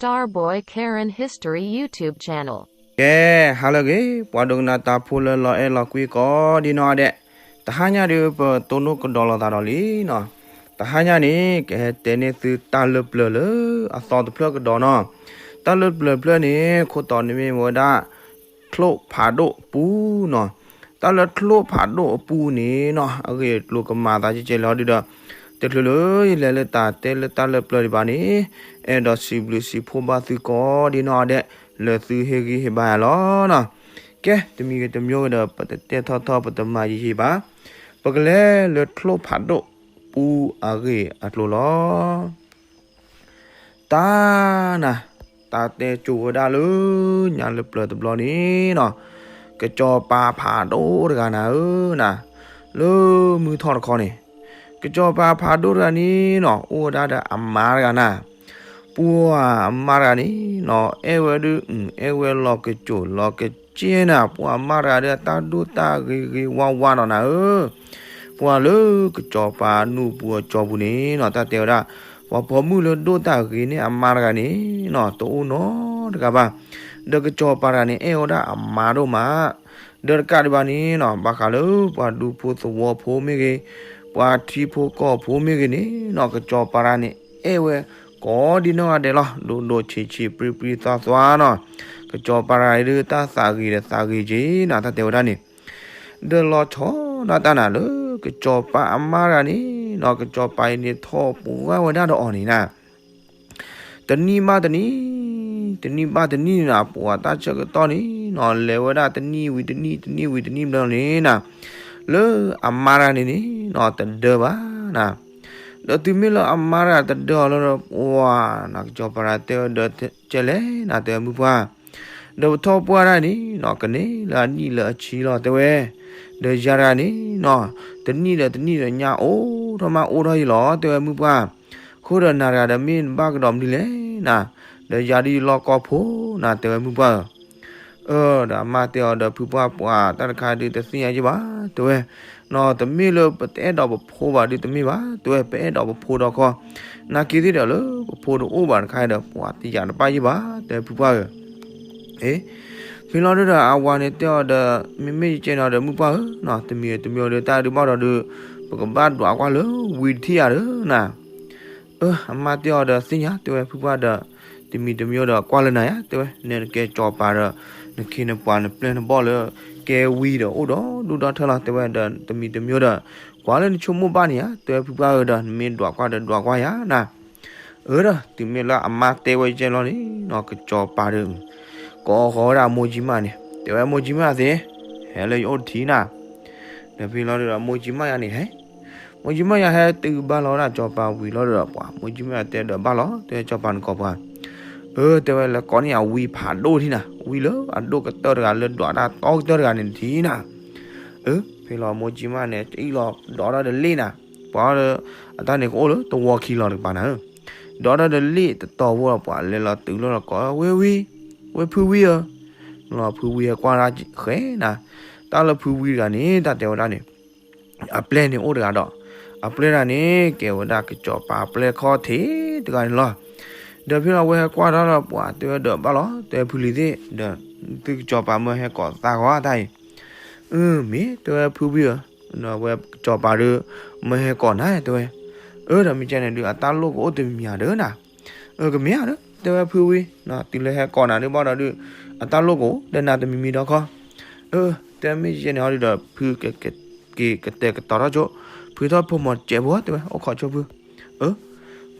Starboy Karen History YouTube Channel. ကဲ, ဟါလၢအဂ့ၤ, ပှၤဒိကနၣ်တၢ်ဖိလၢလီၤအဲၣ်လီၤကွံကိးဒံနီၢ်ဂၤဒဲး, တဟါညါဒီး ပတိၢ်နီၣ်ကဒီးလိာ်သးဒီးလံနီၤ. တဟါညါန့ၣ် ကဟဲတဲန့ၢ်သုတၢ်လၢပျၢၤလၢအသီတဖျၢၣ်ကဒီးနီၤ. တၢ်လၢပျၢၤတဖျၢၣ်န့ၣ် ခိၣ်တီန့ၣ်မ့ၢ်ဝဲဒၣ် ချိၣ်ဖးဒိၣ်အပူၤနီၤ. တၢ်လၢချိၣ်ဖးဒိၣ်အပူၤန့ၣ်နီၤ အဂ့ၢ်အကျိၤကမၤသးကဲကဲလီၤဒုဒီး, တချုးလၢယလဲၤလၢတၢ်တဲလၢတၢ်လၢပျၢၤဒံးဘၣ်န့ၣ်, အဲၣ်ဒိးစံးဘျုးစံးဖှိၣ်ဘၣ်သုကိးဒံနီၢ်ဂၤဒဲး, လၢသုဟ့ၣ်ဂံၢ်ဟ့ၣ်ဘါယၤလီၤနီၤ. ကဲ, တမံၤဂ့ၤတမံၤဂ့ၤဒီး ပတတဲထီၣ်ထီၣ်ပတမၤယံာ်ယံာ်ဘၣ်, ပကလဲၤလၢချိၣ်ဖးဒိၣ်ပူၤအဂ့ၢ်အကျိၤလီၤ. တၢ်နၤ, တၢ်တဲကိၤဝဲဒၣ်လၢညါလၢပျၢၤတဘျီန့ၣ်နီၤ, ကစီၤပၤဖးဒိၣ်တဂၤနၤဧၢနၤ, လၢမုၢ်ထီၣ်တခီန့ၣ်, ကစီၤပၤဖးဒိၣ်တဂၤန့ၣ်နီၤ အိၣ်ဝဲဒၣ်ဒီးအမါတဂၤနၤ. ပှၤအမါတဂၤန့ၣ်နီၤ အဲၣ်ဝဲဒုး အဲၣ်ဝဲလီၤကစိၤလီၤကစ့နၤ, ပှၤအမါတဂၤဒီးတၢ်ဒိၣ်တၢ်ဂ့ၤဂ့ၤဝါဝါနီၤနၤဧၢ. ပှၤလၢကစီၤပၤနူၢ်ပူၤအကၠီပူၤန့ၣ်နီၤ တၢ်တဲဝဲဒၣ်, ပှၤပိာ်မုၣ်လၢဒိၣ်တၢ်ဂ့ၤန့ၢ်အမါတဂၤန့ၣ်နီၤ တအိၣ်နီတဂၤဘၣ်. ဒီးကစီၤပၤတဂၤန့ၣ် အဲၣ်ဝဲဒၣ်အမါဒိၣ်မး, ဒီးတကးဒံးဘၣ်န့ၣ်နီၤ ဘၣ်ဃးလၢပှၤဒူဖိသဝီဖိမ့ၢ်ဂ့ၤ, ပှၤထံဖိကီၢ်ဖိမ့ၢ်ဂ့ၤန့ၣ်နီၤ ကစီၤပၤတဂၤန့ၣ် အဲၣ်ဝဲကိးဒံနီၢ်ဂၤဒဲးလီၤ. ဒိၣ်ဒိၣ်ဆံးဆံးပြံပြံသွါသွါနီၤ, ကစီၤပၤတဂၤအံၤဒုး တၢ်သးဂ့ၤဒီးသးဂ့ၤက့ၤနၤ တၢ်တဲဝဲဒၣ်န့ၣ်. ဒီးလီၤဆီဒၣ်တၢ်နၤလၢ ကစီၤပၤအမါတဂၤန့ၣ်နီၤ ကစီၤပၤအံၤန့ၣ်ထီၣ်ပှၢ်ဝဲဒၣ်ဒီးအီၤန့ၣ်နၤ တနံၣ်ဘၣ်တနံၣ်, တနံၣ်ဘၣ်တနံၣ်န့ၣ်နၤ ပှၤတၢ်ဆၢကတီၢ်န့ၣ်နီၤ လဲၤဝဲဒၣ်တနံၣ်ဝံၤတနံၣ် တနံၣ်ဝံၤတနံၣ်ဘျီန့ၣ်နၤ, လၢအမါတဂၤန့ၣ်န့ၣ်နီၤ တဒၢဘၣ်နၤ. ဒီးတုၤမ့ၢ်လၢအမါတဂၤတဒၢအီၤလီၤဒီး ပှၤနၤ ကစီၤပၤတဂၤတဲဝဲဒီး ကဲလဲၣ်နၤ တဲဝဲမုၢ်ပှၢ် ဒီးပထီၣ်ပှၢ်တၢ်န့ၣ်နီၤ ကန့ၢ်လၢအနံၣ်လၢအဆံလီၤ တဲဝဲ. ဒီးယၤတဂၤန့ၣ်နီၤ တနံၣ်ဒီးတနံၣ်ဒီးညါ အိၣ်ထီၣ်မးအိၣ်ထီၣ်ယံၤလီၤ တဲဝဲမုၢ်ပှၢ်. အဃိဒီးနၤတဂၤဒီးမ့ၢ်နဘၣ်ကဒီးမနုၤလဲၣ်နၤ, ဒီးယၤဒ်ယလီၢ်ကီၢ်ဖိနၤ တဲဝဲမုၢ်ပှၢ်ဧၢ. အၢ ဒီးအမါတဲအီၤဒီးဖုပှၢ် ပှၤတၢ်တခါဒုးတသ့ၣ်ညါယံၤဘၣ် တဲဝဲ. နီၤ တမ့ၢ်လၢပတအဲၣ်ဒိးပဖိဘၣ်ဒုးတမ့ၢ်ဘၣ် တဲဝဲ, ပအဲၣ်ဒိးပဖိဒီးခီ, နာ်က့သ့ၣ်ဒီးလၢပဖိတအိၣ်ဘၣ်တခါဒီး ပှၤတယာ်တဘၣ်ယံၤဘၣ် တဲဖုပှၢ်ဧၢ. အ့ ဖဲလီၤဒုဒီးအဝၤန့ၣ်တဲအီၤဒီး မ့မ့ၢ်ယကဲန့ၣ်ဒီးမုၢ်ပှၢ်ဧၢနီၤ တမံၤတမံၤဒီးတၢ်ဒုးဘၣ်ဒီးဒုး ပကဘၣ်ဒွးကွၢ်လၢဝံၤတထံၣ်ဧါဒီးနၤ. အၢ အမါတဲအီၤဒီးသ့ၣ်ညါ တဲဝဲဖုပှၢ်ဒီး တမံၤတမံၤဒီးကွၢ်လၢနၤယါ တဲဝဲ နဲနကဲကၠီၤပၤဒီး နခ့နပှၤနပျဲၢ်နဘီၣ်လၢ ကဲဝံၤဒီးအိၣ်ဒီးဒူၣ်ဒီထၢလီၤ တဲဝဲဒီး တမံၤတမံၤဒီး ကွၢ်လၢနဆိကမိၣ်ဘၣ်န့ၣ်ဧါ တဲဝဲဖုပှၢ်ဧၢဒီး နမ့ၢ်ဒွးကွၢ်ဒီးဒွးကွၢ်ယါနၤ. အၢ ဒီးတုၤမ့ၢ်လၢအမါတဲဝဲကဲလီၤန့ၣ်နီၤ ကၠီၤပၤဒီး ကိးဃီၤဝဲဒၣ်မိၢ်ကၠံမၣ်န့ၣ် တဲဝဲမိၢ်ကၠံမၣ်သ့ၣ် ဟဲလၢယအိၣ်တထံၣ်နၤ. ဒီးဖဲလီၤဒုဒီးမိၢ်ကၠံမၣ်ယါန့ၣ်ဟဲ မိၢ်ကၠံမၣ်ယါဟဲတုၤဘၣ်လီၤဝဲဒၣ်ကၠီၤပၤဝံၤလီၤဒီး ပှၤမိၢ်ကၠံမၣ်ယါတဲဒီးဘၣ်လီၤ တဲကၠီၤပၤနကိးပှၤ အၢ တဲဝဲလၢကိးန့ၢ်ယၤဝံဖးဒိၣ်ထံၣ်နၤ ဝံလၢအဒိၣ်ကတၢၢ်တဂၤလၢဒွးတၢ်တီကတၢၢ်တဂၤန့ၣ်တထံၣ်နၤ. အၢ ဖဲလီၤမိၢ်ကၠံမၣ်န့ၣ် ကအံၣ်လီၤဒီးတၢ်ဒလ့ၣ်နၤ ပှၤဒီး အတၢ်န့ၣ်ကအိၣ်လၢတဝီခံလီၤတကပၤနၤဧၢ ဒီးတၢ်ဒလ့ၣ်တတီၤဖိဒီး ပှၤလဲၤလီၤတုၤလီၤဒီးကိးဝဲဝံ ဝဲဖုဝံဧၢ လီၤဖုဝံဟဲကွၢ်တၢ်ဃဲနၤ တၢ်လၢဖုဝံတဂၤန့ၣ် တၢ်တဲဝဲဒၣ်န့ၣ် အပျဲၢ်န့ၣ်အိၣ်တဂၤဒီး အပျဲၢ်တဂၤန့ၣ် ကဲဝဲဒၣ်ကစီၤပၤပျဲၢ်ခီၣ်ထံးတဂၤန့ၣ်လီၤ. ဒီးဖဲလီၤဝဲဟဲကွၢ်တၢ်ဒီးပှၤတဲဝဲဒီးဘၣ်လီၤ တဲဖုလံၤသ့ၣ်ဒီး သုကစီၤပၤမၢဟဲကိးသးဂီၤတၢ်အံၤ အၢ မ့ၢ်တဲဝဲဖုဝံဧၢ ဒီးဝဲကစီၤပၤဒီး မၢဟဲကိးနၤ တဲဝဲ အၢ ဒီးမ့ၢ်ကဲန့ၣ်ဒုး အတၢ်လိၣ်ကအိၣ်တမံၤမံၤဧါဒီးနၤ အၢ ကမ့ၢ်ဧါဒီး တဲဝဲဖုဝံ တုၤလၢဟဲကိးနၤဒုးဘၣ်ဒီးဒုး အတၢ်လိၣ်ကအိၣ်ဒီးနၤတမံၤမံၤဒီးခီ အၢ တဲမ့ၢ်ယဲန့ၣ်ဟီဒုးဒီး ဖုကက့ၤကတဲာ်ကတီၤထီၣ်ကၠိ ဖုထီၣ်ဖိမီၤစဲးဖိ တဲဝဲ အိၣ်ခိးကၠိဖု အၢ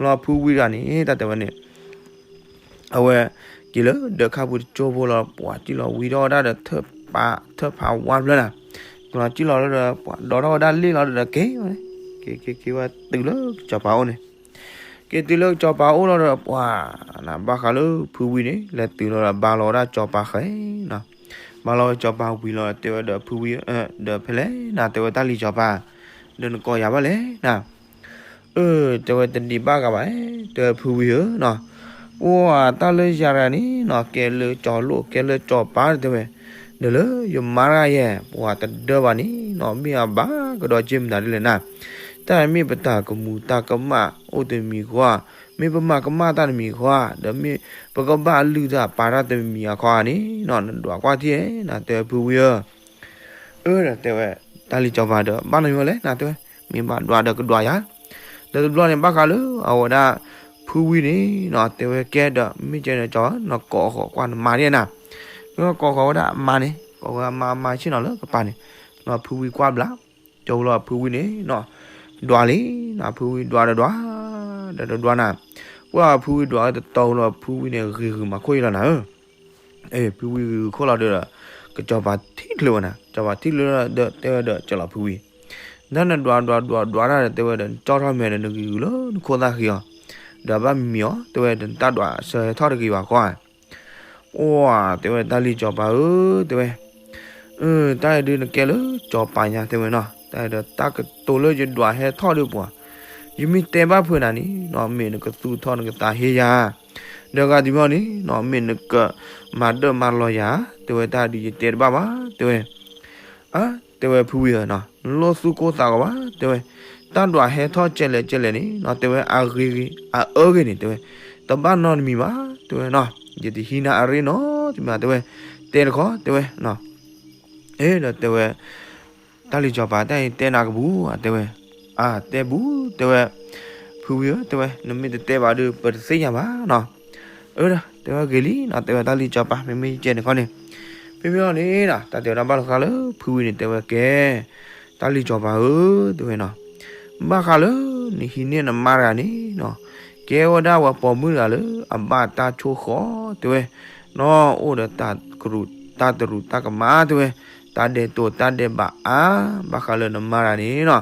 လီၤဖုဝံတဂၤန့ၣ် တၢ်တဲဝဲန့ၣ် အဝဲ က့ၤလၢဒၢးခါပူၤတကၠိဖိလီၤ ပှၤစံၣ်လီၤဝံထီၣ်ဝဲဒၣ်ဒီး ထၢၣ်ဖးဝါတဖျၢၣ်နၤ ကလီၤစံၣ်လီၤလၢဒီး ပှၤဒီးထီၣ်ဝဲဒၣ်လ့ၣ်လီၤဒီးက့ၤ က့ၤက့ၤက့ၤဝဲတုၤလၢကစီၤပၤအိၣ်န့ၣ် က့ၤတုၤလၢကစီၤပၤအိၣ်လီၤဒီး ပှၤ နဘၣ်ဃးလၢဖုဝံန့ၣ် လဲၤတုၤလီၤဒီးဘါလီၤဝဲဒၣ်ကစီၤပၤဃဲနီၤ ဘါလီၤဝဲကစီၤပၤဝံၤလီၤ တဲဝဲဒီးဖုဝံ ဒီးဖဲလဲၣ်နၤ တဲဝဲတၢ်လံၤကစီၤပၤ ဒီးနကိးယၤဘၣ်လဲၣ်နၤ အၢ တဲဝဲတဒံးဘၣ်ဂၤဘၣ် တဲဝဲဖုဝံဧၢနီၤ ပှၤတၢ်လၢယၤတဂၤန့ၣ်နီၤ ကဲလၢကၠီၤလိၣ် ကဲလၢကၠီၤပၤ တဲဝဲ ဒီးလၢယမါတဂၤယဲ ပှၤတဒၢဘၣ်န့ၣ်နီၤ မ့ၢ်အဘၣ်ကဒီးက့ၤမနုၤဒ်လဲၣ်နၤ တၢ်မ့ၢ်ပတၢ်ကမူၤတၢ်ကမၣ်အိၣ်တမံၤဃီ မ့ၢ်ပမၤကမၣ်တၢ်တမံၤဃီဧါ, ဒီးမ့ၢ်ပကဘၣ်လုၢ်တၢ်ပာ်တၢ်တမံၤအခီဧါန့ၣ်နီၤ, နဒွးကွၢ်ထံၣ်ဧါနီၤ, တဲဝဲဖုဝံဧၢ. အၢ ဒီးတဲဝဲ တၢ်လံၤစီၤပၤဒီး ဘၣ်နီၤမ့ၢ်လဲၣ်နီၤ, တဲဝဲ မ့ၢ်ဘၣ်ဒွးဒီးကဒွးယၤ. ဒီးတဘျီန့ၣ် ဘၣ်ဃးလၢအဝဲဒၣ် ဖုဝံန့ၣ်နီၤ, တဲဝဲကဲဒီး မ့ၢ်ကဲဒီးကၠီၤ နကိးဃီၤကွၢ်နမါဒ်နၤ, ကိးဃီၤဝဲဒၣ်အမါန့ၣ်, ကိးဃီၤအမါ အမါဆ့ၣ်နီၤလၢကပၤန့ၣ်, ဒီးဖုဝံကွၢ်ဘျး ကၠီၤလီၤဖုဝံန့ၣ်နီၤ, ဒွးလံနီၤ, ဖုဝံဒွးဒီးဒွး, ဒီးတဒွးနၤ, ပှၢ်ဖုဝံဒွးတတီၤလီၤ ဖုဝံန့ၣ်ဂ့ၤဂုာ်မၤခိၣ်အံၤလီၤနၤဧၢ. ဖုဝံဂ့ၤဂုာ်ခိၣ်လီၤဒီး ကစီၤပၤထံၣ်ချုးဝဲနၤ, ကစီၤပၤထံၣ်ချုးဒီးတဲဝဲဒီး ကၠီၤလီၤဖုဝံ, ဒ်နဒွးဒွးဒွးဒွးတၢ်ဒီး တဲဝဲဒီး နကၠီထီၣ်မဲာ်ဒီး နဂ့ၤဂုာ်လၢနခိၣ်သၣ်ဃံအီၤ, ဒီးဘၣ်မံၤအီၤ တဲဝဲဒီး နတၢ်ဒွးဆၢဟဲထီၣ်တဂ့ၤဘၣ်ဃီဧါ. ပှၢ်တဲဝဲ တၢ်လံၤစီၤပၤဧၢ တဲဝဲ, တၢ်အံၤဒုးနကဲလၢစီၤပၤညါ တဲဝဲနီၤ, တၢ်အံၤဒီးတၢ်ကတိၤလၢယဒွးဟဲထီၣ်ဒုးပှၤ, ယမ့ၢ်တဲဘၣ်ဖုးနၤန့ၣ်နီၤ, မ့ၢ်နကသူၣ်ထီၣ်နကသးဟ့ယၤ, ဒီးဂၤတမံၤန့ၣ်နီၤ, မ့ၢ်နကမၤဒၢၣ်မၤလီၤယၤ, တဲဝဲတၢ်ဒုးယတဲတဘၣ်ဘၣ် တဲဝဲ. အါ တဲဝဲဖုဝံဧၢနီၤ, နလိၣ်သူၣ်ကိၢ်သးဂီၤဘၣ် တဲဝဲ, တၢ်ဒွးဟဲထီၣ်ကဲလဲၣ်ကဲလဲၣ်န့ၣ်နီၤ, တဲဝဲအဂ့ၤဂ့ၤ အအၢဂ့ၤန့ၣ် တဲဝဲ, တဘၣ်နီတမံၤဘၣ် တဲဝဲနီၤ, ယတဟံးနၤအရ့နီတမံၤ တဲဝဲ, တဲတခီ တဲဝဲ အ့ ဒီးတဲဝဲ, တၢ်လံၤစီၤပၤ တၢ်အံၤတဲနၤကဘူးဧါ တဲဝဲ, အါ တဲဘူး တဲဝဲ, ဖုဝံဧၢ တဲဝဲ နမ့ၢ်တတဲဘၣ်ဒီး ပတသ့ၣ်ညါဘၣ်နီၤ. အၢ ဒီးတဲဝဲဂ့ၤလံနီၤ, တဲဝဲတၢ်လံၤစီၤပၤ မ့မ့ၢ်ယကဲန့ၣ်ခီန့ၣ်, ဖဲဖဲလီၤန့ၣ်ဒီး တၢ်တဲဝဲဒၣ်ဘၣ်လီၤဃာ်လၢဖုဝံန့ၣ် တဲဝဲကဲ, တၢ်လံၤစီၤပၤဧၢ တဲဝဲနီၤ, ဘၣ်ဃးလၢနဟံးန့ၢ်နမါတဂၤန့ၣ်နီၤ, ကဲဝဲဒၣ်ဝဲပိာ်မုၣ်တဂၤလၢအဘၣ်တၢ်ဆိၣ်ဃီ တဲဝဲ, နီၢ်အိၣ်ဒီးတၢ်ကရူၢ်တၢ်တရူးတၢ်ကမၣ် တဲဝဲ, တၢ်ဒဲးတိာ်တၢ်ဒဲးဘးအါ, ဘၣ်ဃးလၢနမါတဂၤန့ၣ်နီၤ,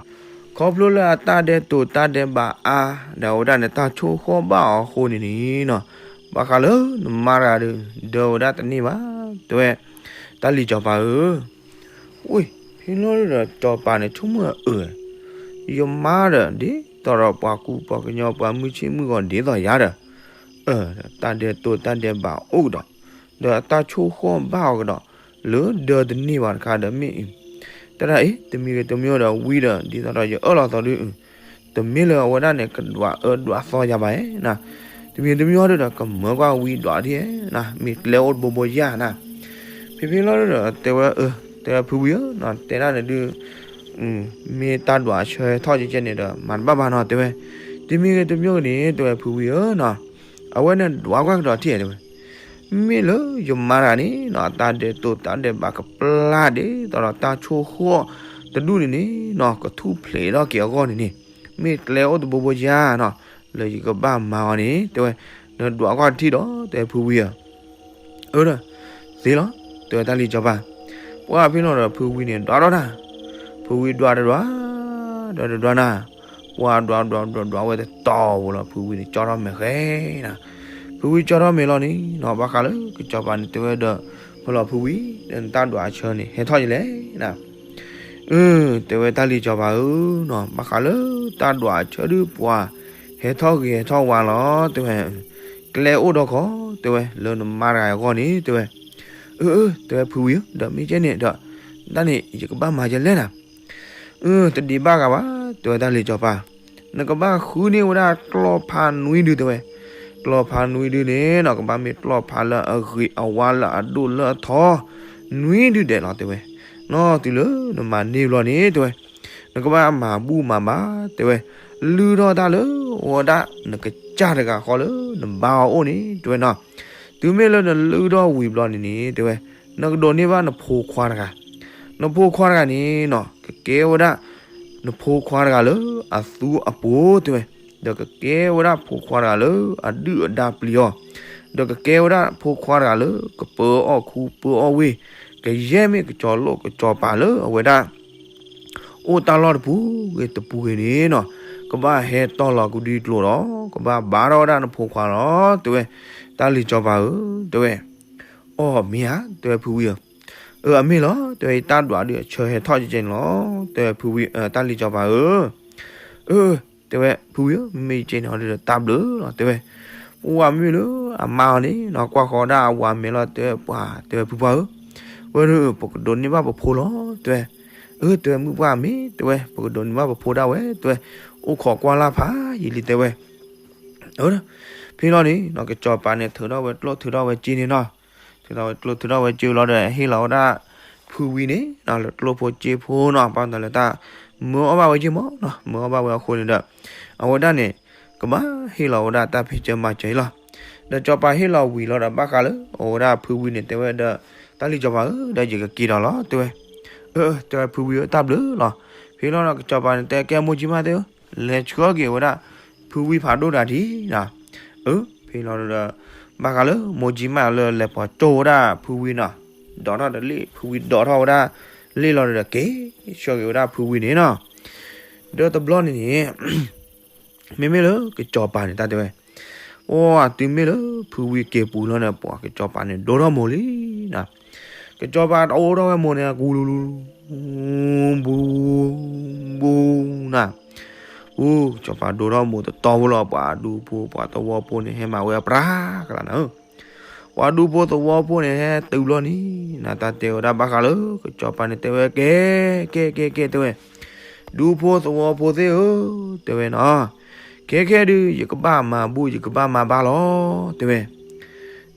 ခီဖျိလၢအတၢ်ဒဲးတိာ်တၢ်ဒဲးဘးအါ, ဒီးအဝဲဒၣ်န့ၣ်တၢ်ဆိၣ်ဃီဘၣ်အီၤအဃိန့ၣ်န့ၣ်နီၤ, ဘၣ်ဃးလၢနမါတဂၤဒီး ဒၢဝဲဒၣ်တန့ၢ်ဘၣ် တဲဝဲ, တၢ်လံၤစီၤပၤဧၢ ဝ့ၢ် ဖဲလီၤဒီးစီၤပၤန့ၣ်ဆိကမိၣ်အၢ, ယမါဒီး ဒ်သိးဒီးပှၤကူပှၤကညီပှၤမုၢ်ဆ့ၣ်မုၢ်ဂီၤဒ်သိးယၤဒီး, အၢ တၢ်ဒဲးတိာ်တၢ်ဒဲးဘးအိၣ်ကဒီး, ဒီးတၢ်ဆိၣ်ဃီဘၣ်အီၤကဒီး, လၢဒၢတန့ၢ်ဘၣ်တခါဒီးမ့ၢ်အံၤ, တၢ်ဒ်အံၤ တမံၤဂ့ၤတမံၤဒီးဝံဒီး ဒ်သိးဒီးယအၢၣ်လီၤသီဒုး, တမ့ၢ်လၢအဝဲဒၣ်န့ၣ်ကဒွးအၢဒွးသီယၤဘၣ်ဧါ, တမံၤတမံၤဒီး ကမၢကွၢ်ဝံဒွးဒ်ဧါ, မ့ၢ်ကျဲအိၣ်တဘိဘိယၤနၤ, ဖဲဖဲလီၤဒီးတဲဝဲအၢ, တဲဝဲဖုဝံဧၢ, တဲဒၣ်န့ၣ်ဒုး, မ့ၢ်တၢ်ဒွးဆၢထီၣ်ကဲကဲန့ၣ်ဒီး မၤတဘၣ်ဘၣ်နီၤ တဲဝဲ, တမံၤဂ့ၤတမံၤဂ့ၤန့ၣ် တဲဝဲဖုဝံဧၢနီၤ, အဝဲန့ၣ်ဒွးကွၢ်ကဒီးထံၣ်တဲဝဲ, မ့ၢ်လၢယမါတဂၤန့ၣ်နီၤ တၢ်ဒဲးတိာ်တၢ်ဒဲးဘးကပျၢ်ဒ်သိးဒီးတၢ်ဆိၣ်ဃီတဒူၣ်န့ၣ်န့ၣ်နီၤ ကထူၣ်ဖျဲးထီၣ်က့ၤအဂီၢ်န့ၣ်န့ၣ်, မ့ၢ်ကျဲအိၣ်တဘိဘိယၤနီၤ, လၢယကဘၣ်မၤအီၤန့ၣ် တဲဝဲ, နဒွးကွၢ်ထံၣ်ဒီး တဲဖုဝံဧၢ အၢ ဒီး, သ့လီၤ, တဲဝဲတၢ်လံၤစီၤပၤ, ပှၢ်ဖဲလီၤဒီးဖုဝံန့ၣ်ဒွးဒီးတၢ်, ဖုဝံဒွးတဒွး, ဒီးတဒွးနၤ, ပှၢ်ဒွးဒွးဒွးဒွးဝဲတတီၤဝဲလီၤ ဖုဝံန့ၣ်ကၠီထီၣ်မဲာ်ဃဲနၤ, ဖုဝံကၠီထီၣ်မဲာ်လီၤန့ၣ်နီၤ ဘၣ်ဃးလၢကစီၤပၤန့ၣ်တဲဝဲဒီး, ဖဲလီၤဖုဝံ, ဒီးနတၢ်ဒွးအဆၢန့ၣ် ဟဲထီၣ်ယလဲၣ်နၤ အၢ တဲဝဲတၢ်လံၤစီၤပၤဧၢနီၤ ဘၣ်ဃးလၢတၢ်ဒွးအဆၢဒုးပှၤ, ဟဲထီၣ်ဂ့ၤဟဲထီၣ်ဝါလီၤ တဲဝဲ, ကျဲအိၣ်ဒီးခီ တဲဝဲ လၢနမါတဂၤအဂီၢ်န့ၣ် တဲဝဲ, အၢ အၢ တဲဝဲဖုဝံဧၢ ဒီးမ့ၢ်ကဲန့ၣ်ဒီး, တၢ်န့ၣ် ယကဘၣ်မၤယလဲၣ်နၤ, အၢ တဒံးဘၣ်ဂၤဘၣ် တဲဝဲတၢ်လံၤစီၤပၤ, နကဘၣ်ဃုန့ၢ်ဝဲဒၣ်ကျီၢ်ဖးနွံဒု တဲဝဲ, ကျီၢ်ဖးနွံဒုန့ၣ်နီၤ ကဘၣ်မ့ၢ်ကျီၢ်ဖးလၢအဂ့ၤအဝါလၢအဒိၣ်လၢအထီ, နွံဒုဒဲးလီၤ တဲဝဲ, နီၤ တုၤလၢနမၤန့ၢ်ဘျီန့ၣ် တဲဝဲ, နကဘၣ်မၤဘူၣ်မၤဘါ တဲဝဲ, လုၢ်ထီၣ်တၢ်လၢ အဝဲဒၣ်နကစၢ်တဂၤဃီလၢနဘါအီၤအိၣ်န့ၣ် တဲဝဲနီၤ, တုၤမ့ၢ်လၢနလုၢ်ထီၣ်ဝံၤဘျီန့ၣ်န့ၣ် တဲဝဲ, နကဒိးန့ၢ်ဘၣ်နဖိခွါတဂၤ, နဖိခွါတဂၤန့ၣ်နီၤ ကကဲဝဲဒၣ် နဖိခွါတဂၤလၢအသူအပိၤ တဲဝဲ, ဒီးကကဲဝဲဒၣ်ဖိခွါတဂၤလၢအဒုၣ်အဒါပျံၤအီၤ, ဒီးကကဲဝဲဒၣ်ဖိခွါတဂၤလၢ ကပၢအီၣ်ခူပၢအီၣ်ဝ့ၢ်, ကယဲၢ်မ့ၢ်ကစီၤလိၣ်ကစီၤပၤလၢအဝဲဒၣ် အိၣ်တၢ်လီၢ်တပူၤဂ့ၤတပူၤဂ့ၤန့ၣ်နီၤ, ကဘၣ်ဟဲတီၢ်လီၤကဒုကျိၤဒီး ကဘၣ်ဘါထီၣ်ဝဲဒၣ်နဖိခွါလီၤ တဲဝဲ, တၢ်လံၤစီၤပၤဧၢ တဲဝဲ, အိၣ်မ့ၢ်ဧါ တဲဝဲဖုဝံဧၢ, အၢ အမ့ၢ်လီၤ တဲဝဲ ယတၢ်ဒွးဒုးအဆၢဟဲထီၣ်ကဲကဲန့ၣ်လီၤ တဲဝဲဖုဝံ တၢ်လံၤစီၤပၤဧၢ, အၢ တဲဝဲဖုဝံဧၢ မ့မ့ၢ်ယကဲန့ၣ်အီၤဒုးဒီးတၢ်ဘျုးလီၤ တဲဝဲ, ပှၢ်မ့ၢ်လၢအမါအီၤန့ၣ်နီၤ ကွၢ်ဃီဒၣ်အဝၤမဲာ်လီၤ တဲဝဲပှၢ် တဲဝဲဖုပှၢ်ဧၢ, ဝဲဒၣ်ပကဒိးန့ၢ်ဘၣ်ပဖိလီၤ တဲဝဲ, အၢ တဲဝဲမုၣ်ပှၢ်မ့ၢ် တဲဝဲ ပကဒိးန့ၢ်ဘၣ်ပဖိဒၣ်ဝဲ တဲဝဲ, အိၣ်ခိးကွၢ်လၢ်ဖးယံာ်လံ တဲဝဲ ဖဲလီၤန့ၣ် ကစီၤပၤန့ၣ် ထုးထီၣ်ဝဲကျိၣ်ထုးထီၣ်ဝဲစ့န့ၣ်နီၤ, ထုးထီၣ်ဝဲကျိၣ်ထုးထီၣ်ဝဲစ့လီၤဒီး ဟ့ၣ်လီၤဝဲဒၣ်ဖုဝံန့ၣ်နီၤ လၢကျိၣ်ဖိစ့ဖိနီၤ ဘၣ်တၢ်လၢတၢ်မၢအီၣ်ဘၣ်ဝဲယ့ၢ်မးနီၤ, မၢအီၣ်ဘၣ်ဝဲအဃိန့ၣ်ဒီး အဝဲဒၣ်န့ၣ် ကဘၣ်ဟ့ၣ်လီၤဝဲဒၣ်တၢ်ဖံးစၢၤမၤစၢၤအံၤလီၤ. ဒီးစီၤပၤဟ့ၣ်လီၤဝံၤလီၤဒီး ဘၣ်ဃးလၢအဝဲဒၣ်ဖုဝံန့ၣ် တဲဝဲဒီး တၢ်လံၤစီၤပၤဧၢ ဒီးယကက့ၤဒီးလီၤ တဲဝဲ. အၢ တဲဝဲဖုဝံဧၢ တၢ်ဘျုးလီၤ. ဖဲလီၤဒီးကစီၤပၤန့ၣ် တဲကဲမိၢ်ကၠံမးသ့ၣ်ဧၢ, လဲၤဆှၢက့ၤဝဲဒၣ် ဖုဝံဖးဒိၣ်တၢ်ထံၣ်နီၤ. အၢ ဖဲလီၤဒီး ဘၣ်ဃးလၢမိၢ်ကၠံမးလၢလဲၤပိာ်ကၠိဝဲဒၣ်ဖုဝံနီၤ, ဒိးထီၣ်တလ့ၣ် ဖုဝံဒိးထီၣ်ဝဲဒၣ်လ့ၣ်လီၤဒီး က့ၤဆှၢက့ၤဝဲဒၣ်ဖုဝံန့ၣ်နီၤ. ဒီးတဘျီန့ၣ်န့ၣ် မ့မ့ၢ်လၢကစီၤပၤန့ၣ် တၢ်တဲဝဲ, အိ တုၤမ့ၢ်လၢဖုဝံက့ၤပူၤလီၤန့ၣ် ပှၤကစီၤပၤန့ၣ်ဒိၣ်ထီၣ်မိၢ်လံနီၤ. ကစီၤပၤတအိၣ်ထီၣ်ဝဲမိၢ်န့ၣ် ကူလူလူ ဘူး ဘူးနၤ. အိ ကစီၤပၤဒိၣ်ထီၣ်မိၢ်တတီဖိလီၤ, ပှၤဒူဖိပှၤသဝီဖိန့ၣ် ဟဲမၤဝဲပြးကလါနၤဧၢ. ပှၤဒူဖိသဝီဖိန့ၣ် ဟဲတုၤဘျီန့ၣ် နတၢ်တဲဝဲဒၣ်ဘၣ်ဃးလၢ ကစီၤပၤန့ၣ်တဲဝဲ ကဲ ကဲ ကဲ ကဲ တဲဝဲ, ဒူဖိသဝီဖိသ့ၣ်ဧၢ တဲဝဲနီၤ, ခဲခဲဒုး ယကဘၣ်မၤဘူၣ် ယကဘၣ်မၤဘါလီၤ တဲဝဲ.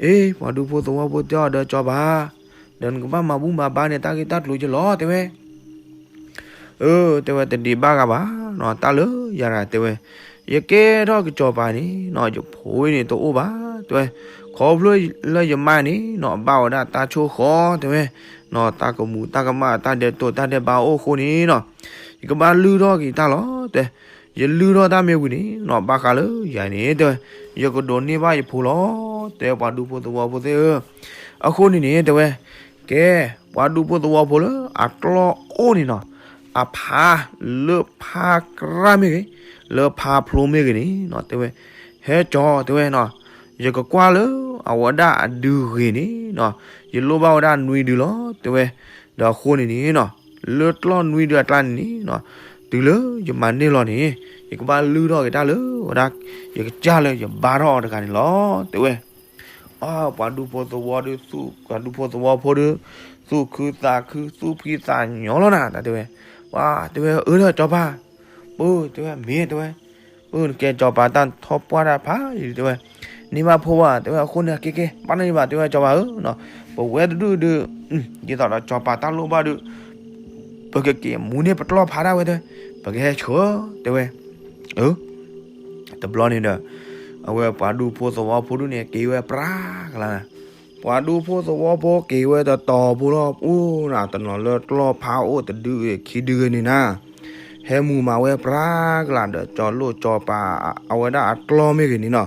အ့ ပှၤဒူဖိသဝီဖိတဲအီၤဒီး စီၤပၤ ဒီးနကဘၣ်မၤဘူၣ်မၤဘါန့ၣ် တၢ်ဂ့ၢ်တၢ်ကျိၤက့လီၤ တဲဝဲ. အၢ တဲဝဲ တဒံးဘၣ်ဂၤဘၣ်နီၤ, တၢ်လၢယၤရၤတဲဝဲ, ယကဲထီၣ်ကစီၤပၤန့ၣ်နီၤ ယဖိဝံၤန့ၣ်တအိၣ်ဘၣ် တဲဝဲ, ခီဖျိလၢယမါန့ၣ်နီၤ ဘၣ်ဝဲဒၣ်တၢ်ဆိၣ်ဃီ တဲဝဲ, နီၤ တၢ်ကမူၤတၢ်ကမၣ် တၢ်ဒဲးတိာ်တၢ်ဒဲးဘးအိၣ်အဃိန့ၣ်နီၤ, ယကဘၣ်လုၢ်ထီၣ်က့ၤတၢ်လီၤ တဲ, ယလုၢ်ထီၣ်တၢ်မ့ၢ်ဝံၤန့ၣ်နီၤ ဘၣ်ဃးလၢယၤန့ၣ် တဲဝဲ, ယကဒိးန့ၢ်ဘၣ်ယဖိလီၤ တဲ ပှၤဒူဖိသဝီဖိသ့ၣ်ဧၢ. အဃိန့ၣ်န့ၣ် တဲဝဲ, ကဲ ပှၤဒူဖိသဝီဖိလၢအကျီၢ်အိၣ်န့ၣ်နီၤ, အဖါလၢဖါကြၢ်မ့ၢ်ဂ့ၤ, လၢဖါဖျိမ့ၢ်ဂ့ၤန့ၣ်နီၤ တဲဝဲ, ဟဲကၠီၤ တဲဝဲနီၤ, ယကကွၢ်လၢအဝဲဒၣ်အဒုဂ့ၤန့ၣ်နီၤ, ယလိၣ်ဘၣ်ဝဲဒၣ်နွံဒုလီၤ တဲဝဲ. ဒီးအဃိန့ၣ်န့ၣ်နီၤ လၢကျီၢ်နွံဒုအကျါန့ၣ်န့ၣ်နီၤ, တုၤလၢယမၤန့ၢ်လီၤန့ၣ် ယကဘၣ်လုၢ်ထီၣ်က့ၤတၢ်လၢဝဲဒၣ် ယကစၢ်လၢယဘါထီၣ်အီၤတဂၤန့ၣ်လီၤ တဲဝဲ. အ ပှၤဒူဖိသဝီဒုးသူၣ် ပှၤဒူဖိသဝီဖိဒုး သူၣ်ခုသးခု သူၣ်ဖှံသးညီလီၤနၤ တၢ်တဲဝဲ. ပှၤတဲဝဲ အၢ ဒီးစီၤပၤ, ပၢ် တဲဝဲ မ့ၢ် တဲဝဲ, ပၢ် နကဲစီၤပၤတၢ်ထီၣ်ပှၢ်တၢ်ဖးယံၤ တဲဝဲ, န့ၢ်ဘၣ်ဖိဘၣ် တဲဝဲ. အဃိန့ၣ် ကဲကဲ ဘၣ်န့ၢ်ဘၣ် တဲဝဲ စီၤပၤဧၢနီၤ, ပဝဲတဒူၣ်ဒုး ဒ်သိးဒီးစီၤပၤတၢ်လိၣ်ဘၣ်ဒုး ပကက့ၤမူန့ၢ်ပကျီၢ်ဖးဒၣ်ဝဲ တဲဝဲ, ပကဟဲဆှၢ တဲဝဲ. အၢ တဘျီန့ၣ်ဒီး အဝဲပှၤဒူဖိသဝီဖိဒုးန့ၣ် က့ၤဝဲပြးကလါနၤ, ပှၤဒူဖိသဝီဖိက့ၤဝဲတတီၤဖိလီၤ အိၣ်နၤ တနီၤလၢကျီၢ်ဖးအိၣ်တဒုဂ့ၤခံဒုဂ့ၤန့ၣ်နၤ, ဟဲမူမၤဝဲပြးကလါဒီး စီၤလိၣ်စီၤပၤ အဝဲဒၣ်အကျီၢ်မ့ၢ်ဂ့ၤန့ၣ်နီၤ,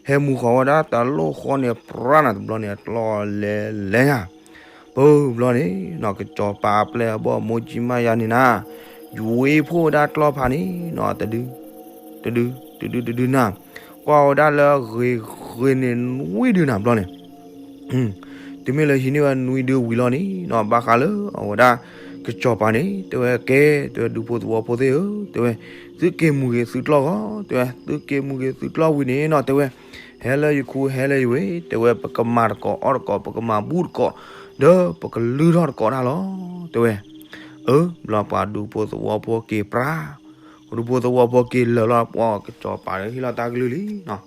ဟဲမူဃီၤဝဲဒၣ်တလိၣ်ဃီန့ၣ်ပြးနၤ တဘျီန့ၣ် အကျီၢ်လဲၤလဲၤညါ ပၢ် ဘျီန့ၣ်နီၤ ကစီၤပၤအပျဲၢ်အဘီၣ်မိၢ်ကၠံမါယါန့ၣ်နၤ, ယွ့ဖိဝဲဒၣ်ကျီၢ်ဖးန့ၣ်နီၤ တဒု တဒု တဒု တဒုနၤ, ကွၢ်ဝဲဒၣ်လၢဂ့ၤဂ့ၤန့ၣ်နွံဒုနၤ ဘျီန့ၣ် တုၤမ့ၢ်လၢဟံးန့ၢ်ဝဲနွံဒုဝံၤလီၤန့ၣ်နီၤ ဘၣ်ဃးလၢအဝဲဒၣ် ကစီၤပၤန့ၣ် တဲဝဲ ကဲ တဲဝဲ ဒူဖိသဝီဖိသ့ၣ်ဧၢ တဲဝဲ, သုက့ၤမူဂ့ၤသုကျီၢ်ဂီၤ တဲဝဲ, သုက့ၤမူဂ့ၤသုကျီၢ်ဝံၤန့ၣ်နီၤ တဲဝဲ, ဟဲလၢယခူဟဲလၢယဝ့ၢ် တဲဝဲ, ပကမၤတကိးအီၣ်တကိး ပကမၤဘူၣ်တကိး ဒီးပကလုၢ်ထီၣ်တကိးတၢ်လီၤ တဲဝဲ. အၢ ဘျီပှၤဒူဖိသဝီဖိက့ၤပြး ပှၤဒူဖိသဝီဖိက့ၤလၢာ်လီၤ ပှၤကစီၤပၤဒီးဟ့ၣ်လီၤတၢ်ကလုၢ်လံနီၤ,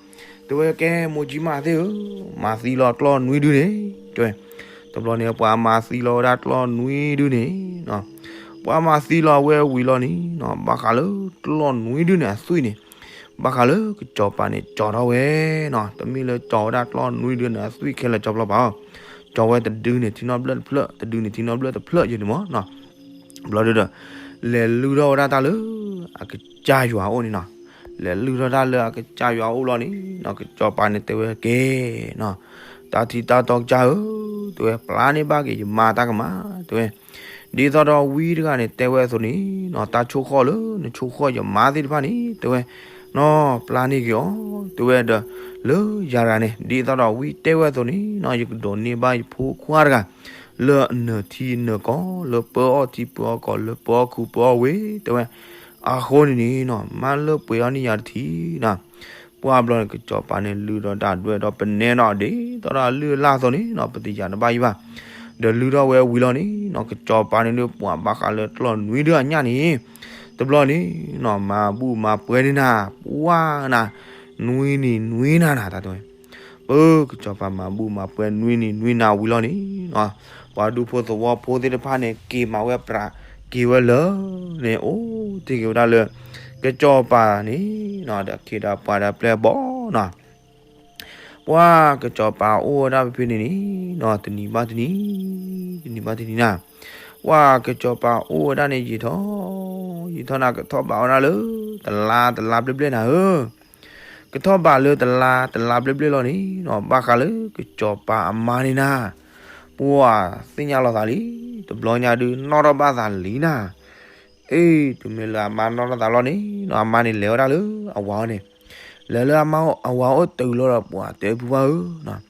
တဲဝဲ ကဲ မိၢ်ကၠံမါသ့ၣ်ဧၢ, မၤသံလီၤကျီၢ်နွံဒုန့ၣ် တဲဝဲ, တဘျီန့ၣ် ပှၤမၤသံလီၤဝဲဒၣ်ကျီၢ်နွံဒုန့ၣ်နီၤ, ပှၤမၤသံလီၤဝဲဝံၤလီၤန့ၣ်နီၤ ဘၣ်ဃးလၢကျီၢ်နွံဒုန့ၣ်အသွံၣ်န့ၣ် ဘၣ်ဃးလၢကစီၤပၤန့ၣ်ကၠီၤထီၣ်ဝဲနီၤ, တမ့ၢ်လၢကၠီၤဝဲဒၣ်ကျီၢ်နွံဒုန့ၣ်အသွံၣ်ခဲလၢာ်ကၠီဖျီဘၣ်, ကၠီၤဝဲတဒုန့ၣ်ထံနီၣ်ဘျၢၣ်တဖျၢၣ် တဒုန့ၣ်ထံနီၣ်ဘျၢၣ်တဖျၢၣ်ယဲန့ၣ်မးနီၤ ဘျီဒုဒီး လဲၤလုၢ်ထီၣ်ဝဲဒၣ်တၢ်လၢ အကစၢ်ယွၤအအိၣ်န့ၣ်နီၤ, လဲၤလုၢ်ထီၣ်တၢ်လၢအကစၢ်ယွၤအအိၣ်လီၤန့ၣ်နီၤ ကစီၤပၤန့ၣ်တဲဝဲကဲနီၤ, တၢ်ထံတၢ်တီကစၢ်ဧၢ, တဲဝဲ ပျၢ်န့ၢ်ဘၣ်က့ၤယမါတၢ်ကမၣ် တဲဝဲ, ဒ်သိးဒီးဝံတဂၤန့ၣ်တဲဝဲအသိးန့ၣ်နီၤ တၢ်ဆိၣ်ဃီၣ်လၢနဆိၣ်ဃီၣ်ယမါသ့ၣ်တဖၣ်န့ၣ် တဲဝဲ နီၤ ပျၢ်န့ၢ်က့ၤအီၤ တဲဝဲဒီး လၢယၤရၤန့ၣ် ဒ်သိးဒီးဝံတဲဝဲအသိးန့ၣ်နီၤ ယကဒိးန့ၢ်ဘၣ်ယဖိခွါတဂၤ လၢအနၢၤထံနၢၤကီၢ် လၢပၢအီၣ်ထံပၢအီၣ်ကီၢ် လၢပၢအီၣ်ခူပၢအီၣ်ဝ့ၢ် တဲဝဲ, အဃိန့ၣ်န့ၣ်နီၤ မၢလၢပှဲၤအီၤန့ၢ်ယၤတထံၣ်နီၤ, ပှၢ်ဘျီန့ၣ် ကစီၤပၤန့ၣ်လုၢ်ဒီးတၢ်ဒွဲၣ်ဒီးပနဲဒီးဒ်သိးဒီးအလုၢ်အလၢ်အသိးန့ၣ်နီၤ ပတယၤတဘၣ်ယံၤဘၣ်, ဒီးလုၢ်ထီၣ်ဝဲဝံၤလီၤန့ၣ်နီၤ ကစီၤပၤန့ၣ်ဒုးပှၤဘၣ်ဃးလၢကျီၢ်နွံဒုအညၣ်န့ၣ် တဘျီန့ၣ်နီၤ မၤဘူၣ်မၤပှဲၤန့ၢ်နၤ ပှၢ်နၤ နွံနံၤနွံနၤနၤ တၢ်တဲဝဲ. ပၢ်ကစီၤပၤမၤဘူၣ်မၤပှဲၤနွံနံၤနွံနၤဝံၤလီၤန့ၣ်နီၤ, ပှၤဒူဖိသဝီဖိသ့ၣ်တဖၣ်န့ၣ် က့ၤမၤဝဲပြးက့ၤဝဲလၢန့ၣ် အိၣ်တ့ၢ်က့ၤဝဲဒၣ်လၢ ကစီၤပၤန့ၣ်နီၤ ဒီးခ့ဒီးပှၤဒီးပျဲၢ်ဘီနီၤ ပှၤကစီၤပၤအိၣ်ဝဲဒၣ်ဖဲဖဲန့ၣ်န့ၣ်နီၤ တနံၤဘၣ်တနံၤ, တနံၤဘၣ်တနံၤနၤ, ပှၤကစီၤပၤအိၣ်ဝဲဒၣ်န့ၣ်ယံာ်ထီၣ်ယံာ်ထီၣ်နၤ ကထီၣ်ဘးဝဲဒၣ်လၢ တလါတလါဘျဲၣ်ဘျဲၣ်နၤဧၢ, ကထီၣ်ဘးလၢတလါတလါဘျဲၣ်ဘျဲၣ်လီၤန့ၣ်နီၤ ဘၣ်ဃးလၢကစီၤပၤအမါန့ၣ်နၤ, ပှၤသ့ၣ်ညါလီၤသးလံ, တဘျီညါဒုးနီၣ်ထီၣ်ဘၣ်သးလံနၤ အ့ တုၤမ့ၢ်လၢအမါနီၣ်ထီၣ်သးလီၤန့ၣ်နီၤ အမါန့ၣ်လဲၤဝဲဒၣ်လၢအဝၤအအိၣ်န့ၣ်, လဲၤလၢအဝၤအိၣ်တုၤလီၤဒီး ပှၤတဲဖုပှၢ်ဧၢ,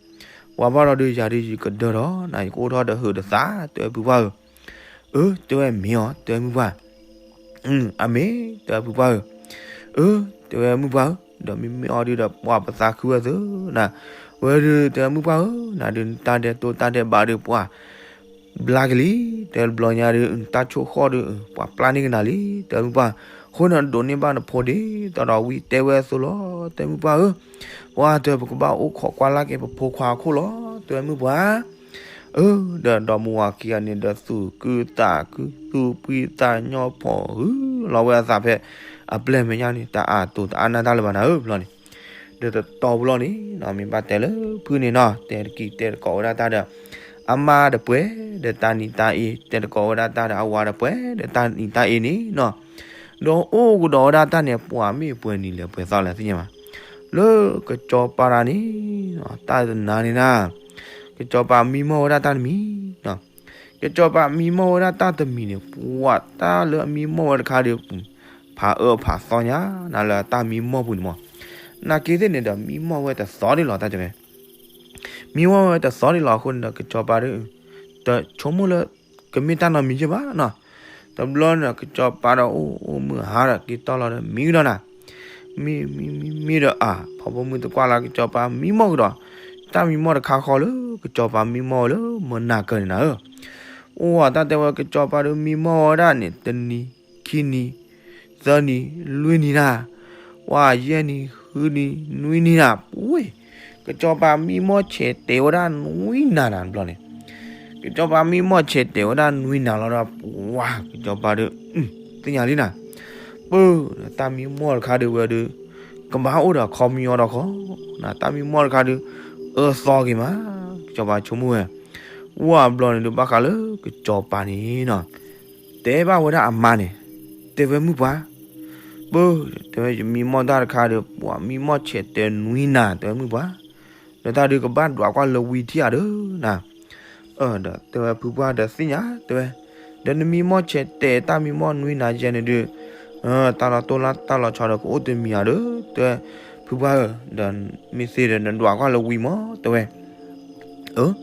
ပှၤဘၣ်ဒီးဒုးယၤဒုး ယကဒၢဒီးနၤ ယကအိၣ်ထီၣ်ဒီးဟုးဒီးသး တဲဖုပှၢ်ဧၢ, အၢ တဲဝဲမ့ၢ်အီၤ တဲဖုပှၢ် အမ့ၢ် တဲဖုပှၢ်ဧၢ, အၢ တဲဝဲမုၣ်ပှၢ်ဧၢ, ဒီးမ့မ့ၢ်အီၤဒုးဒီး ပှၤပသးခုဝဲသၢနၤ, ဝဲဒုးတဲမုၣ်ပှၢ်ဧၢ, နၤဒုးနတၢ်ဒဲးတိၢ်တၢ်ဒဲးဘးဒုး ပှၤ ဘျါက့ၤလံ, တဲတဘျီညါဒုး တၢ်ဆိၣ်ဃီၣ်ဒုး ပှၤပျၢ်န့ၢ်ကနၤလံ, တဲမုၣ်ပှၢ်, အဃိန့ၣ်ဒိးန့ၢ်ဘၣ်နဖိဒ်သိးဒီးဝံတဲဝဲအသိးလီၤ, တဲမုၣ်ပှၢ်ဧၢ, ပှၤတဲပကဘၣ်အိၣ်ခိးကွၢ်လၢ်က့ၤပဖိခွါအခိၣ်လီၤ, တဲမုၣ်ပှၢ် အၢ ဒီးဒီမါဝၤခံဂၤန့ၣ်ဒီး သူၣ်ကုသးကု သူၣ်ပှံၢ်သးညီဖီၣ် ဟုလီၤဝဲအသးဖဲအပျဲၢ်မဲာ်ညါန့ၣ် တအးတိၤတအါနၢ်တၢ်လၢၤဘၣ်နၤဧၢ ဘျီန့ၣ်, ဒီးတတီၤပူၤလီၤန့ၣ်နီၤ မ့ၢ်ဘၣ်တဲလၢဖုန့ၣ်နီၤ တဲတကံၢ်တဲတကိးဝဲဒၣ်တၢ်ဒီး အမါတပှဲၤဒီးတၢ်နံၤတၢ်အ့ တဲတကိးဝဲဒၣ်တၢ်ဒီး အဝၤတပှဲၤဒီးတၢ်နံၤတၢ်အ့န့ၣ်နီၤ, ဒီးအိၣ်ကဒီးဝဲဒၣ်တၢ်န့ၣ် ပှၤမ့ၢ်ပှဲၤနံၤလဲၣ်ပှဲၤသီလဲၣ်သ့ၣ်ညါဘၣ်, လၢကစီၤပၤတဂၤန့ၣ် တၢ်တနၤန့ၣ်နၤ ကစီၤပၤမံမီၢ်ဝဲဒၣ်တၢ်တမံၤ, ကစီၤပၤမံမီၢ်ဝဲဒၣ်တၢ်တမံၤန့ၣ် ပှၤတၢ်လၢအမံမီၢ်ဝဲတခါဒီး ဖးအၢဖးသီညါ နၤလၢတၢ်မံမီၢ်ပူၤန့ၣ်မး, နာ်က့သ့ၣ်န့ၣ်ဒီး မံမီၢ်ဝဲတသီဒံးလီၤ တၢ်တဲဝဲ မံမီၢ်ဝဲတသီဒံးလီၤအဃိန့ၣ်ဒီး ကစီၤပၤဒီး တဆိကမိၣ်လၢ ကမ့ၢ်တၢ်နီတမံၤယဲၢ်ဘၣ်နီၤ, တဘျီန့ၣ် ကစီၤပၤဒီးအိၣ်အိၣ်မုာ်ဟါဒီး က့ၤတီၢ်လီၤဒီးမံကဒီးနၤ မံမံမံမံဒီးအါ ဖီဖိမုၣ်သကွၢ်လၢကစီၤပၤမံမီၢ်ကဒီး, တၢ်မံမီၢ်တခါဃီလၢ ကစီၤပၤမံမီၢ်ဝဲလၢမုၢ်နၤကၢၤန့ၣ်နၤဧၢ, အိၣ်ဝဲတၢ်တဲဝဲကစီၤပၤဒီးမံမီၢ်ဝဲဒၣ်န့ၣ် တနံၤ ခံနံၤ သၢနံၤ လွံၢ်နံၤနၤ, ပှၤယဲၢ်နံၤ ဃုနံၤ နွံနံၤနၤ ပှ့ၤ, ကစီၤပၤမံမီၢ်ဆဲးတဲာ်ဝဲဒၣ်နွံနၤနၤတဘျီန့ၣ် ကစီၤပၤမံမီၢ်ဆဲးတဲာ်ဝဲဒၣ်နွံနၤလီၤဒီး ပှၤကစီၤပၤဒီး သ့ၣ်ညါလံနၤ, ပၢ် တၢ်မံမီၢ်တခါဒုးဝဲဒီး ကဘၣ်အိၣ်ဒီးခီမံအီၤဒီးခီ, တၢ်မံမီၢ်တခါဒုး အၢသီက့ၤမး, ကစီၤပၤဆိကမိၣ်ဝဲ, ဝဲဘျီန့ၣ်ဒုးဘၣ်ဃးလၢကစီၤပၤန့ၣ်နီၤ, တဲဘၣ်ဝဲဒၣ်အမါန့ၣ်, တဲဝဲမုၣ်ပှၢ် ပၢ် တဲဝဲယမံမီၢ်တၢ်တခါဒီး ပှၤမံမီၢ်ဆဲးတဲာ်နွံနၤ တဲဝဲမုၣ်ပှၢ်, ဒီးတၢ်ဒုးကဘၣ်ဒွးကွၢ်လၢဝံထံၣ်ဧါဒီးနၤ, ဒီးတဲဝဲဖုပှၢ်ဒီးသ့ၣ်ညါတဲဝဲ, ဒီးနမံမီၢ်ဆဲးတဲာ်တၢ်မံမီၢ်နွံနၤယဲၢ်န့ၣ်ဒုး, တၢ်လီၤတိၢ်လၢ်တၢ်လီၤဆီဒီးကအိၣ်တမံၤဧါဒီး တဲဝဲ, ဖုပှၢ်ဧၢ, ဒီးမ့ၢ်သ့ဒီးနဒွးကွၢ်လၢဝံမး တဲဝဲ အၢ,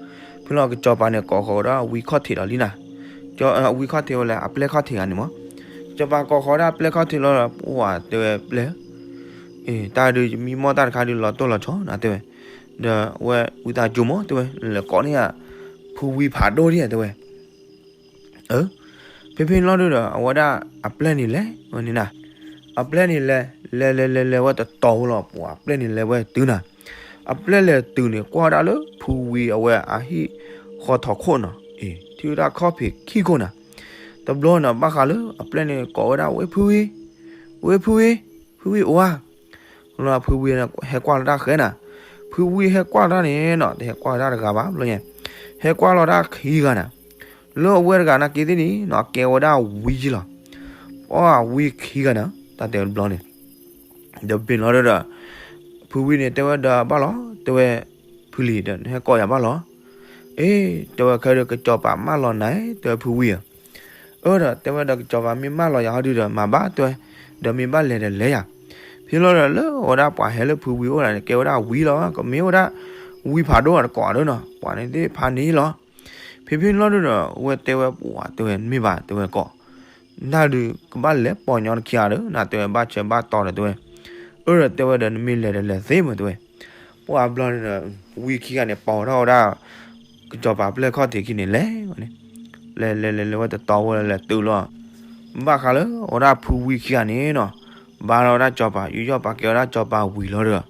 ဖဲလီၤကစီၤပၤန့ၣ်ကိးဃီၤဝဲဒၣ်ဝံခီၣ်ထံးလီၤလံနၤ, ဝံခီၣ်ထံးဝဲလၢအပျဲၢ်ခီၣ်ထံးဂၤန့ၣ်မး, ကစီၤပၤကိးဃီၤဝဲဒၣ်ပျဲၢ်ခီၣ်ထံးလီၤဒီး ပှၤတဲဝဲပျဲၢ်ဧၢ, တၢ်ဒုးယမံမီၢ်တၢ်တခါဒုးလီၤတိၢ်လီၤဆီနၤတဲဝဲ, ဒီးအဝဲဝံသးစူၤမးတဲဝဲ လဲၤကိးန့ၢ်ယၤ ဖုဝံဖးဒိၣ်ဒံးတဲဝဲ အၢ, ဖဲဖဲန့ၣ်လီၤဒုးဒီး အဝဲဒၣ်အပျဲၢ်န့ၣ်လဲၤဝဲန့ၣ်နၤ, အပျဲၢ်န့ၣ်လဲၤ လဲၤလဲၤလဲၤလဲၤဝဲတတီၤဝဲလီၤ ပှၤအပျဲၢ်န့ၣ်လဲၤဝဲတုၤနၤ, အပျဲၢ်လဲၤတုၤန့ၣ် ကွၢ်ဝဲဒၣ်လၢဖုဝံအဝဲအဟံၣ်ဃီထီၣ်ခိၣ်နီၤ, အ့ ထံၣ်ဝဲဒၣ်ခီၣ်ဖံးခံခိၣ်နၤ, တဘျီန့ၣ် ဘၣ်ဃးလၢအပျဲၢ်န့ၣ်ကိးဝဲဒၣ်ဝဲဖုဝံ, ဝဲဖုဝံ, ဖုဝံအိၣ်ဧါ လီၤဖုဝံဟဲကွၢ်လီၤတၢ်ဃဲနၤ, ဖုဝံဟဲကွၢ်လီၤတၢ်န့ၣ်နီၤ တဟဲကွၢ်လီၤတၢ်တဂၤဘၣ်ဘျီညါ, ဟဲကွၢ်လီၤတၢ်ခံဂၤနၤ, လၢအဝဲတဂၤနာ်က့သ့ၣ်န့ၣ်နီၤ ကဲဝဲဒၣ်ဝံယံလီၤ, ပှၤဝံခံဂၤနၤ တၢ်တဲဝဲတဘျီန့ၣ် ဒီးဘ့ၣ်လီၤဒီး ဖုဝံန့ၣ်တဲဝဲဒီးဘၣ်လီၤ တဲဝဲ ဖုလံၤဒီးနဟဲကိးယၤဘၣ်လီၤ, အ့ တဲဝဲခဲဒီးကစီၤပၤမၢလီၤနၤ တဲဝဲဖုဝံဧၢ အၢဒီးတဲဝဲဒီးကစီၤပၤမ့ၢ်မၢလီၤယၤဟီဒုးဒီးမၤဘၣ်တဲဝဲ, ဒီးမ့ၢ်ဘၣ်လဲၤဒီးလဲၤယၤ, ဖဲလီၤဒီးလၢအဝဲဒၣ်ပှၤဟဲလၢဖုဝံအိၣ်ဒၣ်န့ၣ် ကဲဝဲဒၣ်ဝံလီၤ ကမ့ၢ်ဝဲဒၣ်ဝံဖးဒိၣ်တကိးဒီးနီၤ ပှၤန့ၣ်သ့ၣ်ဖးန့ၣ်လီၤ, ဖဲဖဲလီၤဒုးဒီး အဝဲတဲဝဲပှၤတဲဝဲမ့ၢ်ဘၣ်တဲဝဲကိး နၢ်ဒုးကဘၣ်လဲၤပိာ်ညီတခံဂၤဒီး နတဲဝဲဘၣ်ဆၢဘၣ်တီၤဒီးတဲဝဲ, အၢဒီးတဲဝဲဒီးနမ့ၢ်လဲၤဒီးလဲၤသ့မးတဲဝဲ, ပှၤဘျီန့ၣ်ဒီး ဝံခံဂၤန့ၣ် ပိာ်ထီၣ်ဝဲဒၣ် ကစီၤပၤပျဲၢ်ခီၣ်ထံးခံန့ၣ်လဲၤဝဲန့ၣ်, လဲၤလဲၤလဲၤလဲၤဝဲတတီၤဝဲလဲၤတုၤလီၤ, ဘၣ်ဃးလၢအဝဲဒၣ်ဖုဝံခံဂၤန့ၣ်နီၤ, ဘါလီၤဝဲဒၣ်ကစီၤပၤ ယူးယီၣ်ပာ်ကဲဝဲဒၣ်ကစီၤပၤဝံၤလီၤဒီး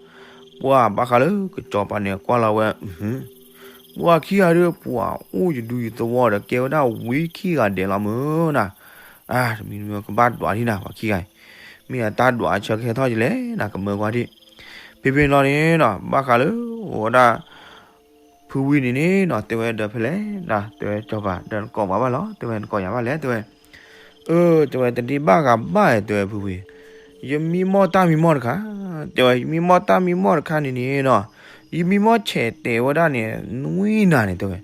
ပှၢ်ဘၣ်ဃးလၢကစီၤပၤန့ၣ်ကွၢ်လီၤဝဲ, ပှၢ်ခံဂၤဒီး ပှၤအိၣ်ယဒူယသဝီဒီး ကဲဝဲဒၣ်ဝံခံဂၤဒဲးလီၤမုၢ်နၤ, အါ တမံၤမံၤကဘၣ်ဒွးဒံးနၤ ပှၤခံဂၤအံၤ, မ့ၢ်အတၢ်ဒွးအဆၢကဟဲထီၣ်ကလဲၣ်နၤ ကမၢကွၢ်ဒံး, ဖဲဖဲန့ၣ်လီၤန့ၣ်နီၤ ဘၣ်ဃးလၢ အိၣ်ဝဲဒၣ် ဖုဝံန့ၣ်န့ၣ်နီၤ တဲဝဲဒီးဖဲလဲၣ်, တဲဝဲစီၤပၤ ဒီးနကိးပှၤဘၣ်လီၤ တဲဝဲ နကိးယၤဘၣ်လဲၣ် တဲဝဲ, အၢ တဲဝဲ တဒ့ဘၣ်ဂၤဘၣ် တဲဝဲဖုဝံ, ယမံမီၢ်တၢ်မံမီၢ်တခါ, တဲဝဲ ယမံမီၢ်တၢ်မံမီၢ်တခါန့ၣ်န့ၣ်နီၤ, ယမံမီၢ်ဆဲးတဲာ်ဝဲဒၣ်န့ၣ် နွံနၤန့ၣ် တဲဝဲ,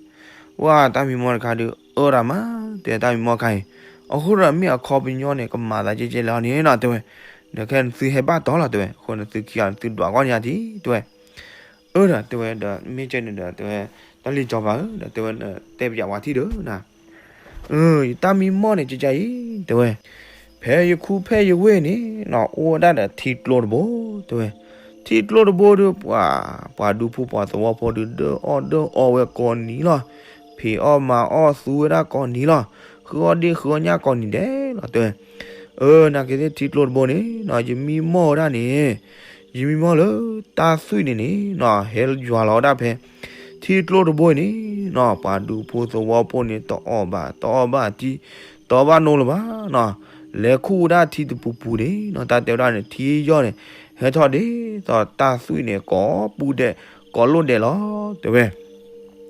ဝဲတၢ်မံမီၢ်တခါဒီး အၢတၢ်မး တဲတၢ်မံမီၢ်တခါအံၤ, အဃိဒီးမ့ၢ်အခီပညီန့ၣ် ကမၤသးကဲကဲလီၤန့ၣ်နီၤ တဲဝဲ, ဒီးခဲနသုဟဲဘၣ်တီလီၤ တဲဝဲ, အဃိနသုခံဂၤနသုဒွးကွၢ်န့ၢ်ယၤထံ တဲဝဲ အၢဒီး တဲဝဲဒီး မ့ၢ်ကဲန့ၣ်ဒီး တဲဝဲ, တၢ်လံၤစီၤပၤဧၢ ဒီး တဲဝဲ နတဲပယးဝဲထံဒီးနၤ, အၢ ယတၢ်မံမီၢ်န့ၣ် ကကါအံၤ တဲဝဲ, ဖဲယခူဖဲယဝ့ၢ်န့ၣ်နီၤ အိၣ်ဝဲဒၣ်ဒီးထံကျိတဘိ တဲဝဲ, ထံကျိတဘိဒီး ပှၤ ပှၤဒူဖိပှၤသဝီဖိဒီး ဒၢအီၣ်ဒၢအီဝဲကိးနံၤလီၤ, ဖံးအီၣ်မၤအီၣ်သူဝဲဒၣ်ကိးနံၤလီၤ, ဃုအီၣ်ဒ့ဃုအီၣ်ညၣ်ကိးနံၤဒဲးလီၤ တဲဝဲ, အၢ နာ်က့သ့ၣ်ထံကျိတဘိန့ၣ်နီၤ ယမံမီၢ်ဝဲဒၣ်န့ၣ်, ယမံမီၢ်လၢတၢ်သွံၣ်န့ၣ်န့ၣ်နီၤ ဟဲယွၤလီၤဝဲဒၣ်ဖဲ ထံကျိတဘိအံၤန့ၣ်နီၤ ပှၤဒူဖိသဝီဖိန့ၣ် တအီၣ်ဘၣ် တအီၣ်ဘၣ်ထံ တအီၣ်ဘၣ်နိလၢၤဘၣ်နီၤ, လဲၤခူၣ်ဝဲဒၣ်ထံတပူၤပူၤန့ၣ်နီၤ တၢ်တဲဝဲဒၣ်န့ၣ် ထံယီၢ်န့ၣ် ဟဲထီၣ်ဒ်သိးတၢ်သွံၣ်န့ၣ် ကိးပူၤဒဲး ကိးလိၣ်ဒဲးလီၤ တဲဝဲ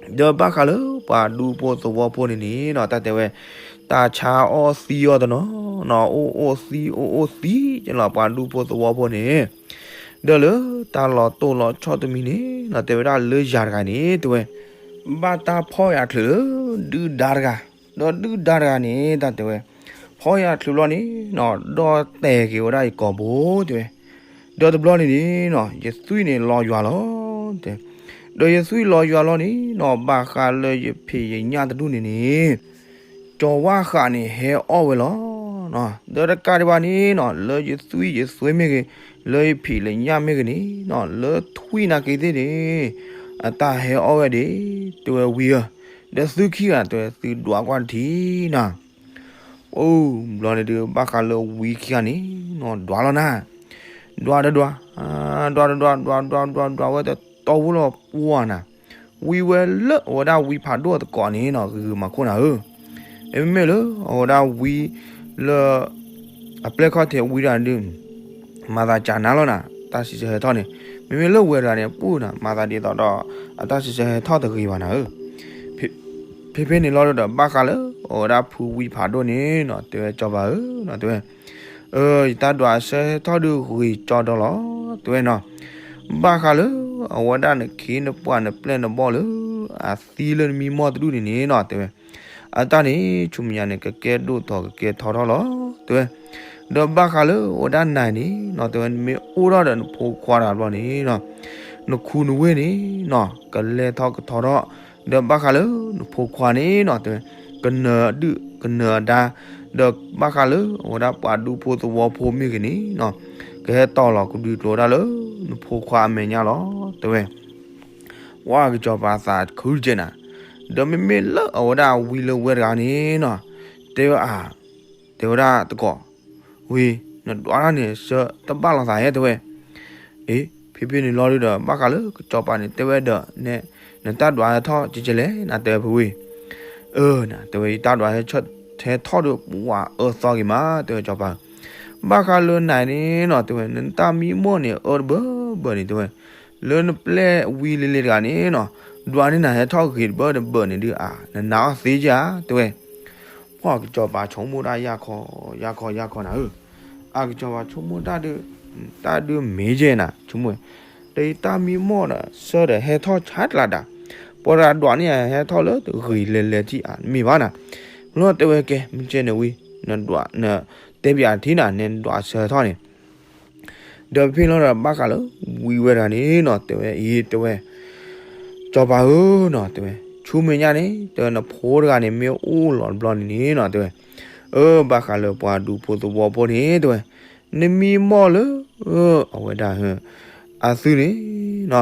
ဒီးဘၣ်ဃးလၢပှၤဒူဖိသဝီဖိန့ၣ်န့ၣ်နီၤ တၢ်တဲဝဲ, တၢ်ဆါအီၣ်သံအီၣ်တနီၤနီၤ အိၣ်အိၣ်သံအိၣ်အိၣ်သံကလီၤ ပှၤဒူဖိသဝီဖိန့ၣ်, ဒီးလၢတၢ်လီၤတိၢ်လီၤဆီတမံၤန့ၣ်နီၤ တဲဝဲဒၣ်လၢယၤတဂၤန့ၣ် တဲဝဲ, ဘၣ်တၢ်ဖီၣ်ယၤချုးလၢ ဒုၣ်ဒါတဂၤ, ဒီးဒုၣ်ဒါတဂၤန့ၣ် တၢ်တဲဝဲ, ဖီၣ်ယၤချုးဘျီန့ၣ်နီၤ ဒီၣ်တဲာ်က့ၤဝဲဒၣ်ယကိာ်ဘိ တဲဝဲ ဒီးတဘျီန့ၣ်န့ၣ်နီၤ ယသွံၣ်န့ၣ်လီၤယွၤလီၤ, ဒီးယသွံၣ်လီၤယွၤလီၤန့ၣ်နီၤ ဘၣ်ဃးလၢယဖံးယညၣ်တဒူၣ်န့ၣ်န့ၣ်, ကၠီၤဝၣ်ဃးန့ၣ်ဟဲအီၣ်ဝဲလီၤ, ဒီးတကးဒံးဘၣ်န့ၣ်နီၤ လၢယသွံၣ်ယသွဲမ့ၢ်ဂ့ၤ, လၢယဖံးလၢညၣ်မ့ၢ်ဂ့ၤန့ၣ်နီၤ လၢထွံၣ်နာ်က့သ့ၣ်န့ၣ်, အတၢ်ဟဲအီၣ်ဝဲဒၣ်, တဲဝဲဝံဧၢ, ဒီးသုခံဂၤတဲဝဲသုဒွးကွၢ်တထံၣ်နၤ အိၣ်ဘျီန့ၣ်ဒုး ဘၣ်ဃးလၢဝံခံဂၤန့ၣ်နီၤ ဒွးလီၤနၤ, ဒွးတဒွး, ဒွးတဒွး ဒွးဒွးဒွးဒွးဝဲတတီဝိလီၤပှၢ်နၤ, ဝံဝဲလၢအဝဲဒၣ်ဝံဖးဒိၣ်တကိးန့ၣ်နီၤ ဂ့ၤဂ့ၤမၤခိၣ်နၤဧၢ, မ့မ့ၢ်လၢအဝဲဒၣ်ဝံလၢ အပျဲၢ်ခီၣ်ထံးဝံတဂၤဒုး မၤသးကၢ်နၤလီၤနၤ တၢ်စံးဆၢဟဲထီၣ်န့ၣ်, မ့မ့ၢ်လၢဝဲတဂၤန့ၣ် ပူၣ်နၤ မၤသးဒ်သိးဒီး အတၢ်စံးဆၢဟဲထီၣ်တဂ့ၤဘၣ်နၤဧၢ, ဖဲဖဲန့ၣ်လီၤဒီး ဘၣ်ဃးလၢအဝဲဒၣ်ဖုဝံဖးဒိၣ်န့ၣ်နီၤ တဲဝဲစီၤပၤဧၢနီၤ တဲဝဲ, အၢ ယတၢ်ဒွးအဆၢဟဲထီၣ်ဒုးဂ့ၤကၠီဒီလီၤ တဲဝဲနီၤ, ဘၣ်ဃးလၢအဝဲဒၣ်နခ့နပှၤနပျဲၢ်နဘီၣ်လၢ အသံလၢနမံမီၢ်တဒူၣ်န့ၣ်န့ၣ်နီၤ တဲဝဲ, အတၢ်န့ၣ် ဆူမဲာ်ညါန့ၣ် ကကဲဒိၣ်ထီၣ်ကကဲထီထီၣ်လီၤ တဲဝဲ, ဒီးဘၣ်ဃးလၢအဝဲဒၣ်နၤန့ၣ်နီၤ တဲဝဲ နမ့ၢ်အိၣ်ထီၣ်ဒီးနဖိခွါတဂၤဘျီန့ၣ်နီၤ နခူနဝ့ၢ်န့ၣ်နီၤ ကလဲၤထီၣ်ကထီထီၣ်, ဒီးဘၣ်ဃးလၢနဖိခွါန့ၣ်နီၤ တဲဝဲ ကနၢၤဒုၣ်ကနၢၤဒါ, ဒီးဘၣ်ဃးလၢအဝဲဒၣ်ပှၤဒူဖိသဝီဖိမ့ၢ်ဂ့ၤန့ၣ်နီၤ ကဟဲတီၢ်လီၤကဒုးကျိၤဒၣ်လၢနဖိခွါအမဲာ်ညါလီၤ တဲဝဲ ဝဲကစီၤပၤသးခုကဲနၤ, ဒီးမ့မ့ၢ်လၢအဝဲဒၣ်ဝံလၢဝဲတဂၤန့ၣ်နီၤ တဲဝဲအါ, တဲဝဲဒၣ်တကိး, ဝံ, နဒွးတၢ်န့ၣ်ဆၢတဘၣ်လိာ်သးဧါ တဲဝဲ, အ့ ဖဲဖဲန့ၣ်လီၤဒုးဒီး ဘၣ်ဃးလၢကစီၤပၤန့ၣ် တဲဝဲဒီး နတၢ်ဒွးဟဲထီၣ်ကဲကဲလဲၣ် နတဲဖုဝံ, အၢ နတဲဝဲ ယတၢ်ဒွးဟဲထီၣ်ဒီး ပှၤအၢသီဂ့ၤမး တဲဝဲစီၤပၤ, ဘၣ်ဃးလၢနၤန့ၣ်နီၤ တဲဝဲ နတၢ်မံမီၢ်န့ၣ် အၢတဘၢဘၢန့ၣ် တဲဝဲ လၢနပျဲၢ်ဝံလ့လ့တဂၤန့ၣ်နီၤ ဒွးန့ၢ်နၤဟဲထီၣ်ဂ့ၤတဘၢတဘၢန့ၣ်ဒုးအါ နနာ်အီၤသ့ဧါ တဲဝဲ, ပှၤကစီၤပၤဆိကမိၣ်တၢ်ယၢ်ခီယၢ်ခီယၢ်ခီနၤဧၢ, အကစီၤပၤဆိကမိၣ်တၢ်ဒုး, တၢ်ဒုးမ့ၢ်ယဲနၤ ဆိကမိၣ်, ဒီးယတၢ်မံမီၢ်ဒီး ဆၢဒီးဟဲထီၣ်ဆါတလးဒၣ်, ပှၤတဂၤဒွးန့ၢ်ယဟဲထီၣ်လၢတဂ့ၤလဲၤလဲၤထံၣ်အါ မ့ၢ်ဘၣ်နၤ, လီၤတဲဝဲကဲ မ့ၢ်ကဲန့ၣ်ဝံ, နဒွး, နတဲပယးထံနၤ နဲနဒွးဆၢထီၣ်န့ၣ် ဒီးဖဲလီၤဒီး ဘၣ်ဃးလၢဝံဝဲတဂၤန့ၣ်နီၤ တဲဝဲအံၤ တဲဝဲ, စီၤပၤဧၢနီၤ တဲဝဲ, ဆူမဲာ်ညါန့ၣ် တဲဝဲ နဖိတဂၤန့ၣ် မ့ၢ်အိၣ်လီၤတဘျီန့ၣ်န့ၣ်နီၤ တဲဝဲ, အၢ ဘၣ်ဃးလၢပှၤဒူဖိသဝီဖိန့ၣ် တဲဝဲ, နမံမီၢ်လၢ အဝဲဒၣ် အသုန့ၣ်နီၤ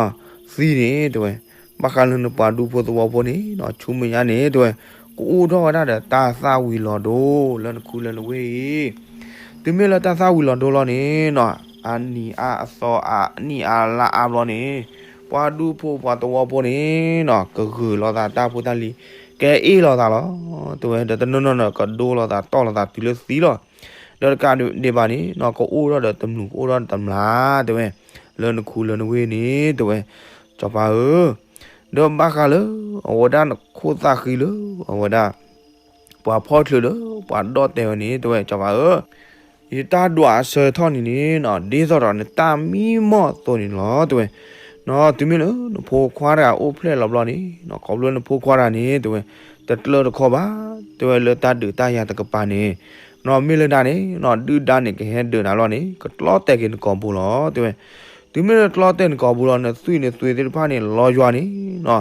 သံန့ၣ် တဲဝဲ, ဘၣ်ဃးလၢနပှၤဒူဖိသဝီဖိန့ၣ်နီၤ ဆူမဲာ်ညါန့ၣ် တဲဝဲ, ကအိၣ်ထီၣ်ဝဲဒၣ်ဒီးတၢ်သၣ်ဝံၤလီၤဒိ လၢနခူလၢနဝ့ၢ်အံၤ, တုၤမ့ၢ်လၢတၢ်သၣ်ဝံၤလီၤဒိလီၤန့ၣ်နီၤ အနံၤအါအသီအါ အနံၣ်အါလါအါဘျီန့ၣ်, ပှၤဒူဖိပှၤသဝီဖိန့ၣ်နီၤ ကဂုာ်လိာ်သးတၢ်ဖိတၢ်လံၤ, ကအ့ၣ်လိာ်သးလီၤ. တဲဝဲဒီးတနီၤနီၤဒီး ကဒိလိာ်သးတီၢ်လိာ်သးတုၤလၢသံလီၤ. ဒီးတကးဒံးဘၣ်န့ၣ်နီၤ ကအိၣ်ထီၣ်ဒီးတမျိာ်ကအိၣ်ထီၣ်တမျာ် တဲဝဲ, လၢနခူလၢနဝ့ၢ်န့ၣ် တဲဝဲ, စီၤပၤဧၢ, ဒီးဘၣ်ဃးလၢ အဝဲဒၣ်နခိၣ်သၣ်ဃံလၢ အဝဲဒၣ် ပှၤဖီၣ်ချုးဒီး ပှၤဒီၣ်တဲာ်ဝဲန့ၣ် တဲဝဲ စီၤပၤဧၢ, ယတၢ်ဒွးအဆၢထီၣ်န့ၣ်န့ၣ်နီၤ ဒ်သိးဒီးနတၢ်မံမီၢ်အသိးန့ၣ်လီၤ တဲဝဲ. နီၤ တုၤမ့ၢ်လၢနဖိခွါတဂၤအိၣ်ဖျဲၣ်လီၤဘျီန့ၣ်နီၤ ခီဖျိနဖိခွါတဂၤန့ၣ် တဲဝဲ, တကျၢတခီဘၣ် တဲဝဲ လၢတၢ်ဒုးတၢ်ယၤတကပၤန့ၣ်, နီၤ မ့ၢ်လၢနၤန့ၣ်နီၤ ဒုၣ်ဒါန့ၣ် ကဟဲဒုးနၤလီၤန့ၣ် ကကျီတဲာ်က့ၤနကိာ်ပူၤလီၤ တဲဝဲ. တုၤမ့ၢ်လၢကျီတဲာ်နကိာ်ပူၤလီၤ နသွံၣ်န့ၣ်သွံၣ်သ့ၣ်တဖၣ်န့ၣ် လီယွၤန့ၣ်နီၤ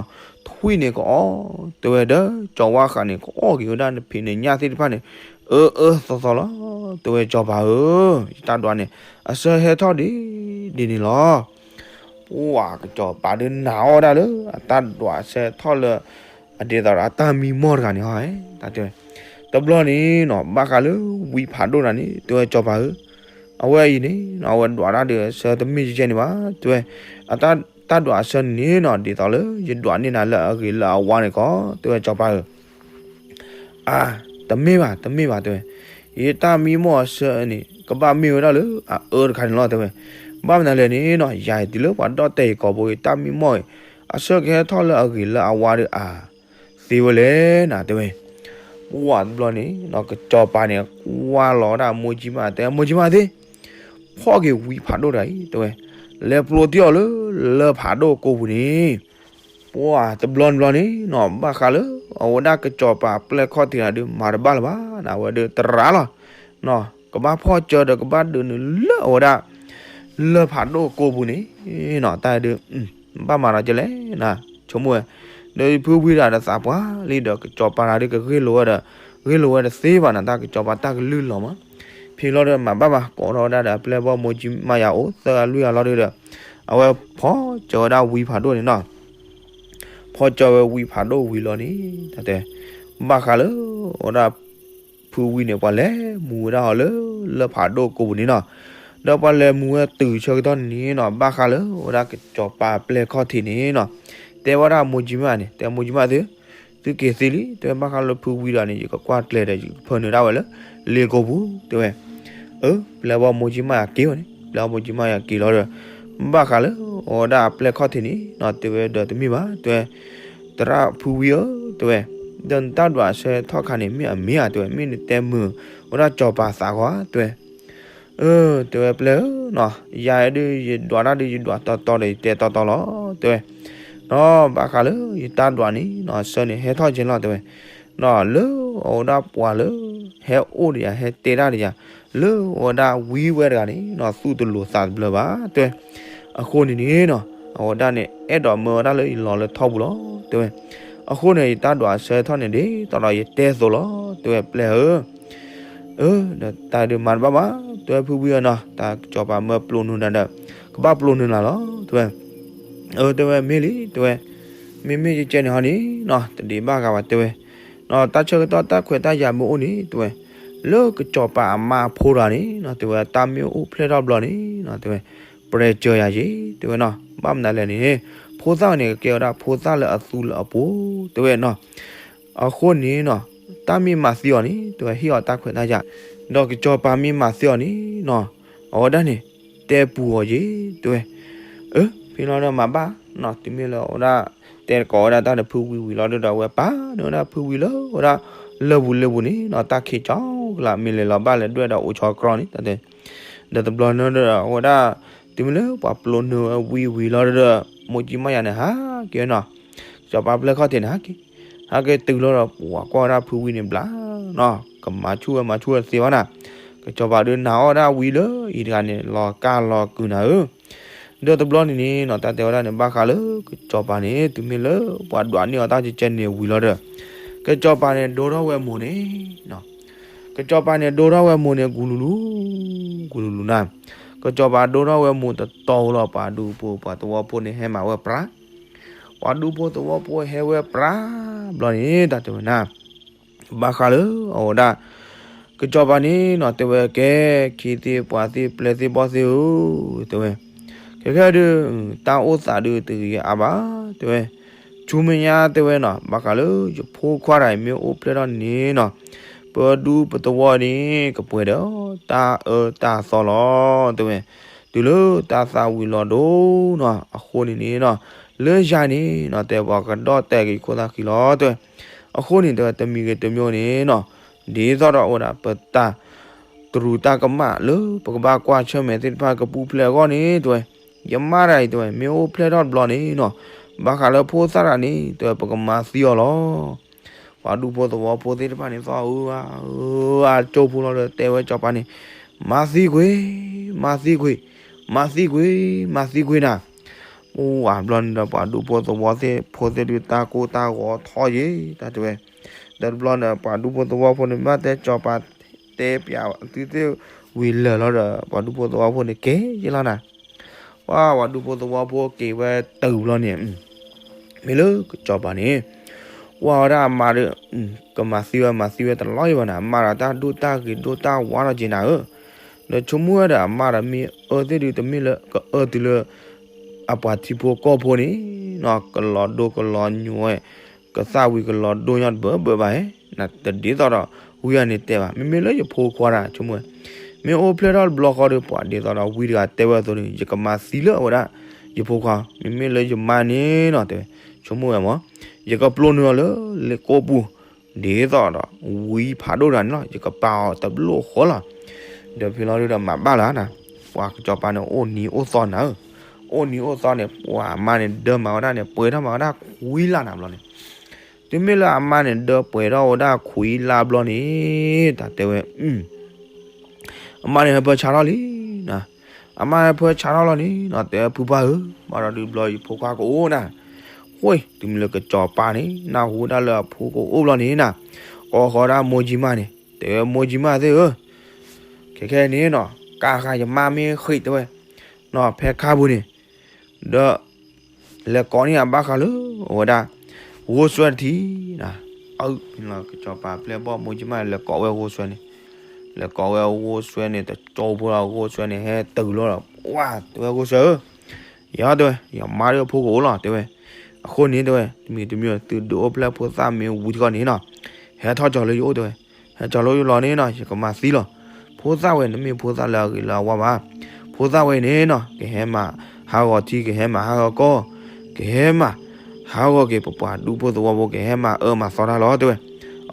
ထွံၣ်န့ၣ်ကအီၣ် တဲဝဲဒီး ကၠီၤဝါဃးန့ၣ် ကအီၣ်က့ၤဝဲဒၣ်နဖံးနညၣ်သ့ၣ်တဖၣ်န့ၣ် အၢအၢသီသီလီၤ တဲဝဲ စီၤပၤဧၢ, ယတၢ်ဒွးန့ၣ် အဆၢဟဲထီၣ်ဒ်ဒ်န့ၣ်လီၤ. ပှၤကစီၤပၤဒုးနာ်အီၣ်ဝဲဒၣ်လၢ အတၢ်ဒွးအဆၢထီၣ်လၢ အဒ်သိးဒီးအတၢ်မံမီၢ်တဂၤန့ၣ်ဟီ, တၢ်တဲဝဲ, တဘျီန့ၣ်နီၤ ဘၣ်ဃးလၢဝံဖးဒိၣ်တဂၤန့ၣ် တဲဝဲ စီၤပၤဧၢ, အဝဲအံၤန့ၣ်နီၤ အဝဲဒွးတၢ်ဒုးအဆၢတမ့ၢ်ကဲကဲန့ၣ်ဘၣ် တဲဝဲ, အတၢ် တၢ်ဒွးအဆၢန့ၣ်နီၤ ဒ်သိးလၢယဒွးန့ၢ်နၤလၢအဂ့ၤလၢအဝါန့ၣ်ကီး တဲဝဲ စီၤပၤဧၢ. အါ, တမ့ၢ်ဘၣ် တမ့ၢ်ဘၣ် တဲဝဲ, ယတၢ်မံမီၢ်အဆၢန့ၣ် ကဘၣ်မ့ၢ်ဝဲဒၣ်လၢအအၢတခါန့ၣ်လီၤ တဲဝဲ. ဘၣ်မနုၤလဲၣ်န့ၣ်နီၤ ယၤအံၤတုၤလၢပှၤဒီၣ်တဲာ်ယကိာ်ပူၤ ယတၢ်မံမီၢ်အံၤ အဆၢကဟဲထီၣ်လၢအဂ့ၤလၢအဝါဒီးအါ သ့ဝဲလဲၣ်နၤ တဲဝဲ. ပှၤတဘျီန့ၣ်နီၤ ကစီၤပၤန့ၣ် ကွၢ်လီၤဝဲဒၣ်မိၢ်ကၠံမၣ် တဲ မိၢ်ကၠံမၣ်သ့ၣ် ဖီၣ်က့ၤဝံဖးဒိၣ်တဂၤအံၤ တဲဝဲ, လဲၤပျိတ့ၢ်အီၤလၢ လၢၢ်ဖးဒိၣ်ကိာ်ပူၤန့ၣ် ပှၤတဘျီတဘျီန့ၣ်နီၤ ဘၣ်ဃးလၢ အဝဲဒၣ်ကစီၤပၤအပျဲၢ်ခီၣ်ထံးတဂၤဒီး မၤတဘၣ်လၢၤဘၣ်နၤ အဝဲဒီးတရးလီၤ. ကဘၣ်ဖီၣ်စၢၤဒီး ကဘၣ်ဒုးနုာ်လၢအဝဲဒၣ် လၢၢ်ဖးဒိၣ်ကိာ်ပူၤန့ၣ်နီၤ တၢ်ဒုး ဘၣ်မၤဒီးကလဲၣ်နၤ ဆိကမိၣ်ဝဲ, ဒီးဖုဝံတဂၤဒီးသးပှၢ်လံဒီး ကစီၤပၤတဂၤဒီးကဂ့ၢ်လိာ်ဝဲဒီး ဂ့ၢ်လိာ်ဝဲတသ့ဘၣ်နၤ တၢ်ကစီၤပၤတၢ်ကလုၢ်လီၤမး. ဖဲလီၤဒီးမၤဘၣ်ဘၣ် ကိးထီၣ်ဝဲဒၣ်ဒီးအပျဲၢ်ဘီၣ်မိၢ်ကၠံမၣ်ယၤအိၣ်သၢဂၤလွံၢ်ဂၤလီၤဒီး အဝဲဖီၣ်စၢၤဝဲဒၣ်ဝံဖးဒိၣ်န့ၣ်နီၤ ဖီၣ်စၢၤဝဲဝံဖးဒိၣ်ဝံၤလီၤန့ၣ် တၢ်တဲ ဘၣ်ဃးလၢ အဝဲဒၣ် ဖုဝံန့ၣ် ပှၤလဲၤမူဝဲဒၣ်အီၤလၢ လၢၢ်ဖးဒိၣ်ကိာ်ပူၤန့ၣ်နီၤ. ဒီးပှၤလဲၤမူဝဲတုၤဆၢကတီၢ်န့ၣ်နီၤ ဘၣ်ဃးလၢ အဝဲဒၣ်ကစီၤပၤအပျဲၢ်ခီၣ်ထံးန့ၣ်နီၤ တဲဝဲဒၣ်မိၢ်ကၠံမၣ်န့ၣ် တဲမိၢ်ကၠံမၣ်သု သုက့ၤသ့လံ တဲဝဲ ဘၣ်ဃးလၢဖုဝံဒီးန့ၣ် ယကကွၢ်ကျဲၤဒီး ယကဖၢနုာ်ဒၣ်ဝဲလၢ လ့ကိာ်ပူၤ တဲဝဲ. အၢ ပျဲၢ်ဘီၣ်မိၢ်ကၠံမၣ်ယၤက့ၤဝဲန့ၣ် ပျဲၢ်ဘီၣ်မိၢ်ကၠံမၣ်ယၤက့ၤလီၤဒီး ဘၣ်ဃးလၢ အဝဲဒၣ်အပျဲၢ်ခီၣ်ထံးန့ၣ်နီၤ တဲဝဲဒီးတမ့ၢ်ဘၣ် တဲဝဲ သရၣ်ဖုဝံဧၢ တဲဝဲ, ဒီးနတၢ်ဒွးအဆၢထီၣ်ခါန့ၣ် မ့ၢ်အမ့ၢ်ဧါ တဲဝဲ, မ့ၢ်နတဲမုာ်ဝဲဒၣ်စီၤပၤသးဂီၤဧါ တဲဝဲ. အၢ တဲဝဲ ပျဲၢ်ဧၢနီၤ, ယၤဒုး ယဒွးတၢ်ဒုး ယဒွးတီတီဒီး ယတဲတီတီလီၤ တဲဝဲ. နီၤ ဘၣ်ဃးလၢယတၢ်ဒွးန့ၣ်နီၤ အဆၢန့ၣ်ဟဲထီၣ်ကဲလီၤ တဲဝဲ. နီၤ လၢအဝဲဒၣ်ပှၤလၢ ဟဲအိၣ်ဒီးယၤ ဟဲတဲတၢ်ဒီးယၤ လၢအဝဲဒၣ်ဝံဝဲတဂၤန့ၣ်နီၤ သူၣ်တလိၤသးတဘျၢဘၣ် တဲဝဲ. အဃိန့ၣ်န့ၣ်နီၤ အဝဲဒၣ်န့ၣ် အဲၣ်ဒိးမၢဝဲဒၣ်လၢယလီၤလၢထီပူၤလီၤ တဲဝဲ. အဃိန့ၣ် ယတၢ်ဒွးအဆၢထီၣ်န့ၣ် ဒ်သိးဒီးယတဲအသိးလီၤ တဲဝဲ ပျဲၢ်ဧၢ. အၢ ဒီးတၢ်ဒုးမၤတဘၣ်ဘၣ် တဲဝဲ ဖုဝံဧၢနီၤ, တၢ်ကစီၤပၤမၢပျိးနုာ်နၤဒီး ကဘၣ်ပျိးနုာ်နၤလီၤ တဲဝဲ. အၢ တဲဝဲ မ့ၢ်လံ တဲဝဲ, မ့မ့ၢ်ကဲကဲန့ၣ်ဟီန့ၣ်နီၤ တဒံးဘၣ်ဂၤဘၣ် တဲဝဲ. နီၤ တၢ်ဆၢကတီၢ်တၢ်ခွဲးတၢ်ယာ်မ့ၢ်အိၣ်န့ၣ် တဲဝဲ, လၢကစီၤပၤအမါအဖိတဂၤန့ၣ်နီၤ တဲဝဲ တၢ်မ့ၢ်အိၣ်ဖျဲၣ်ထီၣ်ဘျီန့ၣ်နီၤ တဲဝဲ ပြဲၤစၢၤယၤက့ၤ တဲဝဲနီၤ. ဘၣ်မနုၤလဲၣ်န့ၣ် ဖိသၣ်န့ၣ် ကကဲဝဲဒၣ်ဖိသၣ်လၢအသူလၢအပှိၤ တဲဝဲနီၤ. အဃိန့ၣ်နီၤ တၢ်မ့ၢ်မၤသံအီၤန့ၣ် တဲဝဲ ဟ့ၣ်အီၤတၢ်ခွဲးတၢ်ယာ်, ဒီးကစီၤပၤမ့ၢ်မၤသံအီၤန့ၣ်နီၤ အဝဲဒၣ်န့ၣ် တဲပူၤအီၤက့ၤ တဲဝဲ. အၢ ဖဲလီၤဒီးမၤဘၣ်နီၤ တုၤမ့ၢ်လၢအဝဲဒၣ် တဲကိးဝဲဒၣ်တၢ်ဒီးဖုဝံဝံၤလီၤဒီး အဝဲပာ်န့ၢ်ဝဲဒၣ်ဖုဝံလၢအဝဲဒၣ် လၢၢ်ပူၤလၢၢ်ပူၤန့ၣ်နီၤ တၢ်ခံးကၠီကလာ် မ့ၢ်လဲၤလီၤဘၣ်လဲၤဒွဲၣ်ဒီးအိၣ်ဆီကြီန့ၣ် တၢ်တဲ ဒီးတဘျီန့ၣ်ဒီး အဝဲဒၣ် တုၤမ့ၢ်လၢပှၤပျိးနုာ်ဝဲဝံဝံၤလီၤဒီး မိၢ်ကၠံမၣ်ယၤန့ၣ် ဟးက့ၤနီၤ, ကစီၤပၤပျဲၢ်ခီၣ်ထံးန့ၣ် ဟးက့ၤ, ဟးက့ၤတုၤလီၤဒီး ပှၤကွၢ်ဝဲဒၣ်ဖုဝံန့ၣ်ဘျါနီၤ ကမၤဆူၣ်ဝဲမၤဆူၣ်ဝဲတသ့ဘၣ်နၤ, ကစီၤပၤဒုးနာ်အီၣ်ဝဲဒၣ်ဝံလၢအံၤတဂၤန့ၣ် လီၤကၢ်လီၤကုၤနၤဧၢ ဒီးတဘျီန့ၣ်န့ၣ်နီၤ တၢ်တဲဝဲဒၣ်န့ၣ် ဘၣ်ဃးလၢကစီၤပၤန့ၣ် တုၤမ့ၢ်လၢပှၤဒွးန့ၢ်အီၤတၢ်ကဲကဲန့ၣ်ဝံၤလီၤဒီး ကစီၤပၤန့ၣ်ဒိထီၣ်ဝဲမိၢ်န့ၣ်, ကစီၤပၤန့ၣ်ဒိထီၣ်ဝဲမိၢ်န့ၣ် ကူလူၤလူၤ, ကူလူၤလူၤနၤ, ကစီၤပၤဒိထီၣ်ဝဲမိၢ်တတီၤလီၤ ပှၤဒူဖိပှၤသဝီဖိန့ၣ်ဟဲမၤဝဲပြး, ပှၤဒူဖိသဝီဖိဟဲဝဲပြး, ဘျီန့ၣ် တၢ်တဲဝဲနၤ ဘၣ်ဃးလၢအဝဲဒၣ် ကစီၤပၤန့ၣ်နီၤ တဲဝဲကဲ ခ့သ့ၣ်ပှၤသ့ၣ်ပျဲၢ်သ့ၣ်ဘီၣ်သ့ၣ်ဧၢ, တဲဝဲ, ခဲခဲဒုး တၢ်အိၣ်သးဒုးတဂ့ၤအါဘၣ်, တဲဝဲ, ဆူမဲာ်ညါတဲဝဲနီၤ ဘၣ်ဃးလၢယဖိခွါတဂၤအံၤမ့ၢ်အိၣ်ဖျဲၣ်ထီၣ်န့ၣ်နီၤ, ပဒူပသဝီန့ၣ် ကပှဲၤဒီးတၢ်အၢတၢ်သီလီၤ, တဲဝဲ, တုၤလၢတၢ်သၣ်ဝံၤလီၤဒိၣ်နီၤ အဃိန့ၣ်န့ၣ်နီၤ, လၢယၤန့ၣ်နီၤ တဲပှၤကဒီၣ်တဲာ်က့ၤယခိၣ်သၣ်ဃံလီၤ တဲဝဲ, အဃိန့ၣ်တဲဝဲ တမံၤဂ့ၤတမံၤဂ့ၤန့ၣ်နီၤ, ဒ်သိးဒီးအိၣ်ဝဲဒၣ်ပတၢ်တရူးတၢ်ကမၣ်လၢပကဘၣ်ကွၢ်ဆၢၣ်မဲာ်သ့ၣ်တဖၣ်ကပူၤဖျဲးအဂီၢ်န့ၣ် တဲဝဲ, ယမါတဂၤအံၤတဲဝဲ မ့ၢ်အိၣ်ဖျဲၣ်ထီၣ်တဘျီန့ၣ်နီၤ, ဘၣ်ဃးလၢဖိသၣ်တဂၤန့ၣ် တဲဝဲ ပကမၤသံအီၤလီၤ. ပှၤဒူဖိသဝီဖိသ့ၣ်တဖၣ်န့ၣ် သီၣ်အၢအၢအကၠိဖိလီၤဒီး တဲဝဲကစီၤပၤန့ၣ်, မၤသံကွံာ်, မၤသံကွံာ်, မၤသံကွံာ်, မၤသံကွံာ်နၤ. အိၣ်ဝဲဘျီန့ၣ်ဒီး ပှၤဒူဖိသဝီဖိသ့ၣ်ဒုး တၢ်ကိၢ်တၢ်ဂီၤထီၣ်ယံၤ တၢ်တဲဝဲ, ဒီးတဘျီန့ၣ် ပှၤဒူဖိသဝီဖိန့ၣ် ဘၣ်တဲကစီၤပၤတဲပျးသုသ့ၣ်ဝံၤလၢာ်လီၤဒီး ပှၤဒူဖိသဝီဖိန့ၣ် က့ၤယံၤလီၤနၤ. ပှၤ ပှၤဒူဖိသဝီဖိက့ၤဝဲတုၤဘျီန့ၣ် မ့ၢ်လၢကစီၤပၤန့ၣ် ကွၢ်ဝဲဒၣ်အမါဒီး ကမၤသံဝဲမၤသံဝဲတလီၤယံၤဘၣ်နၤ, အမါဒီးတၢ်ဒိၣ်တၢ်ဂ့ၤဒိၣ်တၢ်ဝါထီၣ်က့ၤနၤဧၢ, ဒီးဆိကမိၣ်ဝဲဒီးအမါဒီးမ့ၢ်အၢသ့ၣ်ဒုး တမ့ၢ်လၢကအၢတုၤလၢ အပှၤထံဖိကီၢ်ဖိန့ၣ်နီၤ, ကလီၤဒိကလီၤညိဝဲ, ကသၣ်ဝံၤကလီၤဒိညီတဘၢဘၢဘၣ်ဧဲ, နတဒ်သိးဒီး ဝံအန့ၣ်တဲဘၣ်, မ့မ့ၢ်လၢယဖိခွါတဂၤ ဆိကမိၣ်ဝဲ, မ့ၢ်အိၣ်ဖျဲၣ်ထီၣ်တဘျီဃီဒီး ပှၤဒ်သိးဒီးဝံတဂၤတဲဝဲအသိးန့ၣ် ယကမၤသံလၢအဝဲဒၣ် ယဖိခွါ, မ့မ့ၢ်လၢယမါန့ၣ်နီၤ တဲဝဲ, ဆိကမိၣ်ဝဲမး, ယကပျိနုာ်အီၤလၢလ့ကိးပူၤ, ဒ်သိးဒီး ဝံဖးဒိၣ်တဂၤန့ၣ်လီၤ, ယကပာ်အီၤတဘျီဃီလီၤ. ဒီးဖဲလီၤဒုးဒီးမၤဘၣ်လၢနၤ, ပှၤကစီၤပၤန့ၣ် အိၣ်နံၤအိၣ်သီနၤဧၢ, အိၣ်နံၤအိၣ်သီန့ၣ် ပှၤအမါန့ၣ်ဒၢမၤဝဲဒၣ်န့ၣ် ပှဲၤထီၣ်မၤဝဲဒၣ်ခွံလါနၤဘျီန့ၣ်, တုၤမ့ၢ်လၢအမါန့ၣ် ဒၢပှဲၤထီၣ်ဝဲဒၣ်ခွံလါဘျီန့ၣ် တၢ်တဲဝဲ အမါန့ၣ်ဟဲဖၢဆါထီၣ်လံနၤ, အမါဟဲဖၢဆါထီၣ်လီၤန့ၣ်နီၤ တဲဝဲ ဖုပှၢ်ဧၢ, ဘၣ်ဒီးဒုးဘျီယဖိခွါကအိၣ်နၤ, ဃိ တုၤမ့ၢ်လၢကစီၤပၤန့ၣ် နၢ်ဟူဒၣ်လၢအဖိကအိၣ်ဘျီန့ၣ်နၤ, ကိးဃီဒၣ်မိၢ်ကၠံမၢ်န့ၣ် တဲဝဲ မိၢ်ကၠံမၢ်သ့ၣ်ဧၢ, ခဲခဲန့ၣ်နီၤ ကးဃာ်ယမါမ့ၢ်ဃံးတဲဝဲ, နီၤ ဖဲခါပူၤန့ၣ် ဒီး လဲၤကိးန့ၢ်အဘၣ်ဃးလၢ အဝဲဒၣ် ဂိၢ်စွဲတထံၣ်နၤ, အၢ ကစီၤပၤပျဲၢ်ဘီၣ်မိၢ်ကၠံမၢ် လဲၤကိးဝဲဂိၢ်စွဲန့ၣ်, လဲၤကိးဝဲဂိၢ်စွဲန့ၣ် တကၠိဖိလီၤ ဂိၢ်စွဲန့ၣ် ဟဲတုၤလီၤဒီး ဝါ တဲဝဲ ဂိၢ်စွဲဧၢ, ယတဲဝဲ ယမါဒီးအဖိကအိၣ်လီၤ တဲဝဲ, အဃိန့ၣ်တဲဝဲ တမံၤတမံၤ သုဒုးအိၣ်ဖျဲၣ်ဖိသၣ်မ့ၢ်ဝံၤတခီန့ၣ်နီၤ, ဟဲထီၣ်ကၠီၤလၢယအိၣ်တဲဝဲ, ဟဲကၠီၤလၢယအိၣ်လီၤန့ၣ်နီၤ ယကမၤသံလီၤ, ဖိသၣ်ဝဲန့ၣ် တမ့ၢ်ဖိသၣ်လၢအဂ့ၤလၢအဝါဘၣ်, ဖိသၣ်ဝဲန့ၣ်နီၤ ကဟဲမၤဟးဂီၤထံ ကဟဲမၤဟးဂီၤကီၢ်, ကဟဲမၤဟးဂီၤက့ၤပပှၤဒူဖိသဝီဖိ ကဟဲမၤအၢမၤသီတၢ်လီၤ တဲဝဲ,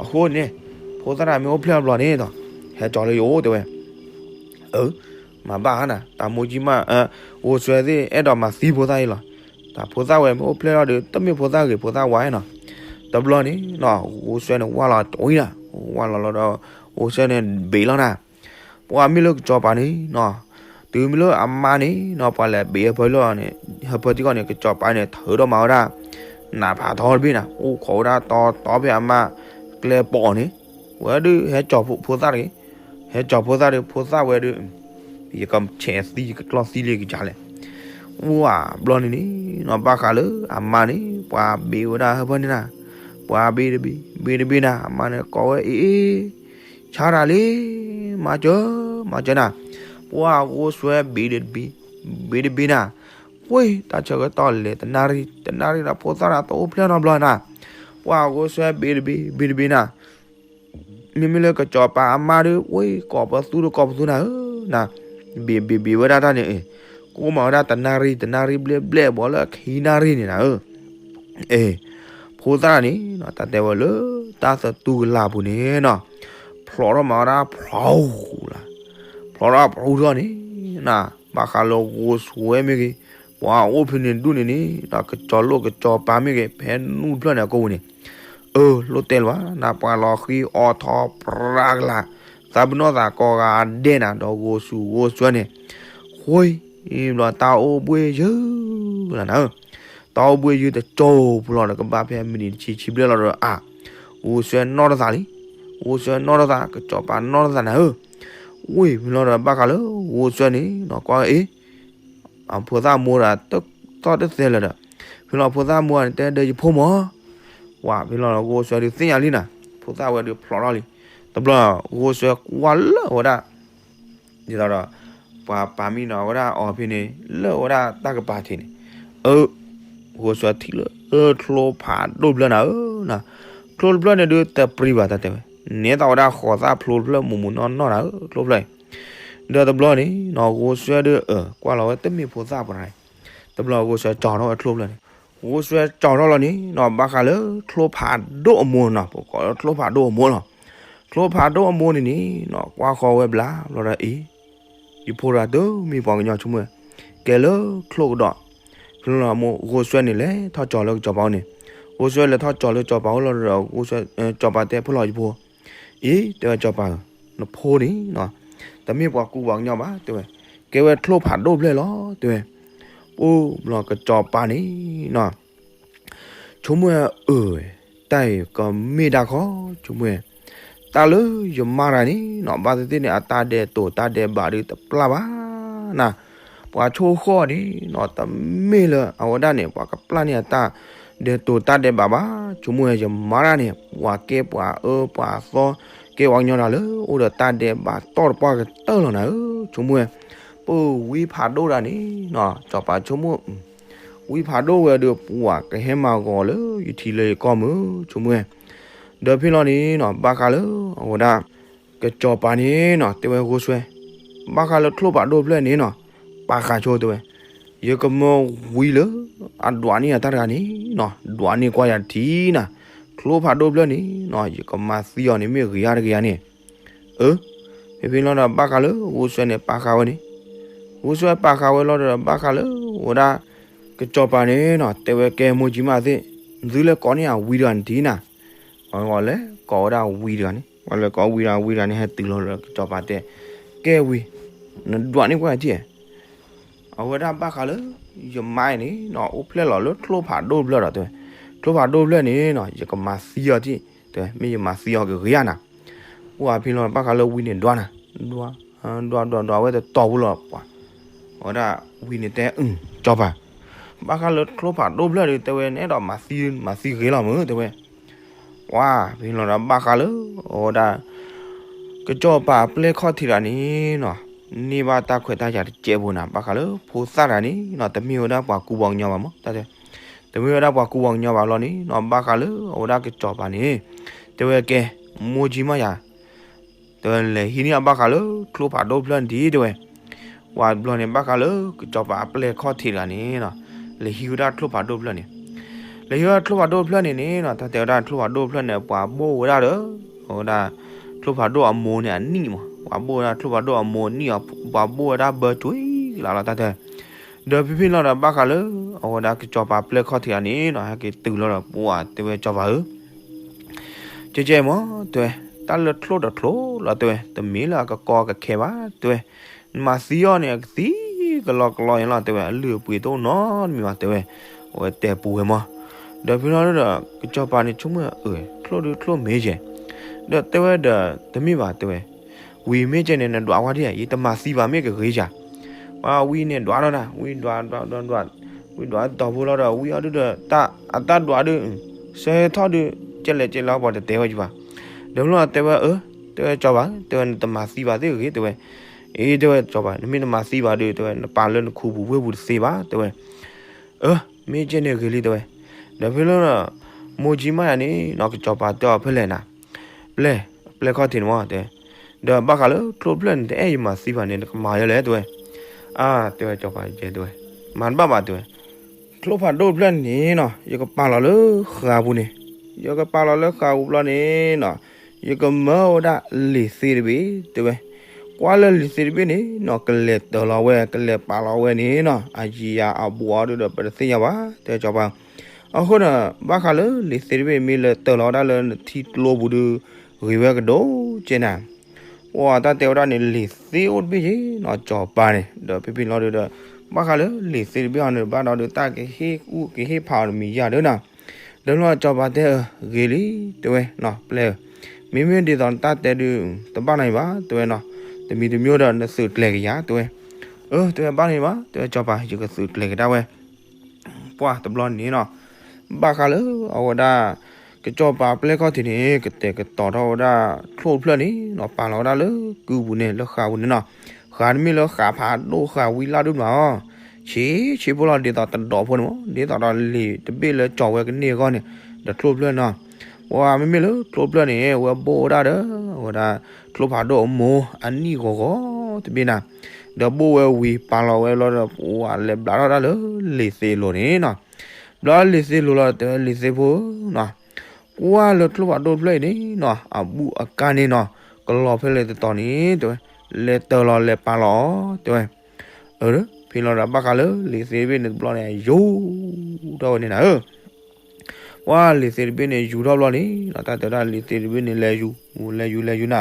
အဃိန့ၣ် ဖိသၣ်တဂၤမ့ၢ်အိၣ်ဖျဲၣ်ထီၣ်တဘျီန့ၣ်ဒီး ဟဲကၠီၤလၢယအိၣ်တဲဝဲ, အၢ မၤဘၣ်နၤ တၢ်မိၢ်ကၠံမၢ် ဂိၢ်စွဲသ့ၣ် အဲၣ်ဒိးမၤသံဖိသၣ်အံၤလီၤ, တၢ်ဖိသၣ်ဝဲမ့ၢ်အိၣ်ဖျဲၣ်ထီၣ်ဒီး တမ့ၢ်ဖိသၣ်ဂ့ၤဖိသၣ်ဝါနီၤ, တဘျီန့ၣ်နီၤ ဂိၢ်စွဲန့ၣ် ဝၢ်လီၤတဝံၤနၤ, ဝၢ်လီၤလီၤဒီး ဂိၢ်စွဲန့ၣ်ဘ့းလီၤနၤ, ပှၤမ့ၢ်လၢကစီၤပၤန့ၣ်နီၤ, တုၤမ့ၢ်လၢအမါန့ၣ်နီၤ ပှၤလဲၤဘ့းဟၢဖၢလီၤန့ၣ် ဟၢဖၢထံကီၢ်န့ၣ် ကစီၤပၤန့ၣ် ထုးထီၣ်မၤဝဲဒၣ် နးဖးထီတဘ့ၣ်နၤ အိၣ်ခိးဝဲဒၣ်တီတီဖဲအမါကျဲပိာ်န့ၣ်, ဝဲဒုးဟဲကၠီၤဖိသၣ်တဂ့ၤ, ဟဲကၠီၤဖိသၣ်ဒီး ဖိသၣ်ဝဲဒုး ယကဆဲးသံ ယကကျီၢ်သံလံကယၤလဲၣ်, ဝၢ်ဘျီန့ၣ်န့ၣ်နီၤ ဘၣ်ဃးလၢအမါန့ၣ် ပှၤဘ့းဝဲဒၣ်ဟၢဖၢန့ၣ်နၤ, ပှၤဘ့းတဘ့း ဘ့းတဘ့ၣ်နၤ အမါန့ၣ်ကိးဝဲအ့ၣ် ဆါတၢ်လံ, မၤစၢၤ မၤစၢၤနၤ, ပှၤဂိၢ်စွဲဘ့းတဘ့ၣ် ဘ့းတဘ့ၣ်နၤ, ဝ့ၢ် တၢ်ဆၢကတီၢ်လဲၤတနၣ်ရံၣ် တနၣ်ရံၣ်ဒီး ဖိသၣ်တဂၤတအိၣ်ဖျဲၣ်နီတဘျီနၤ, ပှၤဂိၢ်စွဲဘ့းတဘ့ၣ် ဘ့းတဘ့ၣ်နၤ, မ့မ့ၢ်လၢကစီၤပၤအမါဒီး ဝ့ၢ် ကိးပသူဒီးကိးပသူနၤဧၢ, နၤ ဘ့းဘ့းဘ့းဝဲဒၣ်တၢ်န့ၣ် ကိးမၤဝဲဒၣ်တနၣ်ရံၣ် တနၣ်ရံၣ်ဘျဲၣ်ဘျဲၣ် ဘီလၢခံနၣ်ရံၣ်န့ၣ်နၤဧၢ အ့ ဖိသၣ်န့ၣ်နီၤ တၢ်တဲဝဲလၢ တၢ်သတူၢ်ကလာ်ပူၤန့ၣ်နီၤ ဖျိးထီၣ်မၤဝဲဒၣ်ဖျိးလၢ်, ဖျိးထီၣ်ဖျိးထီၣ်န့ၣ်နီၤ ဘၣ်ဃးလၢဂိၢ်စွဲမ့ၢ်ဂ့ၤ, ပှၤအိၣ်ဖဲန့ၣ်ဒူၣ်န့ၣ်န့ၣ်နီၤ ကစီၤလိၣ်ကစီၤပၤမ့ၢ်ဂ့ၤ ဖဲနူၢ်ဖျၢၣ်န့ၣ်အကိာ်ပူၤန့ၣ် အၢ လိၣ်တဲလၢၤဘၣ် နပှၤလီၤဃံအီထီပြးကလာ်, သးပနီၣ်သးကိးဂၤဒဲးနၤ ဒီးဂိၢ်ဆူၣ်ဂိၢ်စွဲန့ၣ်, ဃိ ဘျီတၢ်အိၣ်ဘှ့ၣ်ယုၢ်လီၤနၤဧၢ, တၢ်အိၣ်ဘှ့ၣ်ယုၢ်တကၠိဖိလီၤဒီး ကဘၣ်ဖဲမံးနံးတဆံဆံဘျဲၣ်လီၤဒီးအါ, ဂိၢ်စွဲနီၣ်တသးလံ, ဂိၢ်စွဲနီၣ်တသး ကစီၤပၤနီၣ်တသးနၤဧၢ, ဝံၤမ့ၢ်လီၤဒီး ဘၣ်ဃးလၢဂိၢ်စွဲန့ၣ်နီၤ ကွၢ်အ့ၣ် အဖိသၣ်မိၢ်ဒီး တသီၣ်တသဲလၢၤဒီး, ဖဲလီၤဖိသၣ်မိၢ်န့ၣ် တဲဒီးယဖိမၢ်, ဝံၤဖဲလီၤဂိၢ်စွဲဒုးသ့ၣ်ညါလံနၤ, ဖိသၣ်ဝဲဒုးဖျိးထီၣ်လံ, တဘျီ ဂိၢ်စွဲကွၢ်လၢအဝဲဒၣ် ဒ်သိးဒီး ပှၤပာ်မံနီၤ အဝဲဒၣ်အီၤဖဲန့ၣ် လၢအဝဲဒၣ်တၢ်ကပၤထံးန့ၣ်, အၢ, ဂိၢ်စွဲထံၣ်လၢ အၢ ချိဖးဒိၣ်တဖျၢၣ်နၤဧၢ, ချိတဖျၢၣ်န့ၣ်ဒုးတပြံဘၣ်တၢ်တဲဝဲ, နဲသးဝဲဒၣ်ဃိးသၣ်ဖျိတဖျၢၣ်မူးမူးနီၢ်နီၢ်နၤဧၢ ချိဖျၢၣ်အံၤ, ဒီးတဘျီန့ၣ်နီၤ ဂိၢ်စွဲဒုးအၢ ကွၢ်လီၤဝဲတမ့ၢ်ဖိသၣ်ပှၤန့ၣ်, တဘျီဂိၢ်စွဲကၠီထီၣ်ဝဲချိဖျၢၣ်န့ၣ်, ဂိၢ်စွဲကၠီထီၣ်လီၤန့ၣ်နီၤ ဘၣ်ဃးလၢချိဖးဒိၣ်အမိၢ်နီၤ ပကိးလၢချိဖးဒိၣ်အမိၢ်လီၤ. ချိဖးဒိၣ်အမိၢ်န့ၣ်န့ၣ်နီၤ ကွၢ်ဃီဝဲဘျါဘျီဒီးအံၤ, ယဖိတဂၤတမ့ၢ်ပှၤကညီဆိကမိၣ်, ကဲလၢချိကဒီး, ဖဲန့ၣ်လီၤမိၢ်ဂိၢ်စွဲန့ၣ် လဲၤထီၣ်ကၠီၤလၢကစီၤပၤအိၣ်န့ၣ်, ဂိၢ်စွဲလဲၤထီၣ်ကၠီၤလၢကစီၤပၤအိၣ်လီၤဒီး ကစီၤပၤတဲဖဲလီၤယဖိ, အံၤ တဲဝဲကစီၤပၤဧၢ, နဖိန့ၣ်နီၤ တမ့ၢ်ပှၤကူပှၤကညီဘၣ် တဲဝဲ, ကဲဝဲချိဖးဒိၣ်ဖျၢၣ်လီၤ တဲဝဲ, ပူၤဘျီကစီၤပၤန့ၣ်နီၤ ဆိကမိၣ်အၢ, တၢ်အံၤကမ့ၢ်တၢ်ခီ ဆိကမိၣ်, တၢ်လၢယမါတဂၤန့ၣ်နီၤ ဘၣ်သ့ၣ်သ့ၣ်န့ၣ် အတၢ်ဒဲးတိာ်တၢ်ဒဲးဘးဒုးတပျၢ်ဘၣ်နၤ, ပှၤဆိၣ်ဃီၣ်န့ၣ်နီၤ တမ့ၢ်လၢအဝဲဒၣ်န့ၣ် ပှၤကပျၢ်န့ၢ်အတၢ်ဒဲးတိာ်တၢ်ဒဲးဘးဘၣ်, ဆိကမိၣ်ယမါတဂၤန့ၣ် ပှၤကဲပှၤအၢပှၤသီ ကဲပှၤကညီတဂၤလၢအိၣ်ဒီးတၢ်ဒဲးဘးတီၢ်တပှၢ်ကတၢၢ်လီၤနၤဧၢ, ဆိကမိၣ် ပဝံဖးဒိၣ်တဂၤန့ၣ်နီၤ စီၤပၤဆိကမိၣ်, ဝံဖးဒိၣ်ဝဲဒီး ပှၤကဟဲမၤဂီၤလၢယထံလၢယကီၢ်မုၢ် ဆိကမိၣ်ဝဲ, ဒီးဖဲလီၤန့ၣ်နီၤ ဘၣ်ဃးလၢအဝဲဒၣ် ကစီၤပၤန့ၣ်နီၤ တဲဝဲဂိၢ်စွဲ, ဘၣ်ဃးလၢချိဖးဒိၣ်ဖျၢၣ်န့ၣ်နီၤ ပာ်ဃာ်ဆိ တဲဝဲ, ယကမၢဝံလၢ အဒွးန့ၢ်အတၢ်တဂၤန့ၣ်နီၤ ဒွးန့ၢ်ကွၢ်ယၤတထံၣ်နၤ, ချိဖးဒိၣ်ဖျၢၣ်န့ၣ်နီၤ ယကမၤသံအီၤန့ၣ် မ့ၢ်ဂ့ၤဧါတဂ့ၤဧါန့ၣ်, အၢ, ဖဲဖဲလီၤဒီးဘၣ်ဃးလၢဂိၢ်စွဲန့ၣ် ပာ်ဃာ်ဝဲန့ၣ်, ဂိၢ်စွဲပာ်ဃာ်ဝဲလီၤဒီး ဘၣ်ဃးလၢအဝဲဒၣ် ကစီၤပၤန့ၣ်နီၤ တဲဝဲကဲမိၢ်ကၠံမးသ့ၣ်, သုလဲၤကိးန့ၢ်အဝံတဂၤန့ၣ်တထံၣ်နၤ, ပှၤလဲၤကိးဝဲဒၣ်ဝံတဂၤန့ၣ် ပှၤလဲၤကိးဝံတဂၤ ဝံတဂၤန့ၣ် ဟဲတုၤလီၤဒီးကစီၤပၤတဲ, ကဲဝံ, နဒွးန့ၢ်ကွၢ်ယၤတထံၣ်ဧါ အဝဲဒၣ်ဘၣ်ဃးလၢ ယမါအံၤန့ၣ်နီၤ အိၣ်ဖျဲၣ်လီၤလၢချိဖးဒိၣ်ဖျၢၣ်ဒီးတဲဝဲ, ချိဖးဒိၣ်ဖျၢၣ်န့ၣ်နီၤ ယကမၤသံအီၤတထံၣ်, တဲဝဲ မ့ၢ်ယမၤသံအီၤကဂ့ၤဧါနၤ, ပှၤဖဲလီၤဘၣ်ဃးလၢဝံန့ၣ်ဒွးနၤ, ဒွး, ဒွးဒွးဒွးဝဲတတီၤဖိလီၤပှၤ, အဝဲဒၣ်ဝံန့ၣ်တဲ အၢ ကစီၤပၤ, ဘၣ်ဃးလၢချိဖးဒိၣ်ဖျၢၣ်ဒီး တဲဝဲ နအဲၣ်ဒိးမၤသံ မၤသံဂ့ၤလီၤမုၢ် တဲဝဲ ပှၤဖဲလီၤဒီးဘၣ်ဃးလၢ အဝဲဒၣ် ကစီၤပၤအပျဲၢ်ခီၣ်ထံးတဂၤန့ၣ်နီၤ, န့ၢ်ဘၣ်တၢ်ခွဲးတၢ်ယာ်တစဲးဖိနၤ ဘၣ်ဃးလၢဖိသၣ်တဂၤန့ၣ်နီၤ တမ့ၢ်ဝဲဒၣ်ပှၤကူပှၤကညီဘၣ်မး တၢ်တဲ, တမ့ၢ်ဝဲဒၣ်ပှၤကူပှၤကညီဘၣ်လီၤန့ၣ်နီၤ ဘၣ်ဃးလၢအဝဲဒၣ်ကစီၤပၤန့ၣ်, တဲဝဲကဲ, မိၢ်ကၠံမးယၤ တဲဝဲ လဲၤဟံးန့ၢ်အဘၣ်ဃးလၢချိဖးဒိၣ်ဖျၢၣ်န့ၣ်တထံၣ် တဲဝဲ, ပှၤတဘျီန့ၣ် ဘၣ်ဃးလၢကစီၤပၤအပျဲၢ်ခီၣ်ထံးတဂၤန့ၣ်နီၤ, လဲၤဟံးဝဲဒၣ်ချိဖးဒိၣ်ဖျၢၣ်န့ၣ်, လဲၤဟံးဝဲဒၣ်ချိဖးဒိၣ်ဖျၢၣ်န့ၣ်န့ၣ်နီၤ တၢ်တဲဝဲဒၣ်ချိဖးဒိၣ်ဖျၢၣ်န့ၣ် ပှၤဘိၣ်ဝဲဒၣ်ဒီး အဝဲဒၣ် ချိဖးဒိၣ်အမိၢ်န့ၣ်အနံၣ်မး ပှၤဘိၣ်ဝဲဒၣ်ချိဖးဒိၣ်အမိၢ်နံၣ်အီၤ ပှၤဘိၣ်ဝဲဒၣ်ဘၢကွံာ်ကလးလီၤ တၢ်တဲ, ဒီးဖဲဖဲလီၤဒီးဘၣ်ဃးလၢ အဝဲဒၣ်ကစီၤပၤပျဲၢ်ခီၣ်ထံးတဂၤန့ၣ်နီၤ ဟဲက့ၤတုၤလီၤဒီး ပှၤတဲဝဲကစီၤပၤဧၢ ကဲကဲမး တဲဝဲ, တၢ်လၢချိတချိလီၤ တဲဝဲ, တမ့ၢ်လၢအကကီကခဲဘၣ် တဲဝဲ, နမၤသံအီၤန့ၣ် အကသံကလီကလီန့ၣ်လီၤ တဲဝဲ, အလုၢ်အပှ့ၤတအိၣ်နီတမံၤဘၣ် တဲဝဲ, အဝဲတဲပူၤဝဲမး, ဒီးဖဲလီၤဒီး ကစီၤပၤန့ၣ်ဆိကမိၣ် အၢ ချိဒုးချိမ့ၢ်ကဲ, ဒီးတဲဝဲဒီး တမ့ၢ်ဘၣ် တဲဝဲ ဝံၤမ့ၢ်ကဲန့ၣ် နဒွးဝဲဒ်ဧါ ယတမၤသံဘၣ်မ့ၢ်ကဂ့ၤယၤ, ပှၤဝံန့ၣ်ဒွးထီၣ်ဒၣ် ဝံဒွးဒွးဒွးဒွး, ဝံဒွးတတီၤဖိလီၤဒီး ဝံအီၤဒုဒီး အတၢ်ဒွးဒု စဲထီၣ်ဒု ကဲလဲၣ်ကဲလဲၣ်ပှၤတတဲဝဲကဘၣ်, ဒီးဖဲလီၤတဲဝဲ အၢ တဲဝဲကစီၤပၤ တဲဝဲ နတမၤသံဘၣ်သ့ၣ်ဂ့ၤ တဲဝဲ, အ့ တဲဝဲကစီၤပၤ နမ့ၢ်တမၤသံဘၣ်ဒု တဲဝဲ နပာ်လၢနခူပူၤဝ့ၢ်ပူၤတသ့ဘၣ် တဲဝဲ, အၢ မ့ၢ်ကဲန့ၣ်ဂ့ၤလံ တဲဝဲ, ဒီးဖဲလီၤ မိၢ်ကၠံမးယၤန့ၣ်နီၤ ကစီၤပၤတဲအီၤဖဲလဲၣ်နၤ, ပျဲၢ် ပျဲၢ်ခီၣ်ထံးန့ၣ်မး တဲ, ဒီးဘၣ်ဃးလၢချိဖျၢၣ်န့ၣ် တအဲၣ်ယမၤသံဘၣ်န့ၣ် နကမၤယဲလဲၣ် တဲဝဲ, အါ တဲဝဲကစီၤပၤကဲ တဲဝဲ, မၤတဘၣ်ဘၣ် တဲဝဲ, ချိဖးဒိၣ်ဖျၢၣ်န့ၣ်နီၤ ယကပာ်လီၤလၢဃာ်ပူၤန့ၣ်, ယကပာ်လီၤလၢဃာ်ပူၤဘျီန့ၣ်နီၤ, ယကမၢဝဲဒၣ်လံာ်သ့တဘ့ၣ် တဲဝဲ, ကွၢ်လၢလံာ်သ့တဘ့ၣ်န့ၣ်နီၤ ကလဲၤတၢၤလီၤဝဲ ကလဲၤပာ်လီၤဝဲန့ၣ်နီၤ အယံၤယၤအဘူးအီၤဒုဒီး ပတသ့ၣ်ညါဘၣ် တဲကစီၤပၤ, အဃိဒီး ဘၣ်ဃးလၢလံာ်သ့တဘ့ၣ် မ့ၢ်လဲၤတၢၤလီၤဝဲဒၣ်လၢနထံကျိပူၤဒု ဂ့ၤဝဲကဒိၣ်ကဲနၤ ပှၤတၢ်တဲဝဲဒၣ်န့ၣ် လံာ်သ့အိၣ်တဘ့ၣ်က့နီၤ ကစီၤပၤန့ၣ် ဒီးဖဲဖဲလီၤဒုဒီး ဘၣ်ဃးလၢလံာ်သ့တဘ့ၣ်အီၤန့ၣ် ဘၣ်ဒီးဒု တၢ်ကဟ့ၣ်ကူၣ်ကဟ့ၣ်ဖးအီၤတမံၤယၤဒုနီၤ, ဒီးဖဲလီၤကစီၤပၤတဲအၢ ဂ့ၤလံ တဲဝဲနီၤ ပျဲၢ်ဧၢ, မ့မ့ၢ်ဒ်သိးနတၢ်တဲဒု တဘၣ်နီတမံၤဘၣ် တဲဝဲနီၤ, တမံၤတမံၤဒီးနသုးကျဲၤကယၤ တဲဝဲ, အၢ တဲဝဲဘၣ်န့ၣ်ဘၣ် တဲဝဲကစီၤပၤ ယကသုးကျဲၤကဒါဝဲ ပှၤတဘျီန့ၣ်နီၤ, ဘၣ်ဃးလၢအဝဲဒၣ် က ကစီၤပၤပျဲၢ်ခီၣ်ထံးန့ၣ် ကတဲာ်ကတီၤထီၣ်ဝဲဒၣ်ချိၣ်တဖျၢၣ်န့ၣ်နီၤ ပာ်လီၤဝဲဒၣ်လၢကုပူၤန့ၣ် လၢဃာ်ပူၤန့ၣ်နီၤ. ဃာ်တမ့ၢ်လၢဃာ်ဖးဒိၣ်ဃာ်ဝံလၢဒိၣ်မးအီၤ, ဆံးဆံးဖိလီၤ ဒ်သိးတဒီးဖိန့ၣ်မး ဒ်သိးဒီးလံာ်တဘ့ၣ်လၢကၠီၤဝဲကန့ၢ်အဂီၢ်န့ၣ် ဒီးချိၣ်တဖျၢၣ်နီၤ. ပှၤမ့မ့ၢ်လၢချိၣ်တဖျၢၣ်န့ၣ် ဝဲဘိၣ်ဝဲဒၣ်ဒီး ဝဲဒၣ် ချိၣ်ဖးဒိၣ်အမိၢ်အနံၣ်ဂီၤဂီၤတဘ့ၣ်နၤ, ဒီးဘိၣ်ဝဲဝံၤပာ်လီၤဝဲလီၤဒီး ပှၤလဲၤဘျးထီၣ်ဒၣ်လၢလံာ်သ့အလိၤန့ၣ်နီၤ. ဘျးလံာ်သ့လိၤလီၤ တဲဝဲလံာ်သ့ဖိနီၤ, ကွၢ်လၢချိၣ်ဖးဒိၣ်တဖျၢၣ်အံၤန့ၣ်နီၤ အဘူးအကါန့ၣ်နီၤ ကလီၤဖဲလဲၣ်တတီၤန့ၣ် တဲဝဲ, လဲၤတၢၤလီၤလဲၤပာ်လီၤအီၤ တဲဝဲ. ဖဲလီၤဒီးဘၣ်ဃးလၢလံာ်သ့တဘ့ၣ်န့ၣ်တဘျီန့ၣ် ယူၤထီၣ်ဝဲန့ၣ်နၤဧၢ. ပှၤလံာ်သ့တဘ့ၣ်န့ၣ် ယူၤထီၣ်ဘျီန့ၣ်နီၤ တၢ်တဲဝဲဒၣ်လံာ်သ့တဘ့ၣ်န့ၣ် လဲၤယူၤ လဲၤယူၤ လဲၤယူၤနၤ,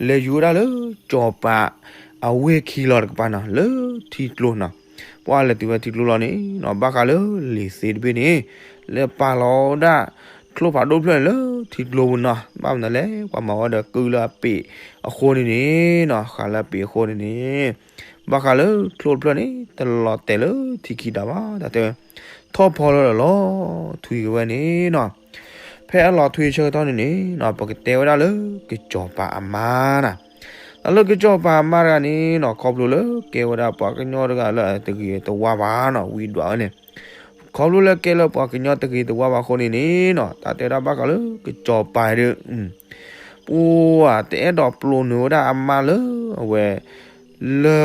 လဲၤယူၤဝဲဒၣ်လၢကၠီၤပၤအဝ့ၢ်ခံလီၤတကပၤနီၤ လၢထံကျိနီၤ. ပှၤလဲၤတုၤဝဲထံကျိလီၤန့ၣ်နီၤ ဘၣ်ဃးလၢလံာ်သ့တဘ့ၣ်န့ၣ် လဲၤပာ်လီၤဝဲဒၣ် ချိၣ်ဖးဒိၣ်တဖျၢၣ်န့ၣ်လၢထံကျိပူၤနီၤ. ဘၣ်မနုၤလဲၣ် ပှၤမၤဝဲဒီးကုၢ်လၢအပ့ၤအဃိန့ၣ်န့ၣ်နီၤ ဃာ်လၢအပ့ၤအဃိန့ၣ်န့ၣ် ဘၣ်ဃးလၢချိၣ်တဖျၢၣ်န့ၣ် တလီၤတဲာ်လၢထံခံတၢ်ဘၣ် တၢ်တဲဝဲ, ထီၣ်ဖီလၢလီၤထွံက့ၤဝဲန့ၣ်နီၤ. ဖဲအလီၤထွံဆၢကတီၢ်န့ၣ်န့ၣ်နီၤ ပကတဲဝဲဒၣ်လၢကစီၤပၤအမါနၤ, တၢ်လၢကစီၤပၤအမါတဂၤန့ၣ်နီၤ ခီဖျိလၢကဲဝဲဒၣ်ပှၤကညီတဂၤလၢအတဂ့ၤတဝါဘၣ်နီၤ ဝံဒွးဝဲန့ၣ် ခီဖျိလၢကဲလၢပှၤကညီတဂ့ၤတဝါဘၣ်အဃိန့ၣ်န့ၣ်နီၤ တၢ်တဲဝဲဒၣ်ဘၣ်ဃးလၢကစီၤပၤဒီး ပှၤတအဲၣ်ဒိးပျိနုာ်ဝဲဒၣ်အမါလၢအဝဲ လၢ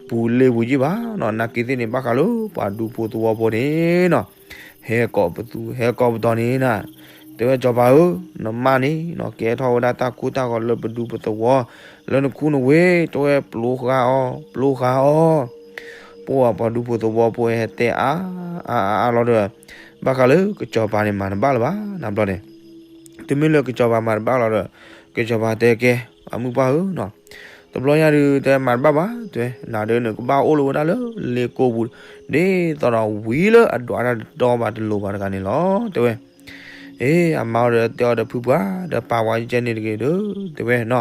ပူၤလ့ပူၤယံၢ်ဘၣ်နီၤ. နာ်က့သ့ၣ်န့ၣ် ဘၣ်ဃးလၢပှၤဒူဖိသဝီဖိန့ၣ်နီၤ ဟဲကိးပသူ ဟဲကိးပတီၤန့ၣ်နၤ, တဲဝဲစီၤပၤဧၢ, နမါန့ၣ်နီၤ ကဲထီၣ်ဝဲဒၣ်တၢ်ကိၢ်တၢ်ဂီၤလၢပဒူပသဝီ လၢနခူနဝ့ တဲဝဲပျိဃာ်အီၤ ပျိဃာ်အီၤ ပှၤပှၤဒူဖိသဝီဖိဟဲတဲအါအါအါအါလီၤဒီး ဘၣ်ဃးလၢကစီၤပၤန့ၣ် မၤတဘၣ်လၢၤဘၣ် နဘျီန့ၣ် တုၤမ့ၢ်လၢကစီၤပၤမၤတဘၣ်လီၤဒီး ကစီၤပၤတဲကဲ အမုၢ်ပှၢ်ဧၢနီၤ, တဘျီညါဒုးတဲမၤတဘၣ်ဘၣ် တဲဝဲ နၤဒုးနကဘၣ်အိၣ်လၢဝဲဒၣ်လၢလ့ကိပူၤ ဒ်သိးဒီးဝံလၢအဒွးတၢ်တတီဘၣ်တလိၤဘၣ်တဂၤန့ၣ်လီၤ တဲဝဲ. အ့ အမါဒီးတဲအီၤဒီး ဖုပှၢ် ဒီးပာ်ဝဲကဲန့ၣ်တဂ့ၤဒီး တဲဝဲနီၤ,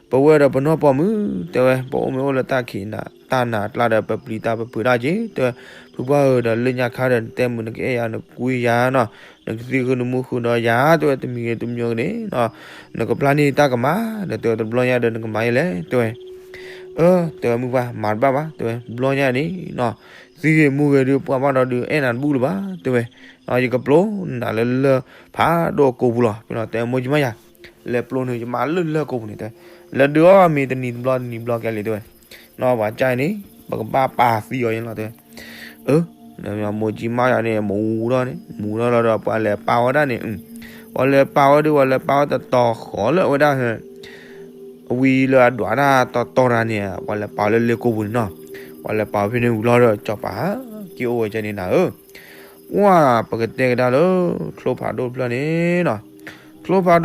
ပဝဲဒီးပနီၢ်ပိာ်မုၣ် တဲဝဲ ပအိၣ်မ့ၢ်အိၣ်လၢတၢ်ခံးနၤ တၢ်နးအကျါဒီး ပပျံၤတၢ်ပဖုးတၢ်က့ၤ တဲဝဲ, ဖုပှၢ်ဧၢ ဒီးလၢညါခါဒီး နတဲမုာ်နကအဲၣ်ယၤ နကွံယၤနီၤ, နကသံဃုာ်နမူဃုာ်ဒီးယၤ တဲဝဲ တမံၤဂ့ၤတမံၤဂ့ၤန့ၣ်နီၤ, နကပျၢ်န့ၢ်တၢ်ကမၣ် ဒီးတဲဝဲ တဘျီညါဒီးနကမၤယဲလဲၣ် တဲဝဲ. အၢ တဲဝဲ မုၢ်ပှၢ် မၤတဘၣ်ဘၣ် တဲဝဲ ဘျီညါန့ၣ်နီၤ, သံဂ့ၤမူဂ့ၤဒုး ပှၤဘၣ်ဒီးဒုး အဲၣ်နၤတဘူၣ်လၢၤဘၣ် တဲဝဲ, ယကပျိနၤလၢလၢၢ်ဖးဒိၣ်ကိာ်ပူၤလီၤ ဖဲလီၤ တဲမိၢ်ကၠံမါယၤ လဲၤပျိနုာ်ယမါလၢလၢၢ်ကိာ်ပူၤန့ၣ် တဲဝဲ, လဲၤဒုးအီၣ်မ့ၤတနံၤတဘျီတနံၤတဘျီကဲလံ တဲဝဲ, နီၤ ပှၤကၢ်အံၤန့ၣ် ပကဘၣ်ပာ်သံအီၤယဲလီၤ တဲဝဲ. အၢ မိၢ်ကၠံမါယၤန့ၣ် မူၤထီၣ်န့ၣ် မူၤထီၣ်လီၤဒီး ပှၤလဲၤပာ်ဝဲဒၣ်န့ၣ်, ပှၤလဲၤပာ်ဝဲဒုး ပှၤလဲၤပာ်ဝဲတတီၤဃီလၢအဝဲဒၣ် အဝံလၢအဒွးတၢ်တတီၤတၢ်န့ၣ် ပှၤလဲၤပာ်လၢလ့ကိာ်ပူၤန့ၣ်နီၤ, ပှၤလဲၤပာ်ဖဲန့ၣ်ဝံၤလီၤဒီး စီၤပၤက့ၤအိၣ်ဝဲကဲန့ၣ်နၤဧၢ, ပှၤပကတဲကဒါလၢ ချိၣ်ဖးဒိၣ်တဖျၢၣ်န့ၣ်နီၤ, ချိၣ်ဖးဒိၣ်တဖျၢၣ်န့ၣ်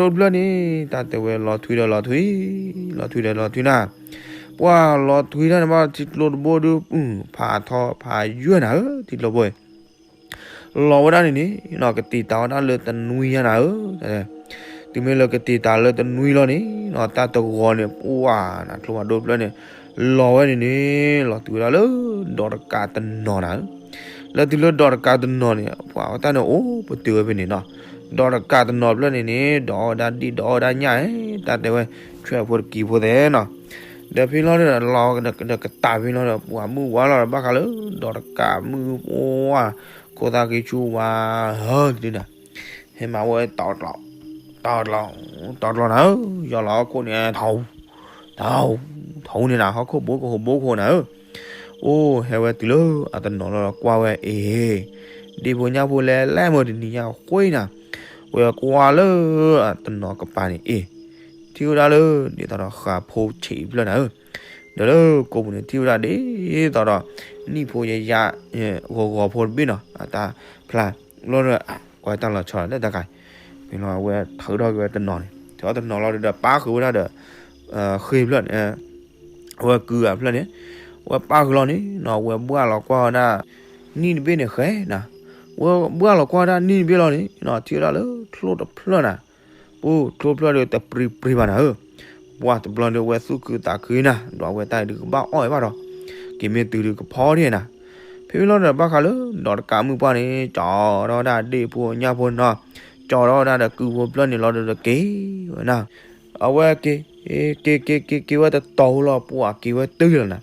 တၢ်တဲဝဲလီၤထွံဒီးလီၤထွံ, လီၤထွံဒီးလီၤထွံနၤ, ပှၤလီၤထွံတၢ်န့ၣ်ဘၣ် ထံကျိတဘိဒုး ဖးထီဖးယွဲၢ်နၤဧၢ ထံကျိဘိ လီၤဝဲဒၣ်န့ၣ်န့ၣ်နီၤ ကတံာ်တာ်ဝဲဒၣ်လၢတနွံညါနၤဧၢ, တုၤမ့ၢ်လၢကတံာ်တာ်လၢတနွံလီၤန့ၣ်နီၤ တၢ်တဂီၤန့ၣ် ပှၤနၤ ချိၣ်ဖးဒိၣ်တဖျၢၣ်န့ၣ် လီၤဝဲန့ၣ်န့ၣ် လီၤတုၤဝဲဒၣ်လၢ ဒီးတကးတနီၤနၤဧၢ, လီၤတုၤလၢဒီးတကးတနီၤန့ၣ် ပှၤဝဲတၢ်န့ၣ်အိၣ်ပတုာ်ဝဲဖဲန့ၣ်နီၤ, ဒီးတကးတနီၤတဖျၢၣ်န့ၣ်န့ၣ် ဒီးအီၣ်ဝဲဒၣ်ဒံၣ်ဒီးအီၣ်ဝဲဒၣ်ညၣ် တၢ်တဲဝဲ ဆွဲၣ်ဖိတကံၤဖိသဲနီၤ, ဒီးဖဲလီၤဒီး လီၤဒီးကတၢၢ်ဖဲလီၤဒီး ပှၤမုၢ်ဝါလီၤဒီး ဘၣ်ဃးလၢ ဒီးတကးမုၢ်ပှၤ ခိၣ်သၣ်ဃံဆူဝါ ဟၢတုၤနၤ ဟဲမၤဝဲ တီတီ တီတီနၤဧၢ, ယီၤလီၤဟီၣ်ခိၣ်န့ၣ် ထီ ထီ ထီန့ၣ်နၤ ဟီၣ်ခိၣ်ဘိကဟိဘိကဟိနၤဧၢ, အိၣ် ဟဲဝဲတုၤလၢအတနီၤလီၤဒီးကွၢ်ဝဲအ့ၣ်, ဒ့ၣ်ဖိညၣ်ဖိလဲၤလဲၤမုၢ်တနံၤညါဃ့နၤ, ဝဲကွၢ်လၢအတနီၤကပၤန့ၣ်အ့ၣ်, ထံၣ်ဝဲဒၣ်လၢ ဒ်သိးဒီးဃးဖိဆံးဖျၢၣ်နၤဧၢ, ဒီးလၢကိာ်ပူၤန့ၣ် ထံၣ်ဝဲဒၣ်ဒ်သိးဒီး နံၣ်ဖိယယါ ဂီၤဂီၤဖိတဘ့ၣ်နီၤ အတၢ်ဖျါ လီၤဒီး ကွၢ်တၢ်လီၤဆီလီၤလၢတၢ်ခါ ဖဲလီၤအဝဲထုးထီၣ်က့ၤဝဲတနီၤန့ၣ် ထုးထီၣ်တနီၤလီၤဒီး ပာ်ဃုာ်ဝဲဒၣ်ဒီး ဃ့ဖျၢၣ်န့ၣ် အဝဲကုၢ်အဖျၢၣ်န့ၣ် အဝဲပာ်ဃုာ်လီၤန့ၣ်နီၤ အဝဲဘှၣ်လီၤကွၢ်ဝဲဒၣ် နံၣ်တဘ့ၣ်န့ၣ်ဃဲနၤ, အဝဲဘှၣ်လီၤကွၢ်ဝဲဒၣ်နံၣ်တဘ့ၣ်လီၤန့ၣ်နီၤ ထံၣ်ဝဲဒၣ်လၢချိၣ်တဖျၢၣ်နၤ, ပူချိၣ်ဖျၢၣ်ဒီးတပြံပြံဘၣ်နၤဧၢ, ပှၤတဘျီဒီးအဝဲသူၣ်ခုသးခုနၤ ဒီးအဝဲတၢ်အံၤဒုးကဘၣ်အီၣ်ဝဲဘၣ်ဒီး က့ၤမ့ၢ်တုၤဒုးကဖီဒၣ်နၤ, ဖဲလီၤဒီးဘၣ်ဃးလၢ ဒီးတကးမုၢ်ပှၢ်န့ၣ် ကၠီထီၣ်ဝဲဒၣ်ဒ့ၣ်ဖိညၣ်ဖိနီၤ, ကၠီထီၣ်ဝဲဒၣ်ဒီးကုဖိတဖျၢၣ်န့ၣ်လီၤဒီးက့ၤဝဲနၤ, အဝဲက့ၤ က့ၤက့ၤက့ၤက့ၤက့ၤဝဲတတီၤဖိလီၤ ပှၢ်က့ၤဝဲတုၤလီၤနၤ,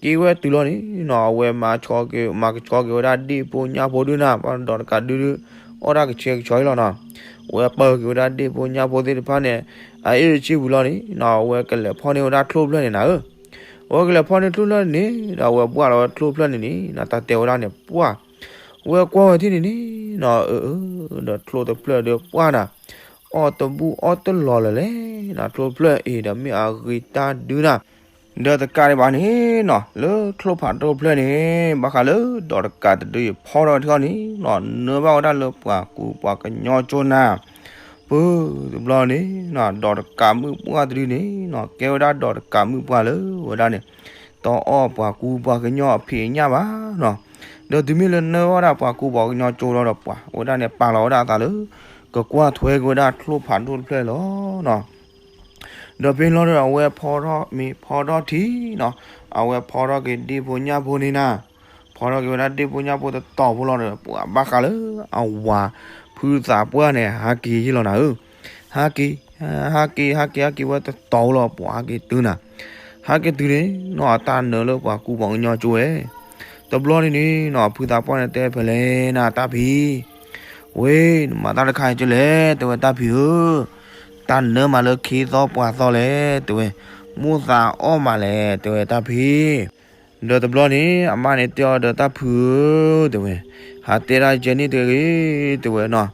က့ၤဝဲတုၤလီၤန့ၣ်နီၤ အဝဲမၤဆှီက့ၤ မၤကဆှီက့ၤဝဲဒၣ်ဒ့ၣ်ဖိညၣ်ဖိဒုနၤ ပှၤဒီးတကးဒုဒု အီၣ်ဒၣ်ကဆှဲကဆှီအံၤလီၤနီၤ, အဝဲပၢၤက့ၤဝဲဒၣ်ဒ့ၣ်ဖိညၣ်ဖိသ့ၣ်တဖၣ်န့ၣ် အအ့ၣ်ဆ့ၣ်ဝံၤလီၤန့ၣ်နီၤ အဝဲကလဲၤဖီၣ်န့ၢ်ဝဲဒၣ်ချိၣ်ဖျၢၣ်န့ၣ်နၤဧၢ အဝဲကလဲၤဖီၣ်န့ၢ်ချိၣ်ဖျၢၣ်န့ၣ် ဒီးအဝဲဘှၣ်လီၤဝဲချိၣ်ဖျၢၣ်န့ၣ်န့ၣ် တၢ်တဲဝဲဒၣ်န့ၣ် ပှၢ် ဝဲကွၢ်ဝဲထံၣ်န့ၣ်န့ၣ်နီၤ အၢ ဒီးချိၣ်တဖျၢၣ်ဒီးပှၢ်နၤ အီၣ်တဘူၣ်အီၣ်တလီၤလၢၤလဲၣ်နီၤ ချိၣ်ဖျၢၣ်အံၤဒီးမ့ၢ်အဂ့ၤတၢ်ဒုနၤ, ဒီးတကးဒံးဘၣ်န့ၣ်နီၤ လၢချိၣ်ဖးဒိၣ်တဖျၢၣ်န့ၣ် ဘၣ်ဃးလၢဒီးတကးတဒုအံၤဖီထီၣ်ထံအီၤန့ၣ်နီၤ နၢဘၣ်ဝဲဒၣ်လၢပှၤကူပှၤကညီကၠိနၤ ပၢၤတဘျီန့ၣ်နီၤ ဒီးတကးမုၣ်ပှၢ်တဒုန့ၣ်နီၤ ကဲဝဲဒၣ်ဒီးတကးမုၣ်ပှၢ်လၢဝဲဒၣ်န့ၣ် တအီၣ်ပှၤကူပှၤကညီအဖံးအညၣ်ဘၣ်နီၤ, ဒီးတုၤမ့ၢ်လၢနၢဘၣ်ဝဲဒၣ်ပှၤကူပှၤကညီကၠိလီၤဒီးပှၢ် အဝဲဒၣ်န့ၣ် ပာ်လီၤဝဲဒၣ်အသးလၢ ကကွၢ်ထွဲက့ၤဝဲဒၣ်ချိၣ်ဖးဒိၣ်တဖျၢၣ်လီၤနီၤ ဒီးဖဲလီၤဒီးအဝဲဖီထီၣ်မ့ၤဖီထီၣ်ထံနီၤ, အဝဲဖီထီၣ်က့ၤဒ့ၣ်ဖိညၣ်ဖိန့ၣ်နၤ, ဖီထီၣ်က့ၤဝဲဒၣ်ဒ့ၣ်ဖိညၣ်ဖိတတီၤဖိလီၤဒီး ပှၤဘၣ်ဃးလၢအဝၤဖုသးပှၢ်န့ၣ် ဟးက့ၤယ့ၢ်လီၤနၤဧၢ, ဟးက့ၤ ဟးက့ၤ ဟးက့ၤ ဟးက့ၤဝဲတတီၤဖိလီၤ ပှၤဟးက့ၤတုၤနၤ, ဟးက့ၤတုၤန့ၣ်နီၤ အတၢ်နၢလၢပှၤကူပှၤကညီကၠိဝဲ, တဘျီန့ၣ်န့ၣ်နီၤ ဖုသးပှၢ်န့ၣ်တဲဖဲလဲၣ်နၤ တၢ်ဖံး ဝ့ၢ် နမၤတၢ်တခါအံၤကလဲၣ် တဲဝဲတၢ်ဖံးဧၢ, တၢ်နၢမးလၢခ့သီပှၤသီလဲၣ် တဲဝဲ, မိၢ်သးအီၣ်မးလဲၣ် တဲဝဲတၢ်ဖံး, ဒီးတဘျီန့ၣ် အမါန့ၣ်တဲအီၤဒီးတၢ်ဖုဧၢ တဲဝဲ, ဟးတဲဒၣ်ကဲန့ၣ်တဂ့ၤ တဲဝဲနီၤ,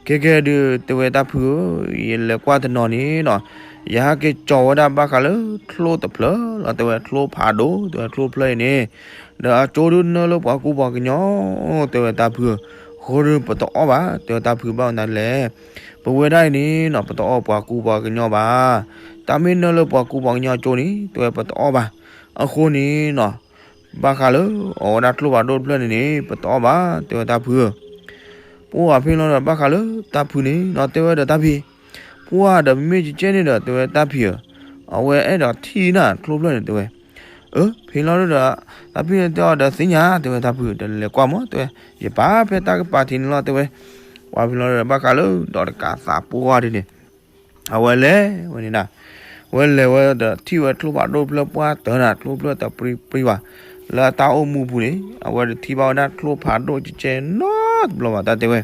ကဲကဲဒုး တဲဝဲတၢ်ဖုဧၢ, ယလဲၤကွၢ်တနီၤန့ၣ်နီၤ, ယဟဲက့ၤကၠီၤဝဲဒၣ်ဘၣ်ဃးလၢချိၣ်တဖျၢၣ်လီၤ တဲဝဲချိၣ်ဖးဒိၣ် တဲဝဲချိၣ်ဖျၢၣ်အံၤန့ၣ် ဒီးအကၠိဒုးနၢလၢပှၤကူပှၤကညီ တဲဝဲတၢ်ဖုဧၢ, အဃိဒုးပတအီၣ်ဘၣ် တဲဝဲတၢ်ဖုဘၣ်မနုၤလဲၣ်, ပဝဲဒၣ်အံၤန့ၣ်နီၤ ပတအီၣ်ပှၤကူပှၤကညီဘၣ်, တၢ်မ့ၢ်နၢလၢပှၤကူပှၤကညီကၠိန့ၣ် တဲဝဲပတအီၣ်ဘၣ်, အဃိန့ၣ်နီၤ ဘၣ်ဃးလၢအီၣ်ဝဲဒၣ်ချိၣ်ဖးဒိၣ်တဖျၢၣ်န့ၣ်န့ၣ် ပတအီၣ်ဘၣ် တဲဝဲတၢ်ဖုဧၢ ပှၢ်ဖဲလီၤဒီးဘၣ်ဃးလၢတၢ်ဖုန့ၣ်နီၤ တဲဝဲဒီးတၢ်ဖံး, ပှၢ်ဒီးမ့ၢ်ကကဲန့ၣ်ဒီး တဲဝဲတၢ်ဖံးဧၢ, အဝဲအဲၣ်ဒိးထံၣ်နၤချိၣ်ဖျၢၣ်န့ၣ် တဲဝဲ, အၢ ဖဲလီၤဒီး တၢ်ဖံးန့ၣ်တဲအီၤဒီးသ့ၣ်ညါ တဲဝဲတၢ်ဖုဒီးလဲၤကွၢ်မး တဲဝဲ, ယပာ်ဖဲတၢ်ကပၤထံးန့ၣ်လီၤ တဲဝဲ, ပှၢ်ဖဲလီၤဒီးဘၣ်ဃးလၢဒီးတကးသးပှၢ်ဒ်န့ၣ် အဝဲလဲၤဝဲန့ၣ်နၤ, ဝဲလဲၤဝဲဒီးထံၣ်ဝဲချိၣ်ဖးဒိၣ်တဖျၢၣ်ပှၢ်တၢၢ်နၤ ချိၣ်ဖျၢၣ်တပြံပြံဘၣ်, လၢအတၢ်အိၣ်မူပူၤန့ၣ် အဝဲတထံၣ်ဘၣ်ဝဲဒၣ်ချိၣ်ဖးဒိၣ်ကကဲနီတဘျီဘၣ် တၢ်တဲဝဲ,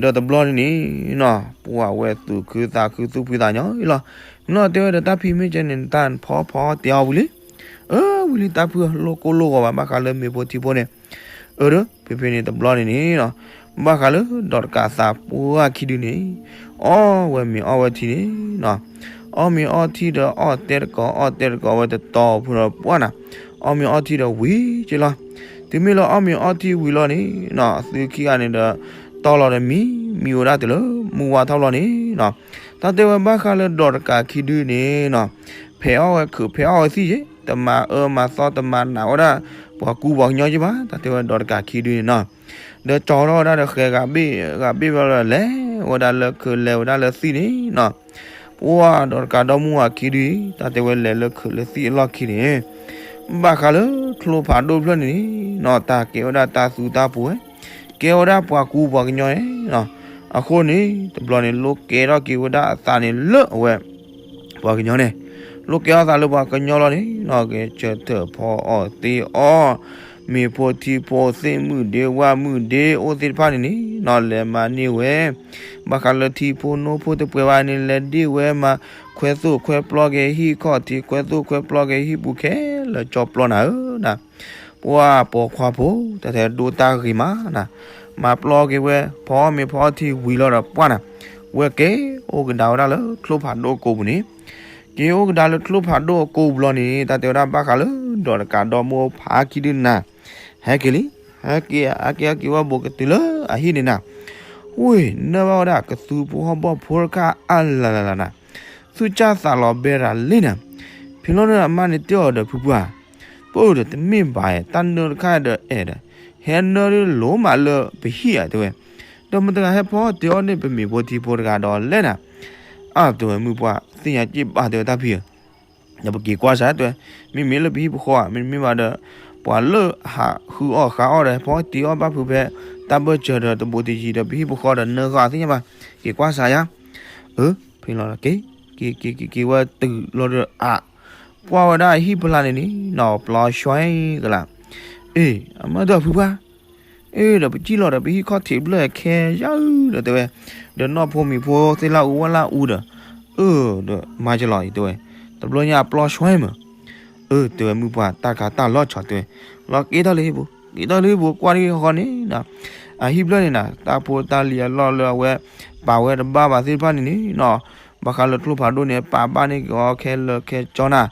ဒီးတဘျီန့ၣ်န့ၣ်နီၤ ပှၢ်ဝဲသူၣ်ခုသးခုသူၣ်ဖှံသးညီအံၤလီၤ, နီၤတဲဝဲဒီးတၢ်ဖံးမ့ၢ်ကဲန့ၣ် တၢ်ဖီဖီတဲအီၤဝံၤလံ, အၢ ဝံၤလံတၢ်ဖု လိၣ်ကိၢ်လိၣ်ဂီၤဘၣ် ဘၣ်ဃးလၢမ့ၤဖိထံဖိန့ၣ်, အၢ ဒီး ဖဲဖဲန့ၣ်တဘျီန့ၣ်န့ၣ်နီၤ, ဘၣ်ဃးလၢဒီးတကးသးပှၢ်ခံဒုန့ၣ်, အီၣ်ဝဲမ့ၤအီၣ်ဝဲထံန့ၣ်နီၤ, အီၣ်မ့ၤအီၣ်ထံဒီးအီၣ်တဲတကိး အီၣ်တဲတကိးဝဲတတီၤဖိဒီးပှၢ်နၤ, အီၣ်မ့ၤအီၣ်ထံဒီးဝံၤက့လီၤ, တုၤမ့ၢ်လၢအီၣ်မ့ၤအီၣ်ထံဝံၤလီၤန့ၣ်နီၤ အသုခံဂၤန့ၣ်ဒီး တီလီၤဒီးမံ မံဝဲဒၣ်တုၤလၢမုၢ်ဝါထီၣ်လီၤန့ၣ်နီၤ, တၢ်တဲဝဲဘၣ်ဃးလၢဒီးတကးခံဒုန့ၣ်နီၤ, ဖဲးအီၣ်ဝဲခုးဖဲးအီၣ်ဝဲသံၣ်က့ တမၤအၢမၤသီတမၤနးဝဲဒၣ် ပှၤကူပှၤကညီက့ဘၣ် တၢ်တဲဝဲဒီးတကးခံဒုန့ၣ်နီၤ, ဒီးကၠီထီၣ်ဝဲဒၣ်ဒီးဃဲၤဂၤဘ့ၣ် ဂၤဘ့ၣ်ဘျီဒီးလဲၤဝဲဒၣ်လၢခုးလဲၤဝဲဒၣ်လၢသံၣ်န့ၣ်နီၤ, ပှၢ်ဒီးတကးဒီမါဝၤခံဒု တၢ်တဲဝဲလဲၤလၢခုးလၢသံၣ်အလီၢ်ခံန့ၣ် ဘၣ်ဃးလၢချိၣ်ဖးဒိၣ်တဖျၢၣ်န့ၣ်နီၤ တၢ်ကဲဝဲဒၣ်တၢ်သူတၢ်ပူၤဝဲ, ကဲဝဲဒၣ်ပှၤကူပှၤကညီန့ၣ်နီၤ, အဃိန့ၣ် တဘျီန့ၣ် လိၣ်ကဲထီၣ်က့ၤဝဲဒၣ်အသးန့ၣ်လၢအဝဲ ပှၤကညီန့ၣ်, လိၣ်ကဲထီၣ်သးလၢပှၤကညီလီၤန့ၣ်နီၤ ကဲဆၢထၢၣ်ဖီအီၣ်သ့အီၣ်, မ့ၤဖိထံဖိသ့ၣ်မုၢ်ဒ့ဝၣ်မုၢ်ဒ့အိၣ်သ့ၣ်တဖၣ်န့ၣ်န့ၣ်နီၤ လဲၤမၤန့ၢ်ဝဲ ဘၣ်ဃးလၢထံဖိနိဖိတပှဲၤဘၣ်န့ၣ် လဲၤဒ့ၣ်ဝဲမၤ ခွဲသိၣ်ခွဲပျီက့ၤဟံၣ်ခီၣ်ထံး ခွဲသိၣ်ခွဲပျီက့ၤဟံၣ်ပူၤခဲလၢာ်ကၠီပျီနၤဧၢနၤ, ပှၢ်ပိာ်ခွါဖိ တၢ်ထဲဒိၣ်တၢ်ဂ့ၤမးနၤ, မၤပျီက့ၤဝဲ ဖီအီၣ်မ့ၤဖီအီၣ်ထံဝံၤလီၤဒီးပှၢ်နၤ, ဝဲက့ၤအိၣ်ကဒါဝဲဒၣ်လၢချိၣ်ဖးဒိၣ်အကိာ်ပူၤန့ၣ်, က့ၤအိၣ်ကဒါလၢချိၣ်ဖးဒိၣ်အကိာ်ပူၤလီၤန့ၣ် တၢ်တဲဝဲဒၣ်ဘၣ်ဃးလၢဒီးတကးဒီမါဝၤဖးခံဒုနၤ, ဟဲက့ၤလံ, ဟဲက့ၤ ဟဲက့ၤဟဲက့ၤဝဲဘူးကတုၤလၢအဟံၣ်န့ၣ်နၤ, ဝ့ၢ်နၢ်ဘၣ်ဝဲဒၣ်ကသူဖိဟီၣ်ဘီၣ်ဖိတခါအလၢ်လၢ်လၢ်နၤ, သူၣ်စၢ်သးလီၤဘဲရၤလံနၤ, ဖဲလီၤန့ၣ်အမါန့ၣ်တဲအီၤဒီးဖုပှၢ်, ပၢ်ဒီးတမ့ၢ်ဘၣ်ဧါ တၢ်နၢတခါဒီးအဲၣ်ဒီး, ဟဲနၢဒုးလိၤမးလၢပဟံၣ်ဧါ တဲဝဲ, ဒီးမတၤတဂၤဟဲဖီအီၣ်တ့ၢ်အီၣ်န့ၢ်ပမ့ၤဖိထံဖိတဂၤဒီးလဲၣ်နၤ, အါ တဲဝဲမုၢ်ပှၢ်သ့ၣ်ညါက့ၣ်ဘၣ် တဲဝဲတၢ်ဖံးဧၢ ဒီးပက့ၤကွၢ်စၢ် တဲဝဲ, မ့မ့ၢ်လၢပဟံၣ်ပဃီဧါ မ့တမ့ၢ်ဘၣ်ဒီး ပှၤလၢဟးဃုအီၣ်ဃုအီၣ်ဒီး ဟဲဖီအီၣ်တ့ၢ်အီၣ်ဘၣ်ဖုးဖဲ တၢ်ဘၢၣ်စၢၤဒီးတဘူးတယံၤဒီး ပဟံၣ်ပဃီဒီးနၢဂၤသ့ၣ်ညါဘၣ်, က့ၤကွၢ်စးယါ, အၢ ဖဲလီၤက့ၤ က့ၤက့ၤက့ၤက့ၤဝဲတုၤလီၤဒီး အ ကွၢ်ဝဲဒၣ်ဟံၣ်ဖျါန့ၣ်န့ၣ် နီၢ်ပျီဆွဲကလး, အ့ အမၢတၢ်ဖုပှၢ် အ့ ဒီးပစံၣ်လီၤဒီး ပဟံၣ်ခီၣ်ထံးဘျၢၣ်ခဲယါဒီးတဲဝဲ, ဒီးနီၢ်ဖိမံၤဖိသ့ၣ်လၢအူဝဲလၢအူဒီး, အၢ ဒီးမၤကလီၤအံၤတဲဝဲ, တဘျီညါအပျီဆွဲမး, အၢ တဲဝဲမုၢ်ပှၢ် တၢ်ကၤတၢ်လီၤဆီတဲဝဲ, လီၤက့ၤထီၣ်လၢဟံၣ်ပူၤ က့ၤထီၣ်လၢဟံၣ်ပူၤ ကွၢ်ဒ်ဃီန့ၣ်, အဟံၣ်ဘျၢၣ်န့ၣ်နၤ တၢ်ဖိတၢ်လံၤအလီၢ်လၢအဝဲ ပာ်ဝဲတဘၣ်ဘၣ်သ့ၣ်တဖၣ်န့ၣ်န့ၣ်နီၤ, ဘၣ်ဃးလၢချိၣ်ဖးဒိၣ်န့ၣ် ပာ်ဘၣ်န့ၢ်က့ၤအီၤခဲလၢာ်ခဲဆ့နၤ,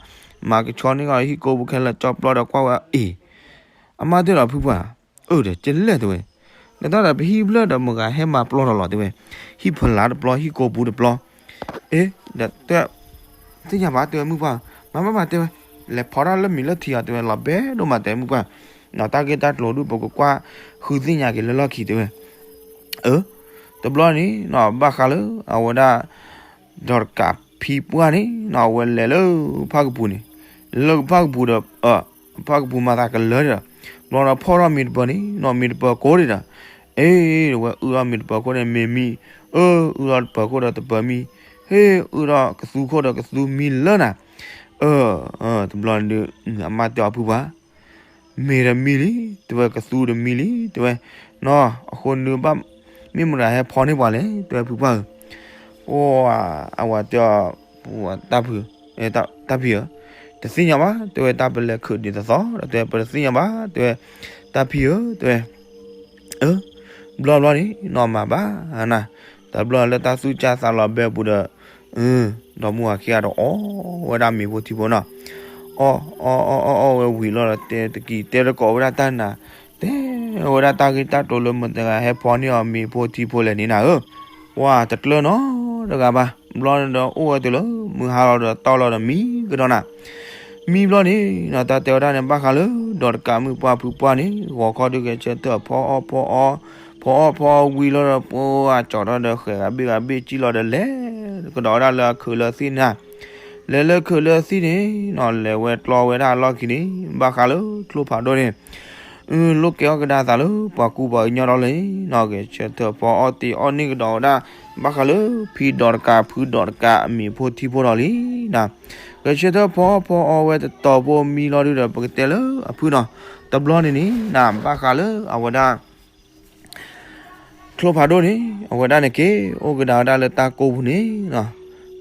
မၤကဆှီန့ၢ်က့ၤအီၤဟံၣ်ကိာ်ပူၤခဲလၢာ်ကၠီပျီဒီးကွၢ်ဝဲအ့ၣ်, အမါတဲလီၤဖုပှၢ်, အၢ ဒီးကလဲၣ်တဲဝဲ, နတၢ်ဒီးပဟံၣ်ဘျၢၣ်ဒီးမတၤဂၤဟဲမၤပျီထီၣ်လီၤတဲဝဲ, ဟံၣ်ဖျါတပျီ ဟံၣ်ကိာ်ပူၤတပျီ, အ့ ဒီးတဲ သ့ၣ်ညါဘၣ်တဲဝဲမုၢ်ပှၢ်, မၤမၤမၤတဲဝဲ, လဲၤဖီတၢ်လၢမံၤလၢထံအီၤတဲဝဲ လီၤဘဲဒိၣ်မးတဲမုၢ်ပှၢ်, နီၤတၢ်ဂ့ၢ်တၢ်ကျိၤဒုးပကကွၢ်ဃုသ့ၣ်ညါက့ၤလၢလီၢ်ခံတဲဝဲ, အၢ တဘျီန့ၣ်နီၤ ဘၣ်ဃးလၢအဝဲဒၣ် ဒီးတကးဖံပှၢ်န့ၣ်နီၤ အဝဲလဲၤလၢဖၣ်ကပူၤန့ၣ်, လၢဖၣ်ကပူၤဒီး ဖၣ်ကပူၤမၤသးကလၢာ်ဒီး, ဘျီဒီးဖီၣ်ထီၣ်မ့ၢ်တပၢၤန့ၣ်နီၤ မ့ၢ်တပၢၤကိးဒံးဒီး, အ့ ဝဲအုၣ်ထီၣ်မ့ၢ်တပၢၤခိၣ်န့ၣ်မ့ၢ်မံ, အၢ အုၣ်ထီၣ်တပၢၤခိၣ်ဒီးတပၢၤမံ, ဟ့ၣ် အုၣ်ထီၣ်ကသူခိၣ်ဒီးကသူမံလၢနၤ, အၢ တဘျီန့ၣ်ဒုး အမါတဲအီၤဖုပှၢ် မ့ၢ်ဒီးမံလံ တဲဝဲ ကသူဒီးမံလံ တဲဝဲ, နီၤ အဃိနုၤဘၣ် မ့ၢ်မတၤဟဲဖီန့ၢ်ပှၤလဲၣ် တဲဝဲဖုပှၢ်ဧၢ, ပှၤ အဝဲတဲအီၤ ပှၤတၢ်ဖု, တၢ်ဖံဧၢ, တသ့ၣ်ညါဘၣ် တဲဝဲ တၢ်ပလဲၤခုးဒံးတသီဒီး တဲဝဲ ပတသ့ၣ်ညါဘၣ် တဲဝဲ တၢ်ဖံဧၢ တဲဝဲ အၢ ဘျီဘျီန့ၣ် နီၢ်မၤဘၣ်နၤ, တဘျီလၢတၢ်သူၣ်ကၢ်သးလီၤဘဲပူၤဒီး, ဒီမါဝၤခံဂၤဒီးအီၣ်ဝဲဒၣ်မ့ၤဖိထံဖိနီၤ, အီၣ်အီၣ်အီၣ်အီၣ်ဝဲဝံၤလီၤဒီး တဲတကံၤတဲတကိးဝဲဒၣ်တၢ်နၤ, တဲဝဲဒၣ်တၢ်ဂ့ၢ်တၢ်ကျိၤလၢမတၤဂၤဟဲဖီန့ၢ်အီၤမ့ၤဖိထံဖိလဲၣ်န့ၣ်နၤဧၢ, ပှၤတကျၢၤနီတဂၤဘၣ်, ဘျီန့ၣ်ဒီးအိၣ်ဝဲတုၤလၢမုၢ်ဟါလီၤဒီးတီၢ်လီၤဒီးမံကဒီးနၤ မံဘျီန့ၣ်နီၤ တၢ်တဲဝဲဒၣ်န့ၣ် ဘၣ်ဃးလၢ ဒီးတကးမုၣ်ပှၢ်ဖုပှၢ်န့ၣ် ဂီၤခီဒုးဂဲၤဆၢထၢၣ်ဖီအီၣ်ဖီအီၣ်, ဖီအီၣ်ဖီအီၣ်ဝံၤလီၤဒီး ပှၤကၠီၣ်ထီၣ်ဒီးဃဲၤဂၤဘ့ၣ်ဂၤဘ့ၣ်ကံၣ်လီၤဒီးလဲၤကဒီးဝဲဒၣ်လၢအခုးလၢသံၣ်နၤ, လဲၤလၢခုးလၢသံၣ်န့ၣ်နီၤ လဲၤဝဲကျီဝဲဒၣ်အလီၢ်ခံန့ၣ် ဘၣ်ဃးလၢချိၣ်ဖးဒိၣ်န့ၣ် လိၣ်ကဲအီၣ်ကဒါသးလၢပှၤကူပှၤကညီဒီးလံနီၤ ဂဲၤဆၢထၢၣ်ဖီအီၣ်တ့ၢ်အီၣ်န့ၢ်ကဒီးဝဲဒၣ် ဘၣ်ဃးလၢဖံဒီးတကးဖုဒီးတကးအမ့ၤဖိထံဖိဒီးလံနၤ, ဂဲၤဆၢထၢၣ်ဖီအီၣ်ဖီအီၣ်ဝဲတတီၤဖိမံလီၤဒုးဒီး ပကတဲလၢအဖုနီၤ, တဘျီန့ၣ်န့ၣ်နၤ ဘၣ်ဃးလၢအဝဲဒၣ် ချိၣ်ဖးဒိၣ်န့ၣ် အဝဲဒၣ်န့ၣ်က့ၤအိၣ်ကဒါဝဲဒၣ်လၢတၢ်ကိးပူၤန့ၣ်နီၤ,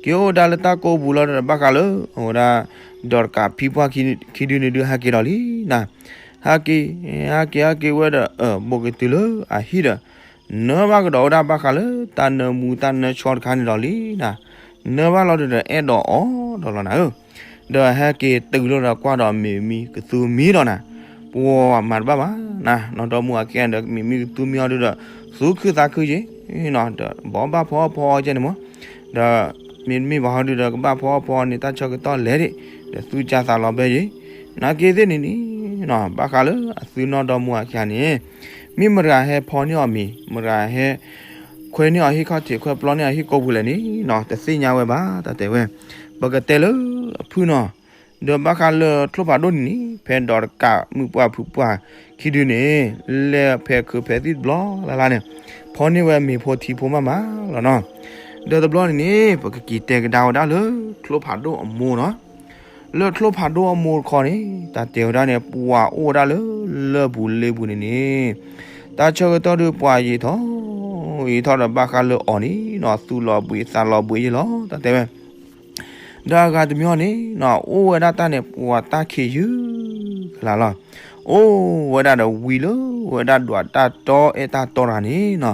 က့ၤအိၣ်ဝဲဒၣ်လၢတၢ်ကိးပူၤလီၤဒီး ဘၣ်ဃးလၢအဝဲဒၣ် ဒီးတကးဖံပှၢ်ခံဒုန့ၣ်ဒုးဟဲက့ၤဒီးလံနၤ, ဟဲက့ၤ ဟဲက့ၤဟဲက့ၤဝဲဒီး အၢ ဘိးကတုၤလၢအဟံၣ်ဒီး နၢဘၣ်ကဒီးဝဲဒၣ်ဘၣ်ဃးလၢ တၢ်နၢမူတၢ်နၢဆီတခါန့ၣ်ဒီးလံနၤ, နၢဘၣ်လီၤဒုးဒီး အဲၣ်ဒိးအီၣ်ဒီးလီၤနၤဧၢ, ဒီးဟဲက့ၤတုၤလီၤဒီးကွၢ်ဒီးမ့ၤမံကသူမံဒီးနၤ, ပှၤမၤတဘၣ်ဘၣ်နၤ, နီၢ်ဒီမါဝၤခံဂၤဒီး မ့ၤမံကသူမံအီၤဒုးဒီး သူခုသးခုက့ၤ, နီၤ ဒီးဘီဘၣ်ဖီအီၣ်ဖီအီၣ်ကဲန့ၣ်မး, ဒီးမ့တမ့ၢ်ဘၣ်ဟီဒုးဒီး ကဘၣ်ဖီအီၣ်ဖီအီၣ်န့ၣ် တၢ်ဆၢကတီၢ်လဲၤဒံး, ဒီးသူၣ်ကၢ်သးလီၤဘဲယ့ၤ, နာ်က့သ့ၣ်န့ၣ်န့ၣ်နီၤ ဘၣ်ဃးလၢအသုနီၢ်ဒီမါဝၤခံဂၤန့ၣ်, မ့ၢ်မတၤဂၤဟဲဖီန့ၢ်အီၤမ့ၤ မတၤဂၤဟဲ ခွဲန့ၢ်အီၤဟံၣ်ခီၣ်ထံးခွဲပျီန့ၢ်အီၤဟံၣ်ကိာ်ပူၤလဲၣ်န့ၣ်နီၤ တသ့ၣ်ညါဝဲဘၣ် တၢ်တဲဝဲ, ပကတဲလၢအဖုနီၤ, ဒီးဘၣ်ဃးလၢချိၣ်ဖးဒိၣ်န့ၣ်န့ၣ် ဖဲဒီးတကးမုၣ်ပှၢ်ဖုပှၢ်ခံဒုန့ၣ် လဲၤဖဲးခုးဖဲးသံၣ်တဘျီလၢ်လၢ်န့ၣ် ဖီန့ၢ်ဝဲမ့ၤဖိထံဖိမးမးလီၤနီၤ, ဒီးတဘျီန့ၣ်န့ၣ် ပကက့ၤတဲကဒါဝဲဒၣ်လၢချိၣ်ဖးဒိၣ်အမိၢ်နီၤ, လၢချိၣ်ဖးဒိၣ်အမိၢ်တခီန့ၣ် တၢ်တဲဝဲဒၣ်န့ၣ် ပှၤအိၣ်ဝဲဒၣ်လၢလၢၢ်ပူၤလ့ပူၤန့ၣ်န့ၣ်, တၢ်ဆၢကတီၢ်ဒုးပှၤယံာ်ထီၣ် ယံာ်ထီၣ်ဒီးဘၣ်ဃးလၢအီၤန့ၣ်နီၤ သူၣ်လီၤဘှံးသးလီၤဘှံးယ့ၢ်လီၤ တၢ်တဲဝဲ, ဒီးအဂၤတမံၤအီၤန့ၣ်နီၤ အိၣ်ဝဲဒၣ်တၢ်န့ၣ် ပှၤတၢ်ခံးယုၢ်ကလးလီၤ, အိၣ်ဝဲဒၣ်ဒီးဝံလၢဝဲဒၣ်ဒွးတၢ်တီအဲၣ်တၢ်တီတဂၤန့ၣ်နီၤ,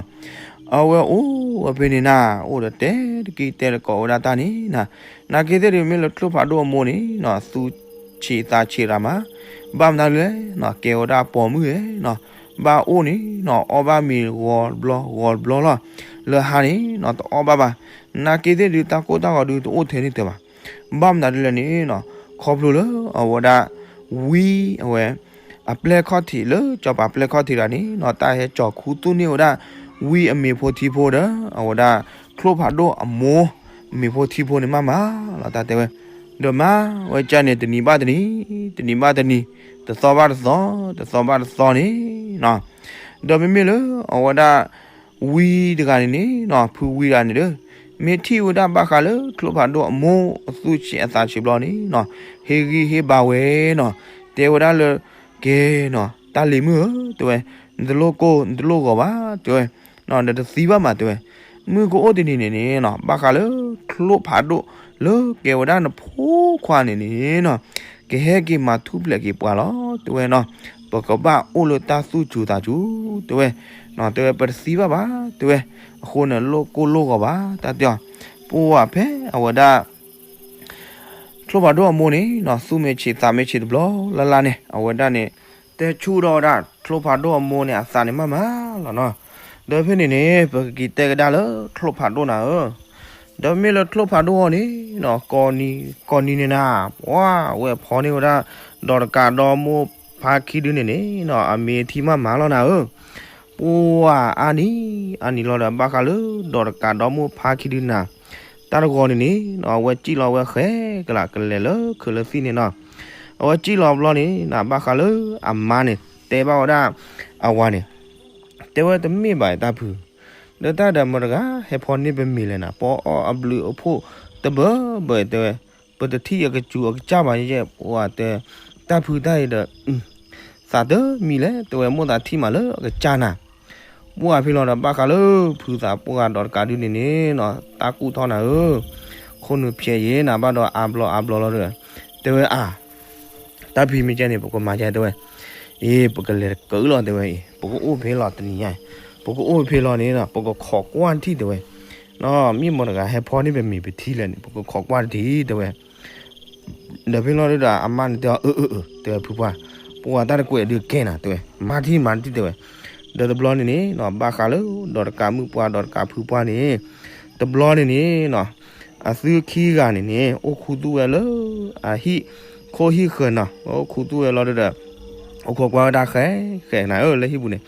အဝဲအိၣ်ဝဲဖဲန့ၣ်နၤ အိၣ်ဒီးတဲတက့ၢ်တဲတကိးဝဲဒၣ်တၢ်န့ၣ်နၤ, နာ်က့သ့ၣ်ဒုးမ့ၢ်လၢချိၣ်ဖးဒိၣ်အမိၢ်န့ၣ်နီၤ သူဆံးသးဆံးတၢ်မး, ဘၣ်မနုၤလဲၣ်နီၤ ကဲဝဲဒၣ်ပိာ်မုၣ်ဧဲနီၤ, ဘၣ်အိၣ်န့ၣ်နီၤ အီၣ်ဘၣ်မ့ၤဂီၤတဘျီဂီၤတဘျီလီၤ, လၢဟါန့ၣ်နီၤ တအီၣ်ဘၣ်ဘၣ်, နာ်က့သ့ၣ်ဒုးတၢ်ကိၢ်တၢ်ဂီၤဒုးတအိၣ်ထဲန့ၣ်တၢ်ဘၣ်, ဘၣ်မနုၤဒ်လဲၣ်န့ၣ်နီၤ ခီဖျိလၢအဝဲဒၣ် ဝံအဝဲ အပျဲၢ်ခီၣ်ထံးလၢစီၤပၤပျဲၢ်ခီၣ်ထံးတဂၤန့ၣ်နီၤ တၢ်ဟဲကၠီၤခူသူၣ်န့ၢ်ဝဲဒၣ် ဝံအမ့ၤဖိထံဖိဒီး အဝဲဒၣ် ချိၣ်ဖးဒိၣ်အမိၢ် မ့ၤဖိထံဖိန့ၣ်မးမးလီၤ တၢ်တဲဝဲ, ဒီးမၤဝဲကၢ်န့ၣ် တနံၤဘၣ်တနံၤ တနံၤဘၣ်တနံၤ တသီဘၣ်တသီ တသီဘၣ်တသီန့ၣ်နီၤ, ဒီးမ့မ့ၢ်လၢအဝဲဒၣ် ဝံတဂၤန့ၣ်န့ၣ်နီၤ ဖုဝံတဂၤန့ၣ်ဒီး မ့ၢ်ထံၣ်ဝဲဒၣ်ဘၣ်ဃးလၢချိၣ်ဖးဒိၣ်အမိၢ်အသူၣ်ဆံးအသးဆံးဘျီန့ၣ်နီၤ ဟ့ၣ်ဂံၢ်ဟ့ၣ်ဘါဝဲနီၤ တဲဝဲဒၣ်လၢ ကဲနီၤ တၢ်လံၤမုၣ်ဧၢ တဲဝဲ နတလိၣ်ကိၢ်နတလိၣ်ဂီၤဘၣ် တဲဝဲ နတသံဘၣ်မး တဲဝဲ မုၢ်ကအိၣ်တနံၤန့ၣ်န့ၣ်နီၤ ဘၣ်ဃးလၢချိၣ်ဖးဒိၣ်လၢကဲဝဲဒၣ်နဖိခွါန့ၣ်န့ၣ်နီၤ ကဟဲက့ၤမၤထူၣ်ဖျဲးက့ၤပှၤလီၤ တဲဝဲနီၤ ပကဘၣ်အိၣ်လၢတၢ်သူၣ်စူၤသးစူၤ တဲဝဲ တဲဝဲ ပတသံဘၣ်ဘၣ် တဲဝဲ အဃိန့ၣ်လိၣ်ကိၢ်လိၣ်ဂီၤဘၣ် တၢ်တဲအီၤ ပှၤဖဲအဝဲဒၣ် ချိၣ်ဖးဒိၣ်အမိၢ်န့ၣ်နီၤ သူၣ်မ့ၢ်ဆံးသးမ့ၢ်ဆံးတဘျီလၢ်လၢ်န့ၣ် အဝဲဒၣ်န့ၣ် တဲဆူၣ်ထီၣ်ဝဲဒၣ်ချိၣ်ဖးဒိၣ်အမိၢ်န့ၣ် အသးန့ၣ်မးမးလီၤနီၤ ဒီးဖဲန့ၣ်န့ၣ် ပကက့ၤတဲကဒါလၢချိၣ်ဖးဒိၣ်နၤဧၢ ဒီးမ့ၢ်လၢချိၣ်ဖးဒိၣ်အီၤန့ၣ်နီၤ ကိးနံၤကိးနံၤန့ၣ်နၤ ပှၤဝဲဖီန့ၢ်ဝဲဒၣ် ဒီးတကးဒီမိၢ်ဖါခံဒုန့ၣ်န့ၣ်နီၤ အမ့ၢ်ထံၣ်မးမးလီၤနၤဧၢ ပှၤအါနံၤအါနံၤလီၤဒီး ဘၣ်ဃးလၢဒီးတကးဒီမိၢ်ဖါခံဒုနၤ တၢ်တဂီၤန့ၣ်န့ၣ်နီၤ အဝဲစံၣ်လီၤဝဲဃဲကလးကလဲၤလၢခုးလၢသံၣ်န့ၣ်နီၤ အဝဲစံၣ်လီၤဘျီန့ၣ်နၤ ဘၣ်ဃးလၢအမါန့ၣ် တဲဘၣ်ဝဲဒၣ် အဝၤန့ၣ် တဲဝဲတမ့ၢ်ဘၣ်တၢ်ဖု လၢတၢ်ဒီးမတၤတဂၤ ဟဲဖီန့ၢ်ပမံၤလဲၣ်နၤ ပအီၣ်အဘျုးအဖှိၣ်တဘၢဘၢတဲဝဲ ပတထံၣ်အကစူၤအကစၢ်ဘၣ်ယဲၢ် ပှၤတဲ တၢ်ဖုတၢ်အံၤဒီး သးတမံၤလဲၣ် တဲဝဲမိၢ်သးထံၣ်မးလၢအကစၢ်နၤ ပှၤဖဲလီၤဒီး ဘၣ်ဃးလၢဖုသးပှၢ်ဒီးတကးဒုန့ၣ်န့ၣ်နီၤ တၢ်ကူၣ်ထီၣ်နၤဧၢ ခိၣ်နူာ်ဖျဲးယံၤနၤ ဘၣ်ဒီးအါဘျီအါဘျီလီၤဒီး တဲဝဲအါ တၢ်ဖံးမ့ၢ်ကဲန့ၣ် ပကမၤကဲတဲဝဲ အ့ ပကလဲၤတကၢလီၤတဲဝဲအံၤ ပကအိၣ်ဖဲလီၤတနံၤညါ ပကအိၣ်ဖဲလီၤန့ၣ် ပကခိးကွၢ်တထံၣ်တဲဝဲ မ့ၢ်မတၤတဂၤဟဲဖီန့ၢ်ပမံၤပထံလဲၣ်န့ၣ် ပကခိးကွၢ်တထံၣ်တဲဝဲ ဒီးဖဲလီၤဒီး အမါန့ၣ်တဲအီၤ အၢ အၢ အၢ တဲဝဲ ဖုပှၢ် ပှၤတၢ်တကွဲးဒုးကဲနၤ တဲဝဲ မၤထံၣ်မၤထံၣ်တဲဝဲ ဒီးတဘျီန့ၣ်န့ၣ်နီၤ ဘၣ်ဃးလၢ ဒီးတကးမုၣ်ပှၢ် ဒီးတကးဖုပှၢ်န့ၣ် တဘျီန့ၣ်န့ၣ်နီၤ အသုခံဂၤန့ၣ်န့ၣ် အိၣ်ခူသူၣ်ဝဲလၢ အဟံၣ်ခိၣ်ဟံၣ်ဃၢၤနီၤ အိၣ်ခူသူၣ်ဝဲလီၤဒီး အိၣ်ခိးကွၢ်ဝဲဒၣ်ဃဲဃဲနၤဧၢ လၢဟံၣ်ပူၤန့ၣ်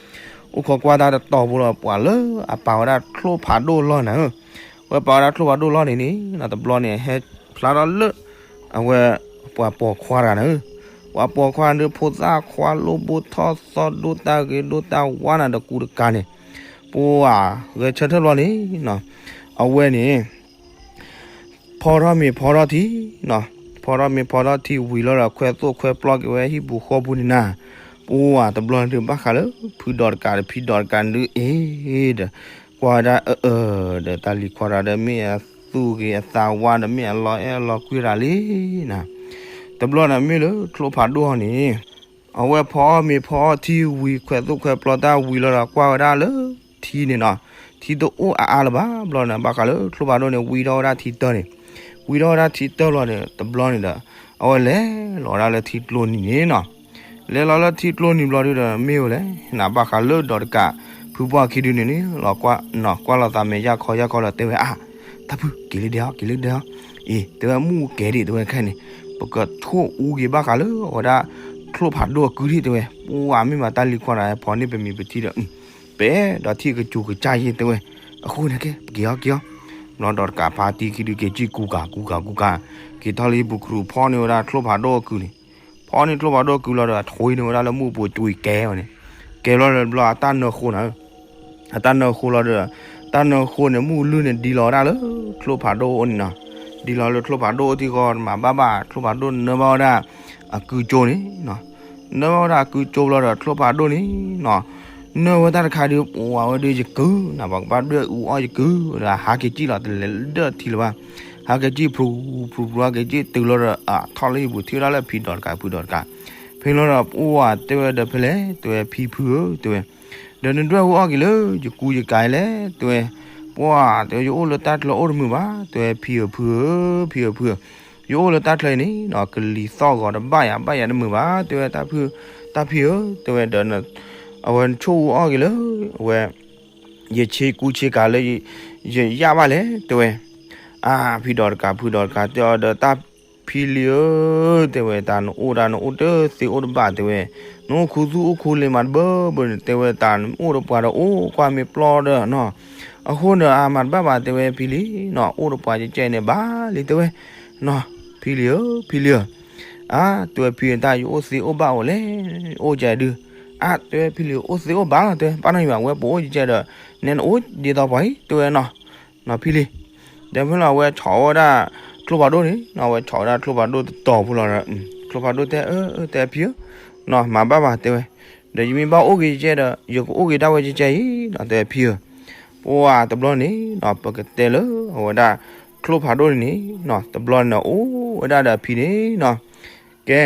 အိၣ်ခိးကွၢ်တၢ်တတီၤဖိလီၤ ပှၤလၢအပာ်ဝဲဒၣ်ချိၣ်ဖးဒိၣ်လီၢ်နၤဧၢ ဝဲပာ်ဝဲဒၣ်ချိၣ်ဖးဒိၣ်လီၢ်န့ၣ်န့ၣ် တဘျီန့ၣ် ဟဲဖျါထီၣ်လၢ အဝဲ ပှၤပိာ်ခွါတဂၤန့ၣ် ပှၤပိာ်ခွါန့ၣ် ဖိသၣ်ခွါလိၣ်ဘိထီၣ်သီဒိၣ်တၢ်ဂ့ၤဒိၣ်တၢ်ဝါနၤတကူတကးန့ၣ် ပှၤဂဲၤဆၢထၢၣ်ဘျီန့ၣ် အဝဲန့ၣ် ဖီထီၣ်မ့ၤဖီထီၣ်ထံနီၤ, ဖီထီၣ်မ့ၤဖီထီၣ်ထံဝံၤလီၤဒီး ခွဲသိၣ်ခွဲပျီက့ၤဝဲဟံၣ်ပူၤဃီပူၤန့ၣ်နၤ, ပှၤတဘျီန့ၣ်ဒုးဘၣ်ဃးလၢ ဖုဒီးတကးဒီး ဖံဒီးတကးန့ၣ်ဒုးအ့ၣ်ဒီး ကွၢ်ဝဲဒၣ်အၢၣ်အၢၣ်ဒီး တၢ်လံၤခွါတဂၤဒီး မ့ၢ်အသူၣ်ဂ့ၤအသးဝါဒီး မ့ၢ်အလီၤအဲၣ်အလီၤကွံတၢ်လံနၤ, တဘျီန့ၣ်မ့ၢ်လၢချိၣ်ဖးဒိၣ်အီၤန့ၣ် အဝဲဖီအီၣ်မ့ၤဖီအီၣ်ထံဝံၤ ခွဲသိၣ်ခွဲပျီတၢ်ဝံၤလီၤဒီး ကွၢ်ဝဲဒၣ်လၢထံန့ၣ်နီၤ, ထံတအိၣ်အါအါလၢၤဘၣ်. ဘျီန့ၣ် ဘၣ်ဃးလၢချိၣ်ဖးဒိၣ်န့ၣ် ဝံထီၣ်ဝဲဒၣ်ထံတၢန့ၣ်, ဝံထီၣ်ဝဲဒၣ်ထံတၢဘျီန့ၣ် တဘျီန့ၣ်ဒီး အဝဲလဲၤလီၤဝဲဒၣ်လၢထံကျိနံၤန့ၣ်နီၤ, လဲၤလီၤလၢထံကျိနံၤဘျီဒုဒီး မ့ၢ်ဝဲလဲၣ်နၤ ဘၣ်ဃးလၢဒီးတကး ဖုပှၢ်ခံဒုန့ၣ်န့ၣ် လီၤကွၢ်လီၤသးမဲာ်ယၢ်ခီယၢ်ခီဒီး တဲဝဲအါ တၢ်ဖု က့ၤလၢဒဲးအီၤ က့ၤလၢဒဲးအီၤ, အ့ တဲဝဲ မူၢ်ကဲၤဒံး တဲဝဲခဲအံၤန့ၣ် ပကထိၣ်အူက့ၤဘၣ်ဃးလၢအဝဲဒၣ် ချိၣ်ဖးဒိၣ်အကုဒံး တဲဝဲ, ပှၤမ့ၢ်မၤတၢ်လံၤခွါဒီး ဖီန့ၢ်ပမံၤပထံဒီး ပအဲၣ်ဒိးထံၣ်ကစူၤကစၢ်ယ့ တဲဝဲ, အဃိန့ၣ်ကဲ ပက့ၤအီၤက့ၤအီၤ, ဘျီဒီးတကးဖါတံၢ်ခံဒုက့ၤကံၣ်ကူကၤကူကၤကူကၤ, က့ၤထီၣ်လၢဟံၣ်ပူၤခရူး ဖီန့ၢ်ဝဲဒၣ်ချိၣ်ဖးဒိၣ်အကုန့ၣ်, ဖီန့ၢ်ချိၣ်ဖးဒိၣ်အကုလီၤဒီး အထွံန့ၢ်ဝဲဒၣ်လၢမူၢ်ပူၤကွံာ်ကဲဝဲန့ၣ်, ကဲလီၤဒီးဘျီအတၢ်နၢဃိနၤ အတၢ်နၢဃိလီၤဒီး တၢ်နၢဃိန့ၣ် မုၢ်လုၢ်န့ၣ် ဒံလီၤဝဲဒၣ်လၢချိၣ်ဖးဒိၣ်အအိၣ်န့ၣ်နီၤ, ဒံလီၤလၢချိၣ်ဖးဒိၣ်အအိၣ်ထံဃီ မၤဘၣ်ဘၣ် ချိၣ်ဖးဒိၣ်နၢဘၣ်ဝဲဒၣ် အကုကၠိန့ၣ်နီၤ, နၢဘၣ်ဝဲဒၣ်အကုကၠိဘျီဒီး ချိၣ်ဖးဒိၣ်န့ၣ်နီၤ, နၢဝဲတၢ်တခါဒုး ပှၤဝဲဒုးယကုၤနၤ ပှၤကဘၣ်ဒွဲၣ်အူအီၣ်ယကုၤဒီး ဟးက့ၤကံၣ်လီၤတလဲၤဒၢၣ်ထံလၢၤဘၣ်, ဟးက့ၤကံၣ်ဖြူဖြူဖြူ ဟးက့ၤကံၣ်တုၤလီၤဒီး အထီၣ်လၢဟံၣ်ပူၤထံၣ်ဝဲဒၣ်လၢဖံဒီးတကးဖုဒီးတကး, ဖဲလီၤဒီး ပှၤတဲဝဲဒီးဖဲလဲၣ် တဲဝဲ ဖံဖုဧၢ တဲဝဲ ဒီးနဒွဲၣ်အူအီၣ်က့ၤလၢယကူယကၤလဲၣ် တဲဝဲ, ပှၤတဲဝဲ ယအိၣ်လၢတၢ်ချၢအိၣ်တမုာ်ဘၣ် တဲဝဲ ဖံဧၢ ဖုဧၢ ဖံဧၢ ဖုဧၢ, ယအိၣ်လၢတၢ်ချၢအံၤန့ၣ်နီၤ ကလံၤသီၣ်ဂီၤတဘၣ်ယၤဘၣ်ယၤတမုာ်ဘၣ် တဲဝဲ တၢ်ဖု တၢ်ဖံဧၢ တဲဝဲဒီး အဝဲနဆိၣ်အူအီၣ်က့ၤလၢ အဝဲ ယဆ့ကူဆ့ကၤလၢ ယယၣ်ဘၣ်လဲၣ် တဲဝဲ, အါ ဖံဒီးတကးဖုဒီးတကး တဲအီၤဒီး တၢ်ဖံလံၤဧၢ တဲဝဲ တၢ်နအိၣ်တၢ်နအိၣ်တသ့အိၣ်တဘၣ် တဲဝဲ, နအိၣ်ခူသူၣ်အိၣ်ခူလ့ၤမးတဘၢဘၢန့ၣ် တဲဝဲ တၢ်နအိၣ်ဒီးပှၤဒီးအိၣ်ကွၢ်မ့ၢ်ပျီဒီးနီၤ, အဃိန့ၣ် အမၤတဘၣ်ဘၣ် တဲဝဲ ဖံလံၤနီၤ အိၣ်ဒီးပှၤကဲကဲန့ၣ်ဘၣ်လံ တဲဝဲ, နီၤ ဖံလံၤဧၢ ဖံလံၤဧၢ, အါ တဲဝဲ ဖံတၢ်ယအိၣ်သ့အိၣ်ဘၣ်အိၣ်လဲၣ် အိၣ်ကဲဒုး, အါ တဲဝဲ ဖံလံၤအိၣ်သ့အိၣ်ဘၣ်လီၤ တဲဝဲ ဘၣ်နီၢ်ယံၤဘၣ် ဝဲပအိၣ်ကဲကဲဒီး နဲနအိၣ်ဒ်သိးပှၤအံၤ တဲဝဲနီၤ, နီၤဖံလံၤ, ဒီးမ့ၢ်လီၤ အဝဲဆီၣ်ဝဲဒၣ် ချိၣ်ဖးဒိၣ်န့ၣ်နီၤ, အဝဲဆီၣ်ဝဲဒၣ်ချိၣ်ဖးဒိၣ်တတီၤဖိလီၤဒီး ချိၣ်ဖးဒိၣ်တဲ အၢ တဲဖံဧၢ, နီၤ မၤဘၣ်ဘၣ်တဲဝဲ, ဒီးယမ့ၢ်ဘၣ်အိၣ်က့ၤကဲဒီး ယကအိၣ်က့ၤဒၣ်ဝဲကဲကဲအံၤနီၤ တဲဖံဧၢ, ပှၤတဘျီန့ၣ်နီၤ ပကတဲလၢအဝဲဒၣ် ချိၣ်ဖးဒိၣ်န့ၣ်နီၤ တဘျီန့ၣ်အိၣ်ဝဲဒၣ်ဒီးအဖံန့ၣ်နီၤ, ကဲ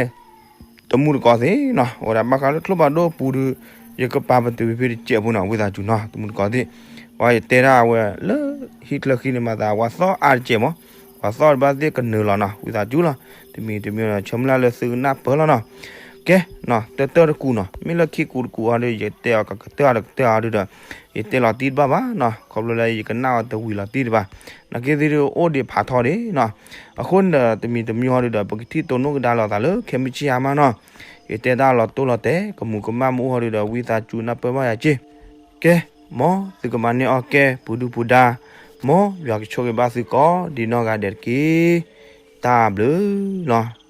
တမူတကိးသ့ၣ်နီၤ အဝဲဒၣ်ဘၣ်ဃးလၢချိၣ်ဖးဒိၣ်အပူၤဒီး ယကပာ်ပတုာ်ဖံဖံတစဲးဖိနီၤ ဝံသးစူၤနီၤ တမူတကိးသ့ၣ်, ပှၤယတဲဒၣ်အဝဲလၢ ဟံၣ်ချၢဃံန့ၣ်မၤသး ပှၤသီၣ်အါတစဲးမး, ပှၤသီၣ်တဘၣ်သ့ၣ်ကနၢၤလီၤနီၤ ဝံသးစူၤလီၤ, တမံၤတမံၤဒီး ဆၢမုၢ်လၢ်လၢသုကနၢ်ပၢၢ်လီၤနီၤ, ကဲ တၢၢ်တၢၢ်တကူာ်နီၤ မ့ၢ်လၢခံကူာ်တကူာ်အီၤဒီး ယတဲအီၤကကတၢၢ်အီၤတကတၢၢ်အီၤဒီး ယတဲလီၤတံၢ်တဘၣ်ဘၣ်နီၤ ခီဖျိလၢယကနၣ်အီၤတဝံၤလီၤတံၢ်တဘၣ်, နာ်က့သ့ၣ်ဒုးအိၣ်ဒံးဖးထီဒံးနီၤ, အဃိန့ၣ်ဒီး တမံၤတမံၤဟီဒုးဒီး ပကထံၣ်တိၢ်နီၣ်ကဒါလိာ်သးလၢ ခဲမုၢ်ဆ့ၣ်ဟါမးနီၤ, ယတဲတၢ်လီၤတိၢ်လီၤတဲာ် ကမူးကမၣ်မ့ၢ်အိၣ်ဟီဒုးဒီး ဝံသးစူၤနၢ်ပၢၢ်ဘၣ်ယၤက့ၢ်, ကဲ မ်သုကမၤန့ၢ်အီၣ်ကဲ ပူၤဒုၣ်ပူၤဒါ, မ်ယွၤကဆိၣ်ဂ့ၤဘၣ်သုကိးဒံးနီၢ်ဂၤဒဲးတက့ၢ်, တၢ်ဘျုးလီၤ.